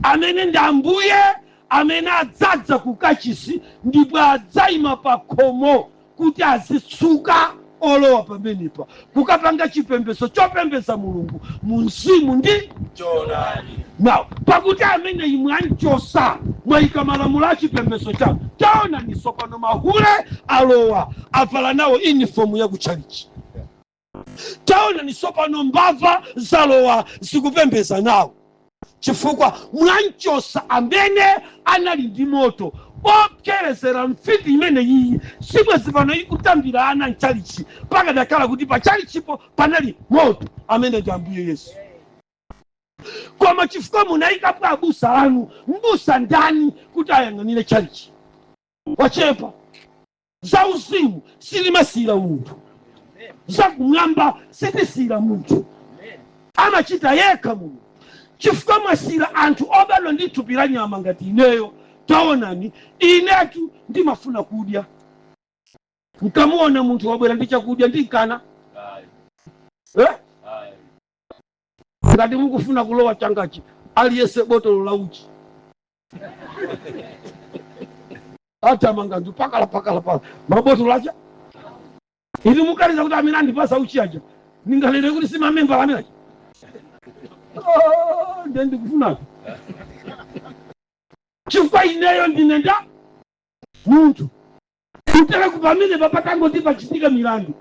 amene ndi Ambuye amene adzadza ku kachisi ndipo adzayima pa khomo kuti azitsuka olowa pamenepa kukapanga chipembedzo chopembedza Mulungu mu mzimu ndi choonadi. Now, pakuti amene imwe anchosa, mwayika malamulo a chipembedzo chanu. Taonaniso pano mahule alowa, avala nawo uniform ya kutchalichi. Taonaniso pano mbava zalowa, zikupembeza nawo, chifukwa mwanchosa amene anali ndi moto opserezera. Mfiti imene iyi sibwezi pano ikutambira ana mchalichi pakadakhala kuti pachalichipo panali moto amene ndi Ambuye Yesu. Koma chifukwa munayikapo abusa anu, mbusa ndani kuti ayang'anire chalichi? Wachepa. Za uzimu silimasiyira munthu, zakumwamba sitisiyira munthu, amachita yekha Mulungu. Chifukwa mwasiyira anthu obadwa ndi thupi la nyama ngati ineyo. Taonani, inetu ndimafuna kudya. Nkamuona munthu wabwera ndi chakudya, ndinkana? Eh? Ngati mukufuna kulowa changachi, aliyense botolo la uchi. Atamanga ndi pakala pakala pakala mabotolo acha. Inu mukaliza kuti amene andipasa uchi aja ningalere kuti si mamembala amene aja? Oh, ndiye ndikufunako chifukwa ineyo ndine nda munthu kutereku. Pamene papatangoti pachitika milandu,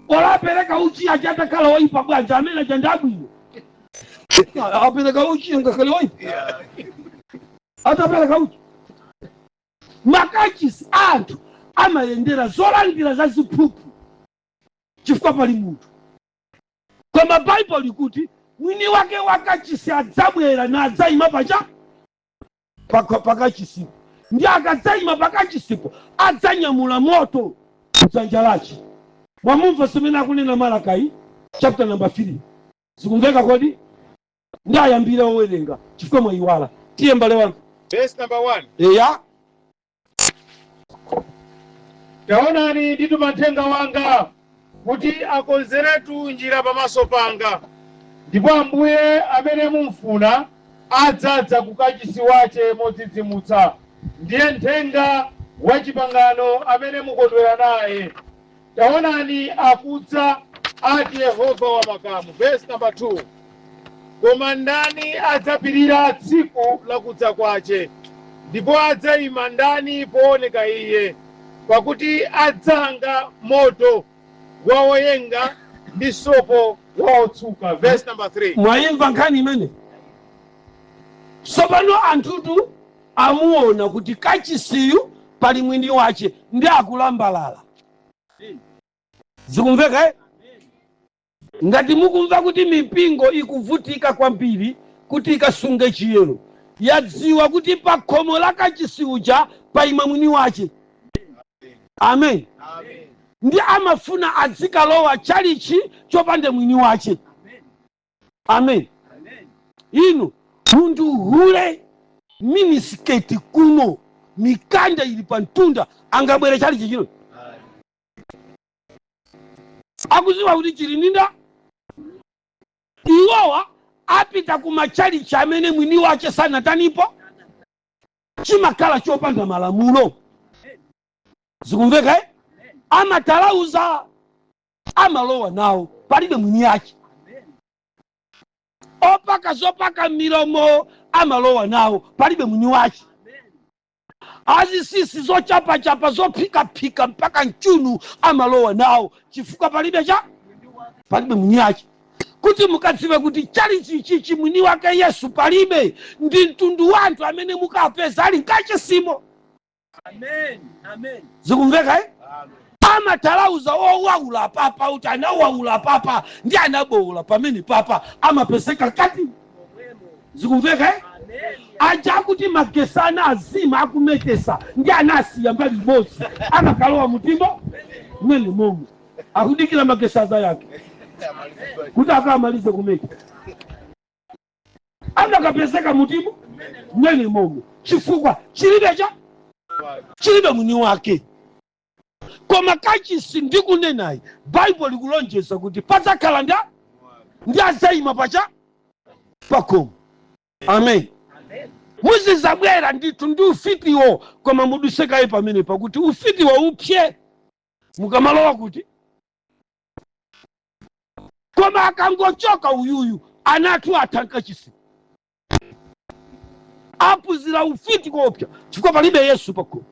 olapereka uchi aja atakhala oyipa bwanji, amene aja ndi abwino. Apereka uchi ngakhale oyipa, atapereka uchi. Makachisi anthu amayendera zolandira za ziphuphu chifukwa pali munthu. Koma Baibulo likuti mwini wake wakachisi adzabwera na adzayima pacha pakachisipo, ndi akadzayima pakachisipo adzanyamula moto mdzanja lache. Mwamumva zimene akunena Malakai chapter number 3? Zikumveka kodi? Ndi ayambire owerenga chifukwa mwayiwala. Tiye, mbale wanga. Verse number 1. Eya. Taonani, ndituma mthenga wanga kuti akonzeretu njira pamaso panga, ndipo Ambuye amene mumfuna adzadza ku kachisi wace modzidzimutsa. Ndiye mthenga wa chipangano amene mukondwera naye. Taonani, akudza, ati Yehova wa makamu. Verse number 2. Koma ndani adzapirira tsiku lakudza kwace? Ndipo adzayima ndani pooneka iye? Pakuti adzanga moto wa woyenga ndi sopo wa otsuka. Verse number 3. Mwayimva nkhani imene? Tsopano anthutu amuona kuti kachisiyu pali mwini wache ndi akulambalala. Zikumveka, eh? Ngati mukumva kuti mipingo ikuvutika kwambiri kuti ikasunge chiyero, yadziwa kuti pa khomo la kachisi uja paima mwini wache. Amen. Ndi amafuna adzikalowa chalichi chopanda mwini wache. Amen. Inu, munthu hule, miniskirt kuno, mikanda ili pa mtunda, angabwere chalichi chino akuziwa kuti chili ninda? Iwowa apita ku machalichi amene mwini wache sanatanipo, chimakhala chopanda malamulo. Zikumveka, eh? Amatalauza amalowa nawo, palibe mwini yake. Opaka zopaka milomo amalowa nawo, palibe mwini wake. Azisisi zochapachapa, zophikaphika mpaka mchunu amalowa nawo, chifukwa palibe cha palibe mwini wake. Kuti mukadziwe kuti chali chichichi mwini wake Yesu palibe, ndi mtundu wa anthu amene mukapeza ali mkachisimo. Amen. Amen. Zikumveka, eh? Amatalauza owaula papa kuti anawaula papa ndi anaboula pamene papa amapezeka kati. Momwemo. Zikumveka, eh? Amen. Aja akuti magesi ana azima akumetesa ndi anasiya mbali imodzi, amakalowa mutimbo mwene momwe akudikira magesi aza yake kuti akamalize kumeta, amakapezeka mutimbo mwene momwe, chifukwa chilibe cha chilibe mwini wake. Koma kachisi ndikunenayi, Baibulo likulonjeza kuti padzakhala nda ndi adzayima pacha pakhomo. Amen. Amen. Muzizabwera ndithu ndi ufitiwo, koma mudusekayi pamene pakuti ufitiwo upye mukamalowa kuti. Koma akangochoka uyuyu, anathu atha mkachisi aphunzira ufiti kopya, chifukwa palibe Yesu pakhomo.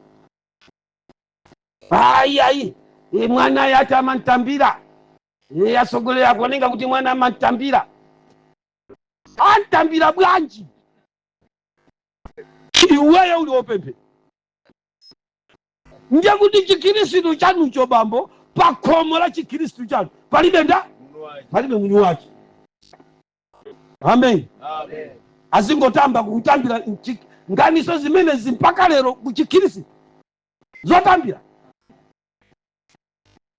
Ayi, ayi, e, mwana yati amantambira. E, asogolera akuonenga kuti mwana amantambira. Antambira bwanji iweyo uli wopemphe? Ndiye kuti chikhristu chanucho, bambo, pa khomo la chikhristu chanu palibe nda palibe mwini wake. Amen. Azingotamba kutambira nganiso zimenezi mpaka lero kuchikhristu zotambira,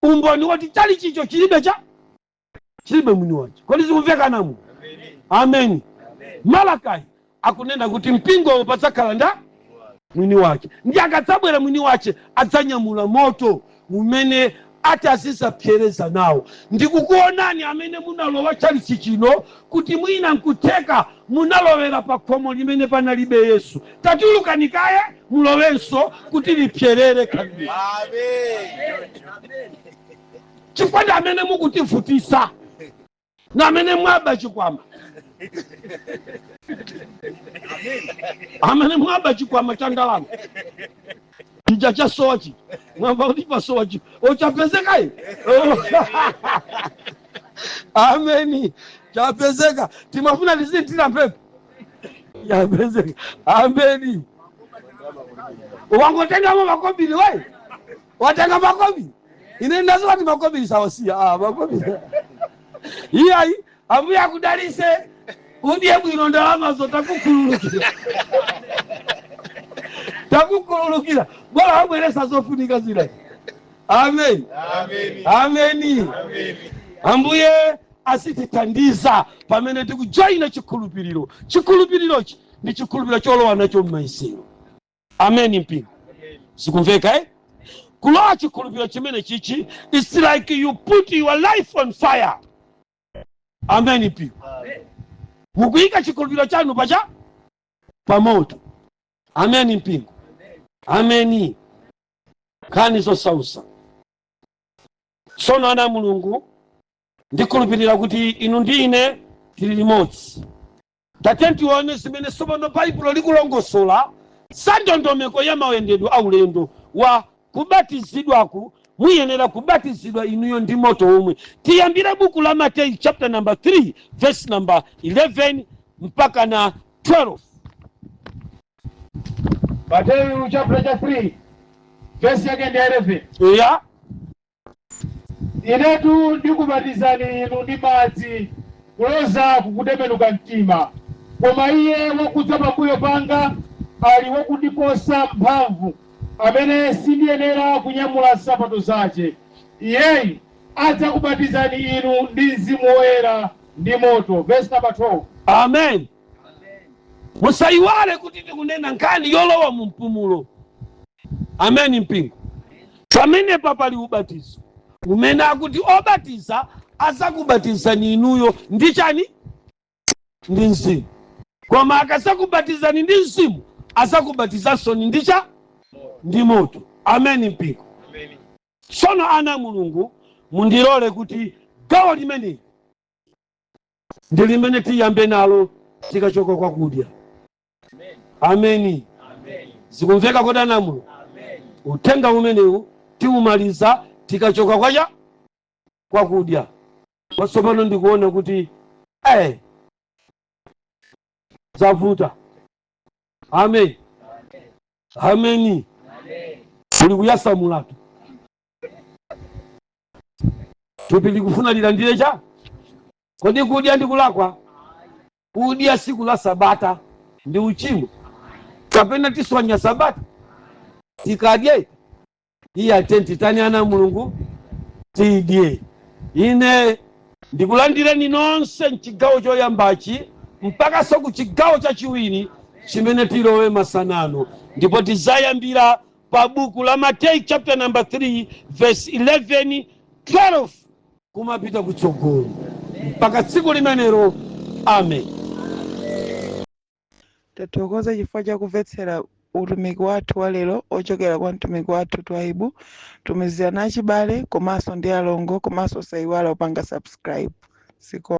umboni woti chali chicho chilibe cha chilibe mwini wake. Kodi zikumveka namu? Amen. Malakai akunena kuti mpingowo padzakhala nda mwini wake, ndi akadzabwera mwini wake adzanyamula moto umene ati azizapsereza nawo. Ndikukuonani amene munalowa chalichi chino kuti mwina nkutheka munalowera pa khomo limene panalibe Yesu. Tatulukani kaye, mulowenso kuti lipserere khalidwe, chifukwa ndi amene mukutivutisa na amene mwaba chikwama, amene mwaba chikwama cha ndalama chija chasowa chi mwamba kuti pasowa chi ochapezeka ye. Ameni, chapezeka. Timafuna tizintira mphepo, chapezeka. Ameni. Wangotengamo makobiri, we watenga makobiri. Ine ndaziwa kuti makobiri sawasiya. Ah, makobiri iyayi. Ambuye akudalise, udye bwino ndalamazo. Takukhululukira, takukhululukira, bola wabweresa zofunika zina. Amen, ameni. Ambuye azitithandiza pamene tikujoyina chikhulupiriro. Chikhulupirirochi ndi chikhulupiriro cholowa nacho m'mayesero. Ameni mpingo, zikumveka, eh? Kulowa chikhulupiriro chimene chichi, it's like you put your life on fire. Ameni mpingo, mukuyika chikhulupiriro chanu pacha pamoto. Ameni mpingo, ameni. Nkhani zosausa. Tsono ana a Mulungu, ndikhulupirira kuti inu ndi ine tili limodzi. Tate tione zimene tsopano Baibulo likulongosola za ndondomeko ya mayendedwe aulendo wa kubatizidwaku. Muyenera kubatizidwa inuyo ndi moto omwe. Tiyambire buku la Mateyu chapter number 3 verse number 11 mpaka na 12. Mateyu chapter cha 3 verse yake ndi 11. Ya. Inetu ndikubatizani inu ndi madzi kuloza kukutembenuka mtima, koma iye wakudza pambuyo panga ali wakundiposa mphamvu, amene sindiyenera kunyamula nsapato zace. Iyeyu adzakubatizani inu ndi Mzimu Woyera ndi moto. Verse number 12. Amen. Musayiwale kuti tikunena nkhani yolowa mu mpumulo. Amen mpingo. Pamenepa pali ubatizo umene akuti obatiza azakubatizani inuyo ndi chani? Ndi Mzimu. Koma akazakubatizani ndi Mzimu, azakubatizanso ndi cha ndi moto. Amen mpingo. Tsono ana a Mulungu, mundilole kuti gawo limeneli ndi limene tiyambe nalo tikachoka kwakudya. Ameni. Zikumveka kodi, ana a Mulungu? Uthenga umenewu tiumaliza tikachoka kwacha kwakudya. Kwatsopano ndikuona kuti zavuta. Amen, ameni. Kuli kuyasamulatu, thupi likufuna lilandire cha. Kodi kudya ndi kulakwa? Kudya siku la Sabata ndi uchimo kapena tiswanya Sabata tikadye? Iye atenti tani, ana a Mulungu, tidye. Ine ndikulandireni nonse mchigawo choyambachi mpakanso ku chigawo chachiwiri chimene tilowe masanano, ndipo tizayambira pa buku la Mateyu chapter number 3 verse 11, 12 kumapita kutsogolo mpaka tsiku limenelo. Amen. Tathokoza chifukwa chakumvetsera utumiki wathu wa lero ochokera kwa mtumiki wathu Twaibu. Tumizirani achibale komanso ndi alongo, komanso osayiwala kupanga subscribe. Zikomo.